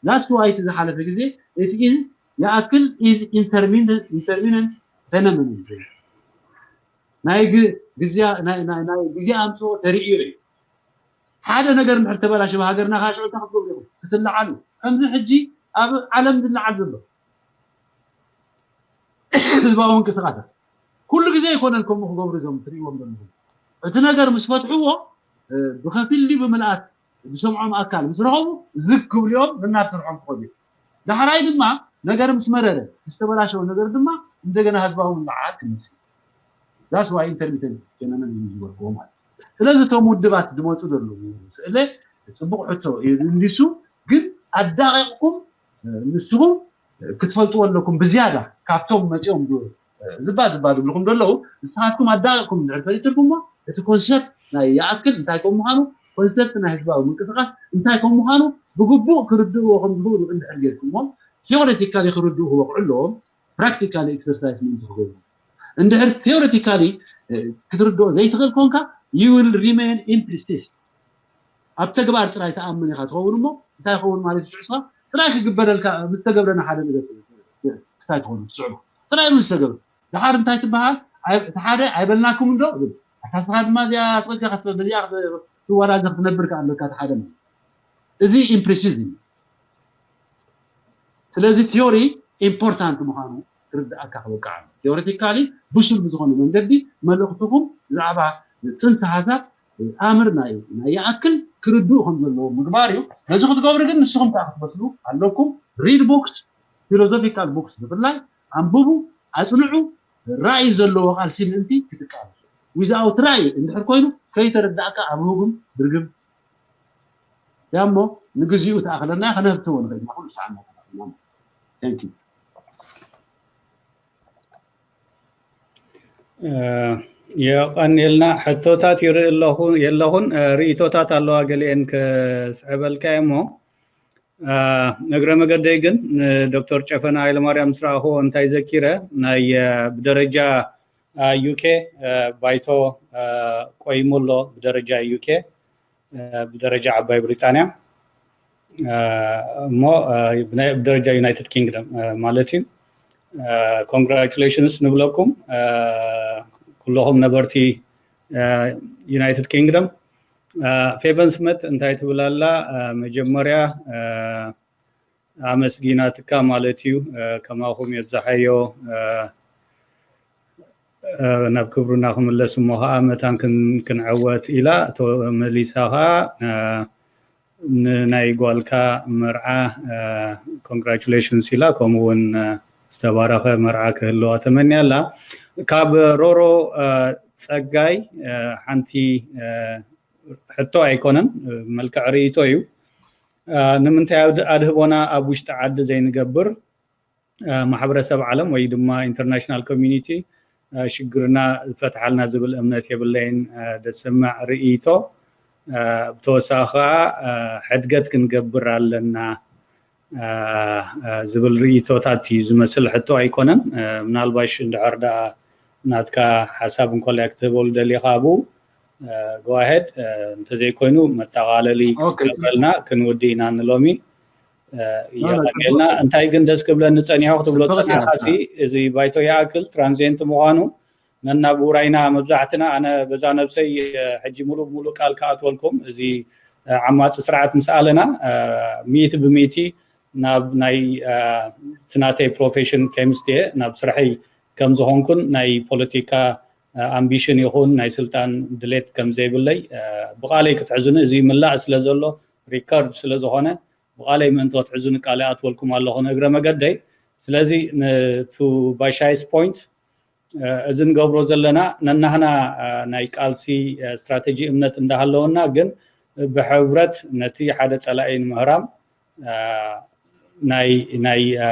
that's why እቲ ዝሓለፈ ግዜ it is ይኣክል is intermittent phenomenon ናይ ግዜ ኣምፅኦ ተርእዮ እዩ ሓደ ነገር እንድሕር ተበላሸ ሃገርና ከዓ ሽዑ እንታይ ክትገብሩ ኢኹም ክትለዓሉ ከምዚ ሕጂ ኣብ ዓለም ዝለዓል ዘሎ ህዝባዊ ምንቅስቃሳት ኩሉ ግዜ ኣይኮነን ከምኡ ክገብሩ እዞም ትርእዎም ዘለኹም እቲ ነገር ምስ ፈትሕዎ ብከፊል ድዩ ብምልኣት ዝሰምዖም ኣካል ምስ ረኸቡ ዝግ ክብልኦም ንናብ ስርሖም ክኸዱ ዳሕራይ ድማ ነገር ምስ መረረ ዝተበላሸወ ነገር ድማ እንደገና ህዝባዊ ምልዓል ክምስ that's why intermittent phenomenon ዝበልክዎ ማለት ስለዚ እቶም ውድባት ዝመፁ ዘለዉ ስእለ ፅቡቅ ሕቶ እዩ እንዲሱ ግን ኣዳቂቕኩም ንስኹም ክትፈልጥዎ ኣለኩም ብዝያዳ ካብቶም መፂኦም ዝባ ዝባ ዝብልኹም ዘለዉ ንስኻትኩም ኣዳቂቕኩም እንድሕር ፈሊጥልኩሞ እቲ ኮንሰፕት ናይ ይኣክል እንታይ ከም ምዃኑ ኮንሰፕት ናይ ህዝባዊ ምንቅስቃስ እንታይ ከም ምዃኑ ብግቡእ ክርድእዎ ከም ዝኽእሉ እንድሕር ጌርኩሞ ቴዎሬቲካሊ ክርድኡ ክበቕዑ ኣለዎም ፕራክቲካሊ ኤክሰርሳይዝ ምእንቲ ክገብሩ እንድሕር ቴዎሬቲካሊ ክትርድኦ ዘይትኽእል ኮንካ you will remain imprecise ኣብ ተግባር ጥራይ ተኣምን ኢኻ ትኸውን እሞ እንታይ ይኸውን ማለት ሽዑ ስኻ ጥራይ ክግበረልካ ምስ ተገብረና ሓደ ነገር ክሳይ ትኸውን ትስዕቦ ጥራይ ምስ ተገብረ ድሓር እንታይ ትበሃል እቲ ሓደ ኣይበልናኩም እንዶ ዝብል ኣታ ስኻ ድማ እዚኣ ኣስቐልካ በዚኣ ክትወዳዘ ክትነብር ከኣለካ እቲ ሓደ ማለት እዚ ኢምፕሪሲዝ እዩ ስለዚ ቲዮሪ ኢምፖርታንት ምዃኑ ክርድኣካ ክበቃዕ ኣሎ ቴዎሬቲካሊ ብሱል ብዝኾነ መንገዲ መልእኽትኹም ብዛዕባ ፅንሰ ሓሳብ ኣምር ናይ ናይ ይኣክል ክርድኡ ከም ዘለዎ ምግባር እዩ። ነዚ ክትገብሩ ግን ንስኹም ከዓ ክትመስሉ ኣለኩም። Read books, philosophical books ብፍላይ ኣንብቡ፣ ኣፅንዑ። ራእይ ዘለዎ ቃልሲ ምእንቲ ክትቃለሱ። Without ራእይ እንድሕር ኮይኑ ከይተረዳእካ ኣብ ህጉም ድርግም ያሞ ንግዚኡ ተኣኸለና ከነህብተዎ ንኽእል ኢና ኩሉ ሰዓት እናተናገርና። Thank you። የቐንየልና። ሕቶታት ይርኢ ኣለኹ የለኹን፣ እ፣ ርእይቶታት ኣለዋ ገሊአን ክስዕበልካ እየ እሞ፣ እ፣ እግረ መገደይ ግን ንዶክተር ጨፈና ሃይለማርያም ምስ ረኣኹዎ እንታይ ዘኪረ፣ ናይ፣ እ፣ ብደረጃ፣ እ፣ ዩ ኬ፣ እ፣ ባይቶ፣ እ፣ ቆይሙ ኣሎ ብደረጃ ዩ ኬ፣ እ፣ ብደረጃ ዓባይ ብሪጣንያ፣ እ፣ እሞ፣ እ፣ ብናይ ብደረጃ ዩናይትድ ኪንግደም፣ እ፣ ማለት እዩ። እ፣ ኮንግራቹሌሽንስ ንብለኩም፣ እ፣ ኩለኹም ነበርቲ፣ እ፣ ዩናይትድ ኪንግደም። እ፣ ፌቨን ስመት እንታይ ትብል ኣላ? እ፣ መጀመርያ፣ እ፣ ኣመስጊናትካ ማለት እዩ። እ፣ ከማኹም የብዝሓዮ። እ፣ እ፣ ናብ ክብሩና ክምለስ እሞ ኸዓ መታን ክን-፣ ክንዕወት ኢላ፣ እቶ መሊሳ ኸዓ፣ እ፣ ንናይ ጓልካ መርዓ፣ እ፣ ኮንግራቹሌሽንስ ኢላ፣ ከምኡ እውን፣ እ፣ ዝተባረኸ መርዓ ክህልዋ ተመንያ ኣላ። ካብ ሮሮ፣ እ፣ ጸጋይ፣ እ፣ ሓንቲ፣ እ፣ ሕቶ ኣይኮነን፣ እ፣ መልክዕ ርእይቶ እዩ። እ፣ ንምንታይ ኣድ-፣ ኣድህቦና ኣብ ውሽጢ ዓዲ ዘይንገብር? እ፣ ማሕበረሰብ ዓለም ወይ ድማ ኢንተርናሽናል ኮሚኒቲ፣ እ፣ ሽግርና ዝፈትሓልና ዝብል እምነት የብለይን፣ እ፣ ደስምዕ ርእይቶ። እ፣ ብተወሳኺ ኸዓ፣ እ፣ ሕድገት ክንገብር ኣለና፣ እ፣ እ፣ ዝብል ርእይቶታት እዩ ዝመስል፣ ሕቶ ኣይኮነን። እ፣ ምናልባሽ እንድሕር ደኣ ናትካ ሓሳብ እንኮላይ ክትህበሉ ደሊኻ ኣብኡ፣ እ፣ go ahead፣ እ፣ እንተዘይኮይኑ መጠቓለሊ ኦኬ። ክትገብረልና ክንውዲ ኢና ንሎሚ። እ፣ ኖ፣ ኖ፣ የቐንየልና። እንታይ ግን ደስ ክብለኒ ጸኒሖ ክትብሎ ጽቡቕ ጸኒሕካ ጌርካ። ሲ፣ እዚ ባይቶ ይኣክል ትራንዚየንት ምዃኑ ነናብ ውራይና መብዛሕትና፣ ኣነ በዛ ነብሰይ፣ እ፣ ሕጂ ሙሉእ ሙሉእ ቃል ክኣትወልኩም፣ እዚ፣ እ፣ ዓማጺ ስርዓት ምስ ኣለና፣ እ፣ ሚእቲ ብሚእቲ ናብ ናይ፣ እ፣ እቲ ናተይ ፕሮፌሽን ኬሚስት እየ፣ ናብ ስርሐይ ከም ዝኾንኩን ናይ ፖለቲካ፣ እ፣ ኣምቢሽን ይኹን ናይ ስልጣን ድሌት ከም ዘይብለይ፣ እ፣ ብቓለይ ክትሕዙኒ፣ እዚ ምላእ ስለ ዘሎ፣ ሪከርድ ስለ ዝኾነ፣ ብቓለይ ምእንቲ ክትሕዙኒ ቃል ይኣትወልኩም ኣለኹ ንእግረ መገደይ። ስለዚ ን-፣ to ባሻይስ ፖይንት፣ እ፣ እዚ ንገብሮ ዘለና ነናህና፣ እ፣ ናይ ቃልሲ፣ እ፣ ስትራተጂ እምነት እንዳሃለወና፣ ግን ብሕብረት ነቲ ሓደ ጸላኢ ንምህራም፣ እ፣ ናይ፣ ናይ፣ እ፣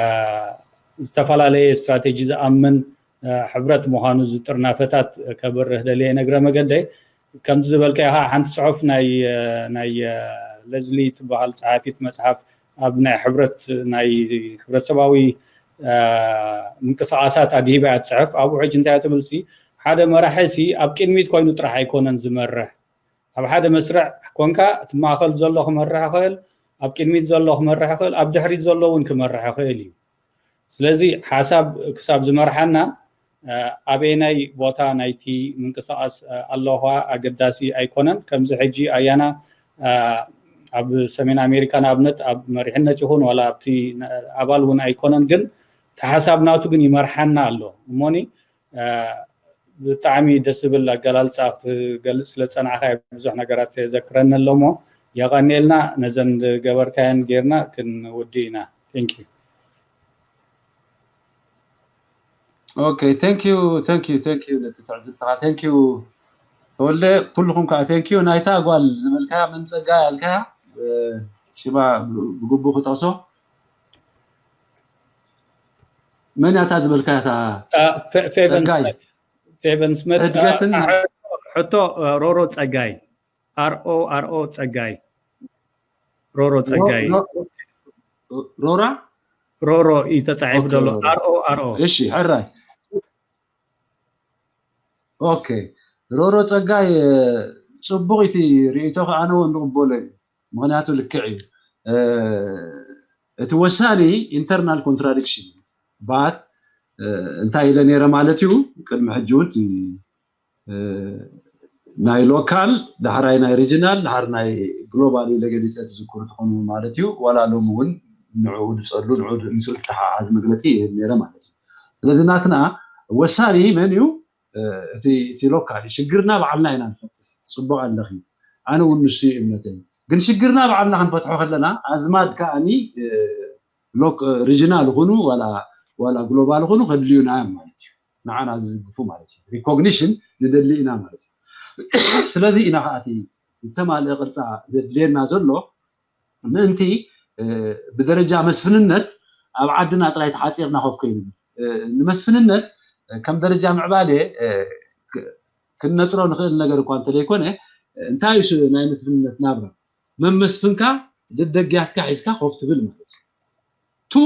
ዝተፈላለየ ስትራተጂ ዝኣምን፣ እ፣ ሕብረት ምዃኑ ዝጥርናፈታት ከብርህ ደልየ ነግረ መገደይ። ከምቲ ዝበልካዮ ከዓ ሓንቲ ጽሑፍ ናይ፣ እ፣ ናይ፣ እ፣ ለዝሊ ትበሃል ጸሓፊት መጽሓፍ ኣብ ናይ ሕብረት፣ ናይ ሕብረተሰባዊ፣ እ፣ ምንቅስቓሳት ኣድሂባ እያ ትጽሕፍ። ኣብኡ ሕጂ እንታይ እያ ትብል ሲ፣ ሓደ መራሒ ሲ ኣብ ቅድሚት ኮይኑ ጥራሕ ኣይኮነን ዝመርሕ። ኣብ ሓደ መስርዕ ኮንካ እቲ ማእኸል ዘሎ ክመርሕ ይኽእል፣ ኣብ ቅድሚት ዘሎ ክመርሕ ይኽእል፣ ኣብ ድሕሪት ዘሎ እውን ክመርሕ ይኽእል እዩ። ስለዚ ሓሳብ ክሳብ ዝመርሓና፣ እ፣ ኣበየናይ ቦታ ናይቲ ምንቅስቓስ፣ እ፣ ኣለኹ ኣገዳሲ ኣይኮነን። ከምዚ ሕጂ ኣያና፣ እ፣ ኣብ ሰሜን ኣሜሪካ ንኣብነት ኣብ መሪሕነት ይኹን ዋላ ኣብቲ ነ-፣ ኣባል እውን ኣይኮነን፣ ግን እቲ ሓሳብ ናቱ ግን ይመርሓና ኣሎ። እሞኒ፣ እ፣ ብጣዕሚ ደስ ዝብል ኣገላልፃ ክገልፅ ስለ ዝፀናሕካ ብዙሕ ነገራት የዘክረኒ ኣሎ እሞ የቐንየልና። ነዘን ዝገበርካየን ጌርና ክንውዲ ኢና። Thank you። ኦኬ፣ thank you፣ thank you፣ thank you ነቲ ትዕዝብትኻ። Thank you ተወልደ፣ ኩልኹም ከዓ thank you። ናይታ ጓል ዝበልካያ መን ጸጋ ያልካያ፣ እ፣ ሽማ ብግቡእ ክጠቕሶ። መን ያታ ዝበልካያ እታ አ፣ ፌ-፣ ፌቨን ጸጋይ? ስመት፣ ፌቨን ስመት፣ እድገትን አ፣ አ፣ ሕቶ፣ አ፣ ሮሮ ጸጋይ፣ ኣር ኦ ኣር ኦ ጸጋይ፣ ሮሮ ጸጋይ። ሮ-፣ ሮ-፣ ሮራ? ሮሮ እዩ ተጻሒፉ ኦኬ፣ ዘሎ። ሮሮ። ኣር ኦ ኣር ኦ። እሺ፣ ሕራይ። ኦኬ፣ ሮሮ ጸጋይ፣ ጽቡቕ እቲ ርእይቶኻ፣ ኣነ እውን ንቕበሎ እዩ። ምኽንያቱ ልክዕ እዩ። እ፣ እቲ ወሳኒ ኢንተርናል ኮንትራዲክሽን እዩ። ባት፣ እ፣ እንታይ ኢለ ነይረ ማለት እዩ፣ ቅድሚ ሕጂ እውን እቲ፣ እ፣ ናይ ሎካል፣ ዳሕራይ ናይ ሪጅናል፣ ዳሕር ናይ ግሎባል ኢለ ገሊጸ ትዝክሩ ትኾኑ ማለት እዩ። ዋላ ሎሚ እውን ንዕኡ ድጸሉ፣ ንዕኡ ድ-፣ ምስኡ ትተሓሓዝ መግለጺ ይህብ ነይረ ማለት እዩ። ስለዚ ናትና ወሳኒ መን እዩ? እ፣ እቲ፣ እቲ ሎካል እዩ። ሽግርና ባዕልና ኢና ንፈትሕ። ፅቡቅ ኣለኺ። ኣነ እውን ንሱ እዩ እምነተይ። ግን ሽግርና ባዕልና ክንፈትሖ ከለና ኣዝማድ ከዓኒ ሪጅናል ይኹኑ ዋላ ግሎባል ይኹኑ ከድልዩና እዮም ማለት እዩ። ንዓና ዝድግፉ ማለት እዩ። ሪኮግኒሽን ንደሊ ኢና ማለት እዩ። ስለዚ ኢና ከዓቲ ዝተማልአ ቅርፃ ዘድልየና ዘሎ ምእንቲ ብደረጃ መስፍንነት ኣብ ዓድና ጥራይ ተሓፂርና ኮፍ ከይኑ ንመስፍንነት ከም ደረጃ ምዕባለ ክነፅሮ ንኽእል ነገር እኳ እንተዘይኮነ እንታይ እዩ ናይ መስፍንነት ናብራ መመስፍንካ ደደግያትካ ሒዝካ ኮፍ ትብል ማለት እዩ። ቱ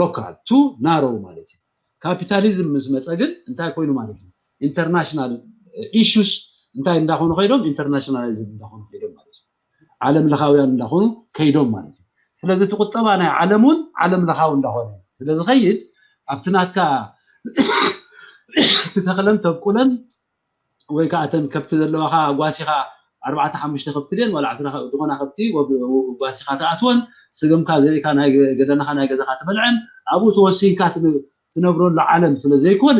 ሎካል ቱ ናሮው ማለት እዩ። ካፒታሊዝም ምስ መፀ ግን እንታይ ኮይኑ ማለት እዩ? ኢንተርናሽናል ኢሹስ እንታይ እንዳኾኑ ከይዶም ኢንተርናሽናላይዝ እንዳኾኑ ከይዶም ማለት እዩ። ዓለም ለኻውያን እንዳኾኑ ከይዶም ማለት እዩ። ስለዚ እቲ ቁጠባ ናይ ዓለም እውን ዓለም ለኻዊ እንዳኾነ ስለ ዝኸይድ ኣብቲ ናትካ ትተኽለን ተብቁለን ወይ ከዓ እተን ከብቲ ዘለዋኻ ጓሲኻ ኣርባዕተ ሓሙሽተ ከብቲ ድየን ዋላ ዕስራ ዝኾና ከብቲ ጓሲኻ ትኣትወን ስገምካ ዘሪእካ ናይ ገደናኻ ናይ ገዛኻ ትበልዐን ኣብኡ ተወሲንካ ትነብረሉ ዓለም ስለ ዘይኮነ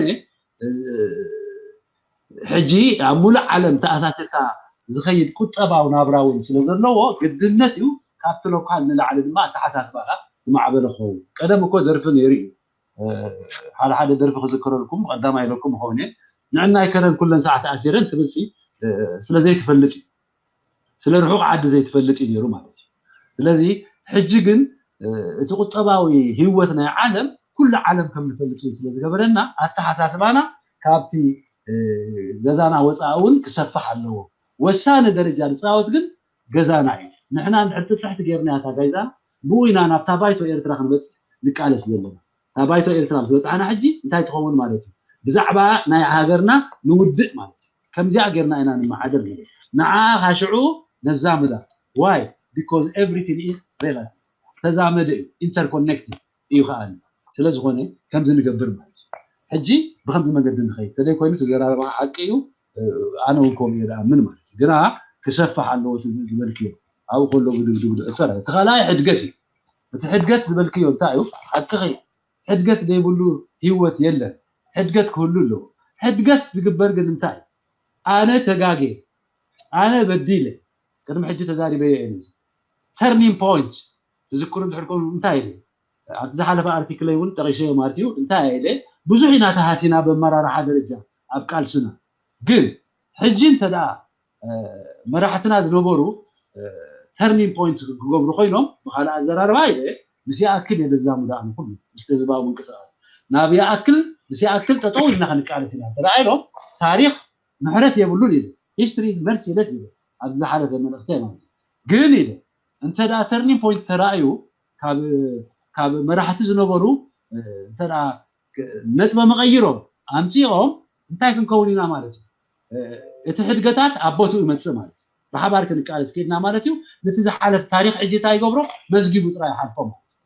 ሕጂ ኣብ ሙሉእ ዓለም ተኣሳሲርካ ዝኸይድ ቁጠባዊ ናብራ እውን ስለ ዘለዎ ግድነት እዩ ካብቲ ሎካል ንላዕሊ ድማ ኣተሓሳስባኻ ዝማዕበለ ክኸውን ቀደም እኮ ደርፊ ነይሩ እዩ ሓደ ሓደ ደርፊ ክዝክረልኩም ቀዳማይ ኢለኩም ኸውን እየ ንዕናይ ከረን ኩለን ሰዓት ኣሲረን ትብል ስለ ዘይትፈልጥ እዩ ስለ ርሑቕ ዓዲ ዘይትፈልጥ እዩ ነይሩ ማለት እዩ ስለዚ ሕጂ ግን እቲ ቁጠባዊ ህይወት ናይ ዓለም ኩሉ ዓለም ከም ንፈልጥ ስለ ዝገበረና ኣተሓሳስባና ካብቲ ገዛና ወፃኢ እውን ክሰፍሕ ኣለዎ ወሳኒ ደረጃ ዝፃወት ግን ገዛና እዩ ንሕና እንድሕር ጥጥሕቲ ጌርና እታ ገዛ ብኡ ኢና ናብታ ባይቶ ኤርትራ ክንበፅሕ ንቃለስ ዘለና እታ ባይቶ ኤርትራ ምስ በፃሕና ሕጂ እንታይ ትኸውን ማለት እዩ ብዛዕባ ናይ ሃገርና ንውድእ ማለት እዩ ከምዚኣ ጌርና ኢና ንመሓደር ንብል ንዓ ካሽዑ ነዛምዳ why because everything is relative ተዛመደ እዩ interconnected እዩ ከዓ ስለ ዝኾነ ከምዚ ንገብር ማለት እዩ ሕጂ ብከምዚ መገዲ ንኸይድ ተዘይ ኮይኑ ተዘራረባ ሓቂ እዩ ኣነ እውን ከምኡ እየ ዝኣምን ማለት እዩ ግና ክሰፍሕ ኣለዎ ዝበልክዮ ኣብኡ ከሎ ብድብድብ ዝዕፈር እቲ ካልኣይ ሕድገት እዩ እቲ ሕድገት ዝበልክዮ እንታይ እዩ ሓቅኺ ሕድገት ዘይብሉ ህይወት የለን ሕድገት ክህሉ ኣለዎ ሕድገት ዝግበር ግን እንታይ ኣነ ተጋጌ ኣነ በዲለ ቅድሚ ሕጂ ተዛሪበዮ እየ turning point ትዝክሩ እንድሕር ኮኑ እንታይ ኢለ ኣብቲ ዝሓለፈ ኣርቲክለይ እውን ጠቂሰዮ ማለት እዩ እንታይ ኢለ ብዙሕ ኢና ተሃሲና በመራርሓ ደረጃ ኣብ ቃልስና ግን ሕጂ እንተ ደኣ መራሕትና ዝነበሩ turning point ክገብሩ ኮይኖም ብካልእ ኣዘራርባ ኢለ ምስ ይኣክል እየ ዘዛምዶ ኣነ ኩሉ ምስቲ ህዝባዊ ምንቅስቃስ ናብ ይኣክል ምስ ይኣክል ጠጠው ኢልና ክንቃለስ ኢና እንተ ኢሎም ታሪክ ምሕረት የብሉን ኢለ history is merciless ኢለ ኣብዚ ዝሓለፈ መልእክተይ ማለት እዩ ግን ኢለ እንተ ደኣ turning point ተራእዩ ካብ መራሕቲ ዝነበሩ እንተ ነጥበ መቐይሮም ኣምፂኦም እንታይ ክንከውን ኢና ማለት እዩ እቲ ሕድገታት ኣብ ቦትኡ ይመፅእ ማለት እዩ ብሓባር ክንቃለስ ከድና ማለት እዩ ነቲ ዝሓለፍ ታሪክ ሕጂ እንታይ ይገብሮ መዝጊቡ ጥራይ ይሓልፎ ማለት እዩ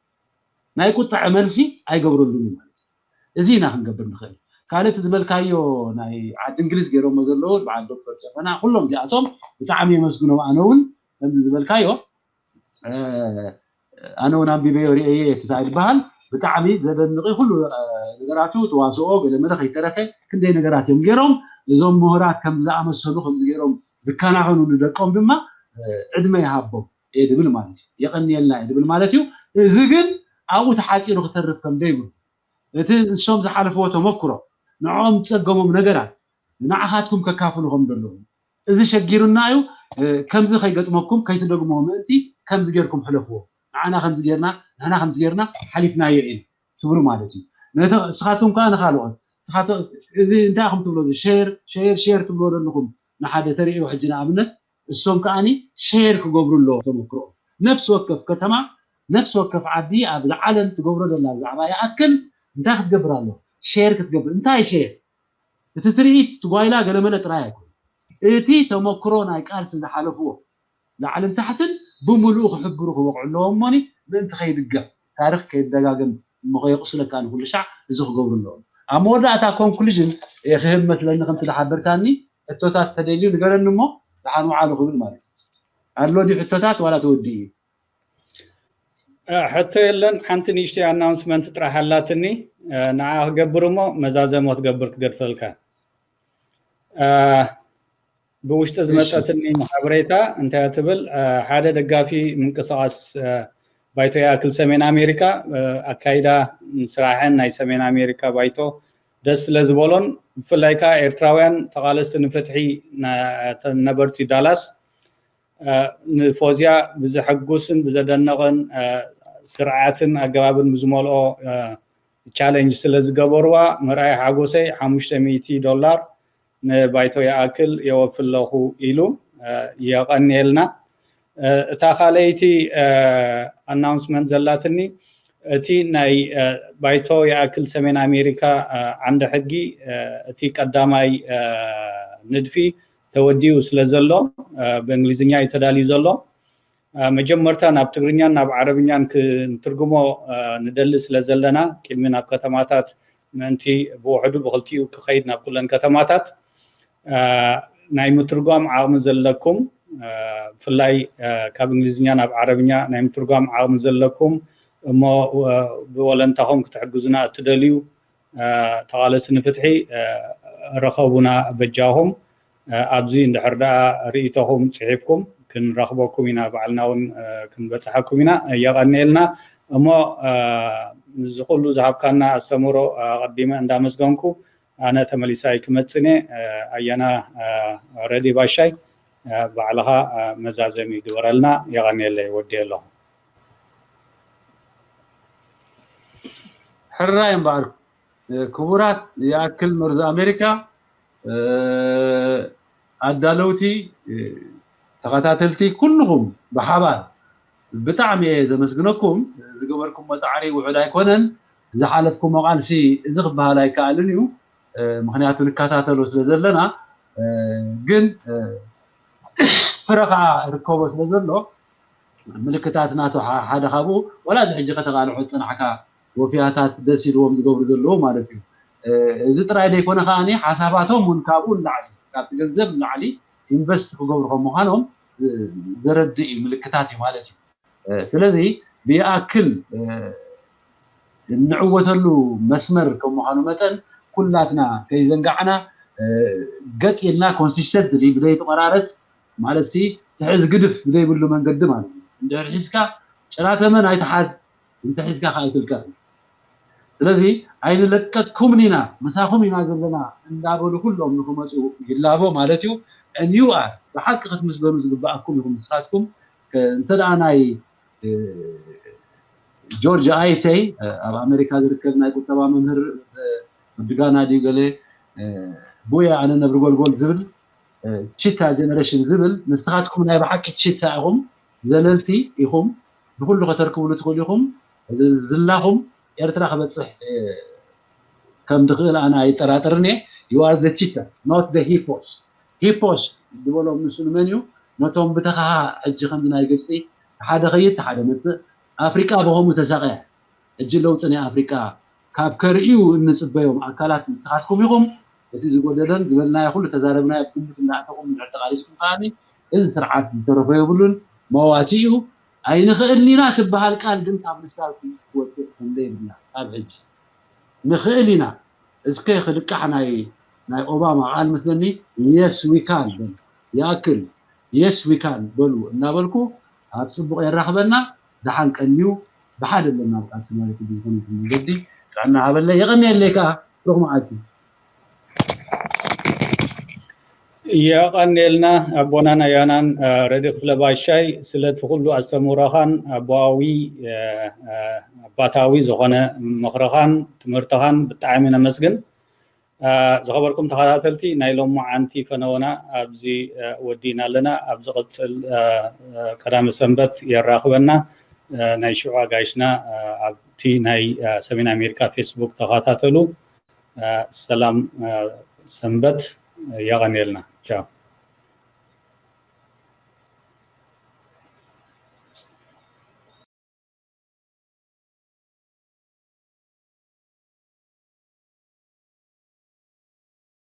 ናይ ቁጥዐ መልሲ ኣይገብረሉን ማለት እዩ እዚ ኢና ክንገብር ንኽእል ካልእ እቲ ዝበልካዮ ናይ ዓዲ እንግሊዝ ገይሮሞ ዘለዉ በዓል ዶክተር ጨፈና ኩሎም እዚኣቶም ብጣዕሚ የመስግኖም ኣነ እውን ከምዚ ዝበልካዮ ኣነ እውን ኣንቢበዮ ርእየ እቲ እንታይ ዝበሃል ብጣዕሚ ዘደንቕ ኩሉ ነገራቱ ተዋስኦ ገለመለ ከይተረፈ ክንደይ ነገራት እዮም ገይሮም እዞም ምሁራት ከምዚ ዝኣመሰሉ ከምዚ ገይሮም ዝከናኸኑ ንደቆም ድማ ዕድመ ይሃቦም እየ ድብል ማለት እዩ የቐንየልና እየ ድብል ማለት እዩ እዚ ግን ኣብኡ ተሓፂሩ ክተርፍ ከም ደይብሉ እቲ ንሶም ዝሓለፍዎ ተመክሮ ንዕኦም ዝፀገሞም ነገራት ንዓኻትኩም ከካፍሉ ከም ዘለዎም እዚ ሸጊሩና እዩ ከምዚ ከይገጥመኩም ከይትደግሞ ምእንቲ ከምዚ ጌርኩም ሕለፍዎ ንዓና ከምዚ ጌርና ንሕና ከምዚ ጌርና ሓሊፍናዮ ኢና ትብሉ ማለት እዩ ንስኻትኩም ከዓ ንካልኦት እዚ እንታይ ኢኹም ትብሎ እዚ ሼር ሼር ሼር ትብሎ ዘለኹም ንሓደ ተርእዮ ሕጂ ንኣብነት እሶም ከዓኒ ሼር ክገብሩ ኣለዎ ተመክሮ ነፍሲ ወከፍ ከተማ ነፍሲ ወከፍ ዓዲ ኣብ ዓለም ትገብሮ ዘላ ብዛዕባ ይኣክል እንታይ ክትገብር ኣሎ ሼር ክትገብር እንታይ ሼር እቲ ትርኢት ትጓይላ ገለመለ ጥራይ ኣይኮነ እቲ ተመክሮ ናይ ቃልሲ ዝሓለፍዎ ላዕልን ታሕትን ብምሉኡ ክሕብሩ ክበቕዑ ኣለዎም እሞኒ ምእንቲ ከይድገም ታሪክ ከይደጋገም እሞ ከየቕስለካ ንኩሉ ሻዕ እዚ ክገብሩ ኣለዎም ኣብ መወዳእታ ኮንክሉዥን ክህብ መስለኒ ከምቲ ዝሓበርካኒ ሕቶታት ተደልዩ ንገረኒ እሞ ደሓን ውዓሉ ክብል ማለት እዩ ኣሎ ድዩ ሕቶታት ዋላ ተወዲኡ እዩ ሕቶ የለን ሓንቲ ንእሽተይ ኣናውንስመንት ጥራሕ ኣላትኒ ንዓ ክገብር እሞ መዛዘሞ ትገብር ክገድፈልካ ብውሽጢ ዝመፀትኒ ሓበሬታ እንታይ ትብል? ሓደ ደጋፊ ምንቅስቃስ ባይቶ ይኣክል ሰሜን ኣሜሪካ፣ ኣካይዳ ስራሕን ናይ ሰሜን ኣሜሪካ ባይቶ ደስ ስለ ዝበሎን፣ ብፍላይ ከዓ ኤርትራውያን ተቓለስቲ ንፍትሒ ነበርቲ ዳላስ ንፎዝያ ብዘሐጉስን ብዘደነቕን ስርዓትን ኣገባብን ብዝመልኦ ቻለንጅ ስለ ዝገበርዋ፣ መርኣይ ሓጎሰይ ሓሙሽተ ሚእቲ ዶላር ንባይቶ ይኣክል የወፊ ኣለኹ ኢሉ። የቐንየልና። እታ ካልኣይቲ ኣናውንስመንት ዘላትኒ፣ እቲ ናይ ባይቶ ይኣክል ሰሜን ኣሜሪካ ዓንዲ ሕጊ፣ እቲ ቀዳማይ ንድፊ ተወዲኡ ስለ ዘሎ፣ ብእንግሊዝኛ እዩ ተዳልዩ ዘሎ። መጀመርታ ናብ ትግርኛን ናብ ዓረብኛን ክንትርጉሞ ንደሊ ስለ ዘለና፣ ቅድሚ ናብ ከተማታት ምእንቲ ብውሕዱ ብክልቲኡ ክኸይድ ናብ ኩለን ከተማታት ናይ ምትርጓም ዓቕሚ ዘለኩም፣ ብፍላይ ካብ እንግሊዝኛ ናብ ዓረብኛ ናይ ምትርጓም ዓቕሚ ዘለኩም፣ እሞ ብወለንታኹም ክትሕግዙና እትደልዩ ተቓለሲ ንፍትሒ፣ ርኸቡና በጃኹም። ኣብዚ እንድሕር ደኣ ርእይቶኹም ጽሒፍኩም ክንረኽበኩም ኢና፣ ባዕልና እውን ክንበጽሓኩም ኢና። የቐንየልና። እሞ ንዚ ኩሉ ዝሃብካና ኣስተምህሮ ኣቐዲመ እንዳመስገንኩ፣ ኣነ ተመሊሳ ኣይክመጽእን እየ። ኣያና ረዲ ባሻይ፣ ባዕልኻ መዛዘሚ ግበረልና። የቐንየለይ፣ ወዲ ኣለኹ። ሕራይ እምበኣር ክቡራት ይኣክል መርዚ ኣሜሪካ ኣዳለውቲ፣ ተኸታተልቲ፣ ኩልኹም ብሓባር ብጣዕሚ እየ ዘመስግነኩም። ዝገበርኩሞ ፃዕሪ ውሑድ ኣይኮነን። ዝሓለፍኩሞ ቃልሲ እዚ ክበሃል ኣይከኣልን እዩ። ምክንያቱ ንከታተሎ ስለ ዘለና፣ ግን ፍረ ከዓ ርከቦ ስለ ዘሎ፣ ምልክታት ናቱ ሓደ ካብኡ፣ ዋላ እዚ ሕጂ ከተቃልሖ ዝፀናሕካ ወፍያታት ደስ ኢልዎም ዝገብሩ ዘለዉ ማለት እዩ። እዚ ጥራይ ዘይኮነ ከዓኒ ሓሳባቶም እውን ካብኡ ንላዕሊ፣ ካብቲ ገንዘብ ንላዕሊ ኢንቨስት ክገብሩ ከም ምዃኖም ዘረድእ እዩ፣ ምልክታት እዩ ማለት እዩ። ስለዚ ብይኣክል እንዕወተሉ መስመር ከም ምዃኑ መጠን ኩላትና ከይዘንጋዕና ገጥ ኢልና ኮንሲስተንትሊ ብዘይተቆራረፅ ማለት ትሕዝ ግድፍ ብዘይብሉ መንገዲ ማለት እዩ። እንድሕር ሒዝካ ጭራ ተመን ኣይትሓዝ፣ እንተ ሒዝካ ከዓ ኣይትልቀቕ። ስለዚ ኣይንለቀቅኩምን ኢና፣ ምሳኹም ኢና ዘለና እንዳበሉ ኩሎም ንክመፁ ይላቦ ማለት እዩ። And you are ብሓቂ ክትምስገኑ ዝግበኣኩም ኢኹም። ንስኻትኩም እንተ ደኣ ናይ ጆርጅ ኣይተይ ኣብ ኣሜሪካ ዝርከብ ናይ ቁጠባ መምህር ድጋና ድዩ ገለ ቡየ ኣነ ነብሪ ጎልጎል ዝብል ቺታ ጀነሬሽን ዝብል፣ ንስኻትኩም ናይ ብሓቂ ቺታ ኢኹም፣ ዘለልቲ ኢኹም፣ ንኩሉ ከተርክብሉ ትኽእሉ ኢኹም። ዝላኹም ኤርትራ ክበፅሕ ከም ዝኽእል ኣነ ኣይጠራጠርን እየ። You are the cheetahs, not the hippos. ሂፖስ ዝበሎም ንሱ ንመን እዩ? ነቶም ብተኻኻ ሕጂ ከምዚ ናይ ግብፂ ሓደ ኸይድ ሓደ መፅእ ኣፍሪቃ ብኸምኡ ተሳቐያ። ሕጂ ለውጢ ናይ ኣፍሪቃ ካብ ከርእዩ እንፅበዮም ኣካላት ንስኻትኩም ኢኹም። እቲ ዝጎደለን ዝበልናዮ ኩሉ ተዛረብናዮ ኣብ ግምት እንዳኣተኹም እንድሕር ተቓሊስኩም ከዓኒ እዚ ስርዓት ዝተረፎ የብሉን፣ መዋቲ እዩ። ኣይንኽእልን ኢና ትበሃል ቃል ግን ካብ ልሳንኩም ክትወፅእ ከምዘይብላ ካብ ሕጂ ንኽእል ኢና። እስከ ክልቃሕ ናይ ናይ ኦባማ ቃል መስለኒ፣ yes we can በሉ። ይኣክል፣ yes we can በሉ እናበልኩ ኣብ ፅቡቕ የራኽበና። ደሓን ቀንዩ ብሓደ ኣለና ኣብ ቃልሲ ማለት እዩ። ዝኾነ ይኹን መንገዲ ጥዕና ሃበለይ። የቐንየለይ ከዓ ሩኽ መዓልቲ። የቐንየልና ኣቦናን ኣያናን ረዲ ክፍለ ባሻይ ስለቲ ኩሉ ኣስተምህሮኻን ኣቦኣዊ ኣባታዊ ዝኾነ ምኽርኻን ትምህርትኻን ብጣዕሚ ነመስግን። ዝኸበርኩም ተኸታተልቲ ናይ ሎማዓንቲ ፈነወና ኣብዚ ወዲእና ኣለና። ኣብ ዝቕፅል ቀዳመ ሰንበት የራኽበና። ናይ ሽዑ ኣጋይሽና ኣብቲ ናይ ሰሜን ኣሜሪካ ፌስቡክ ተኸታተሉ። ሰላም ሰንበት። የቐንየልና። ቻው።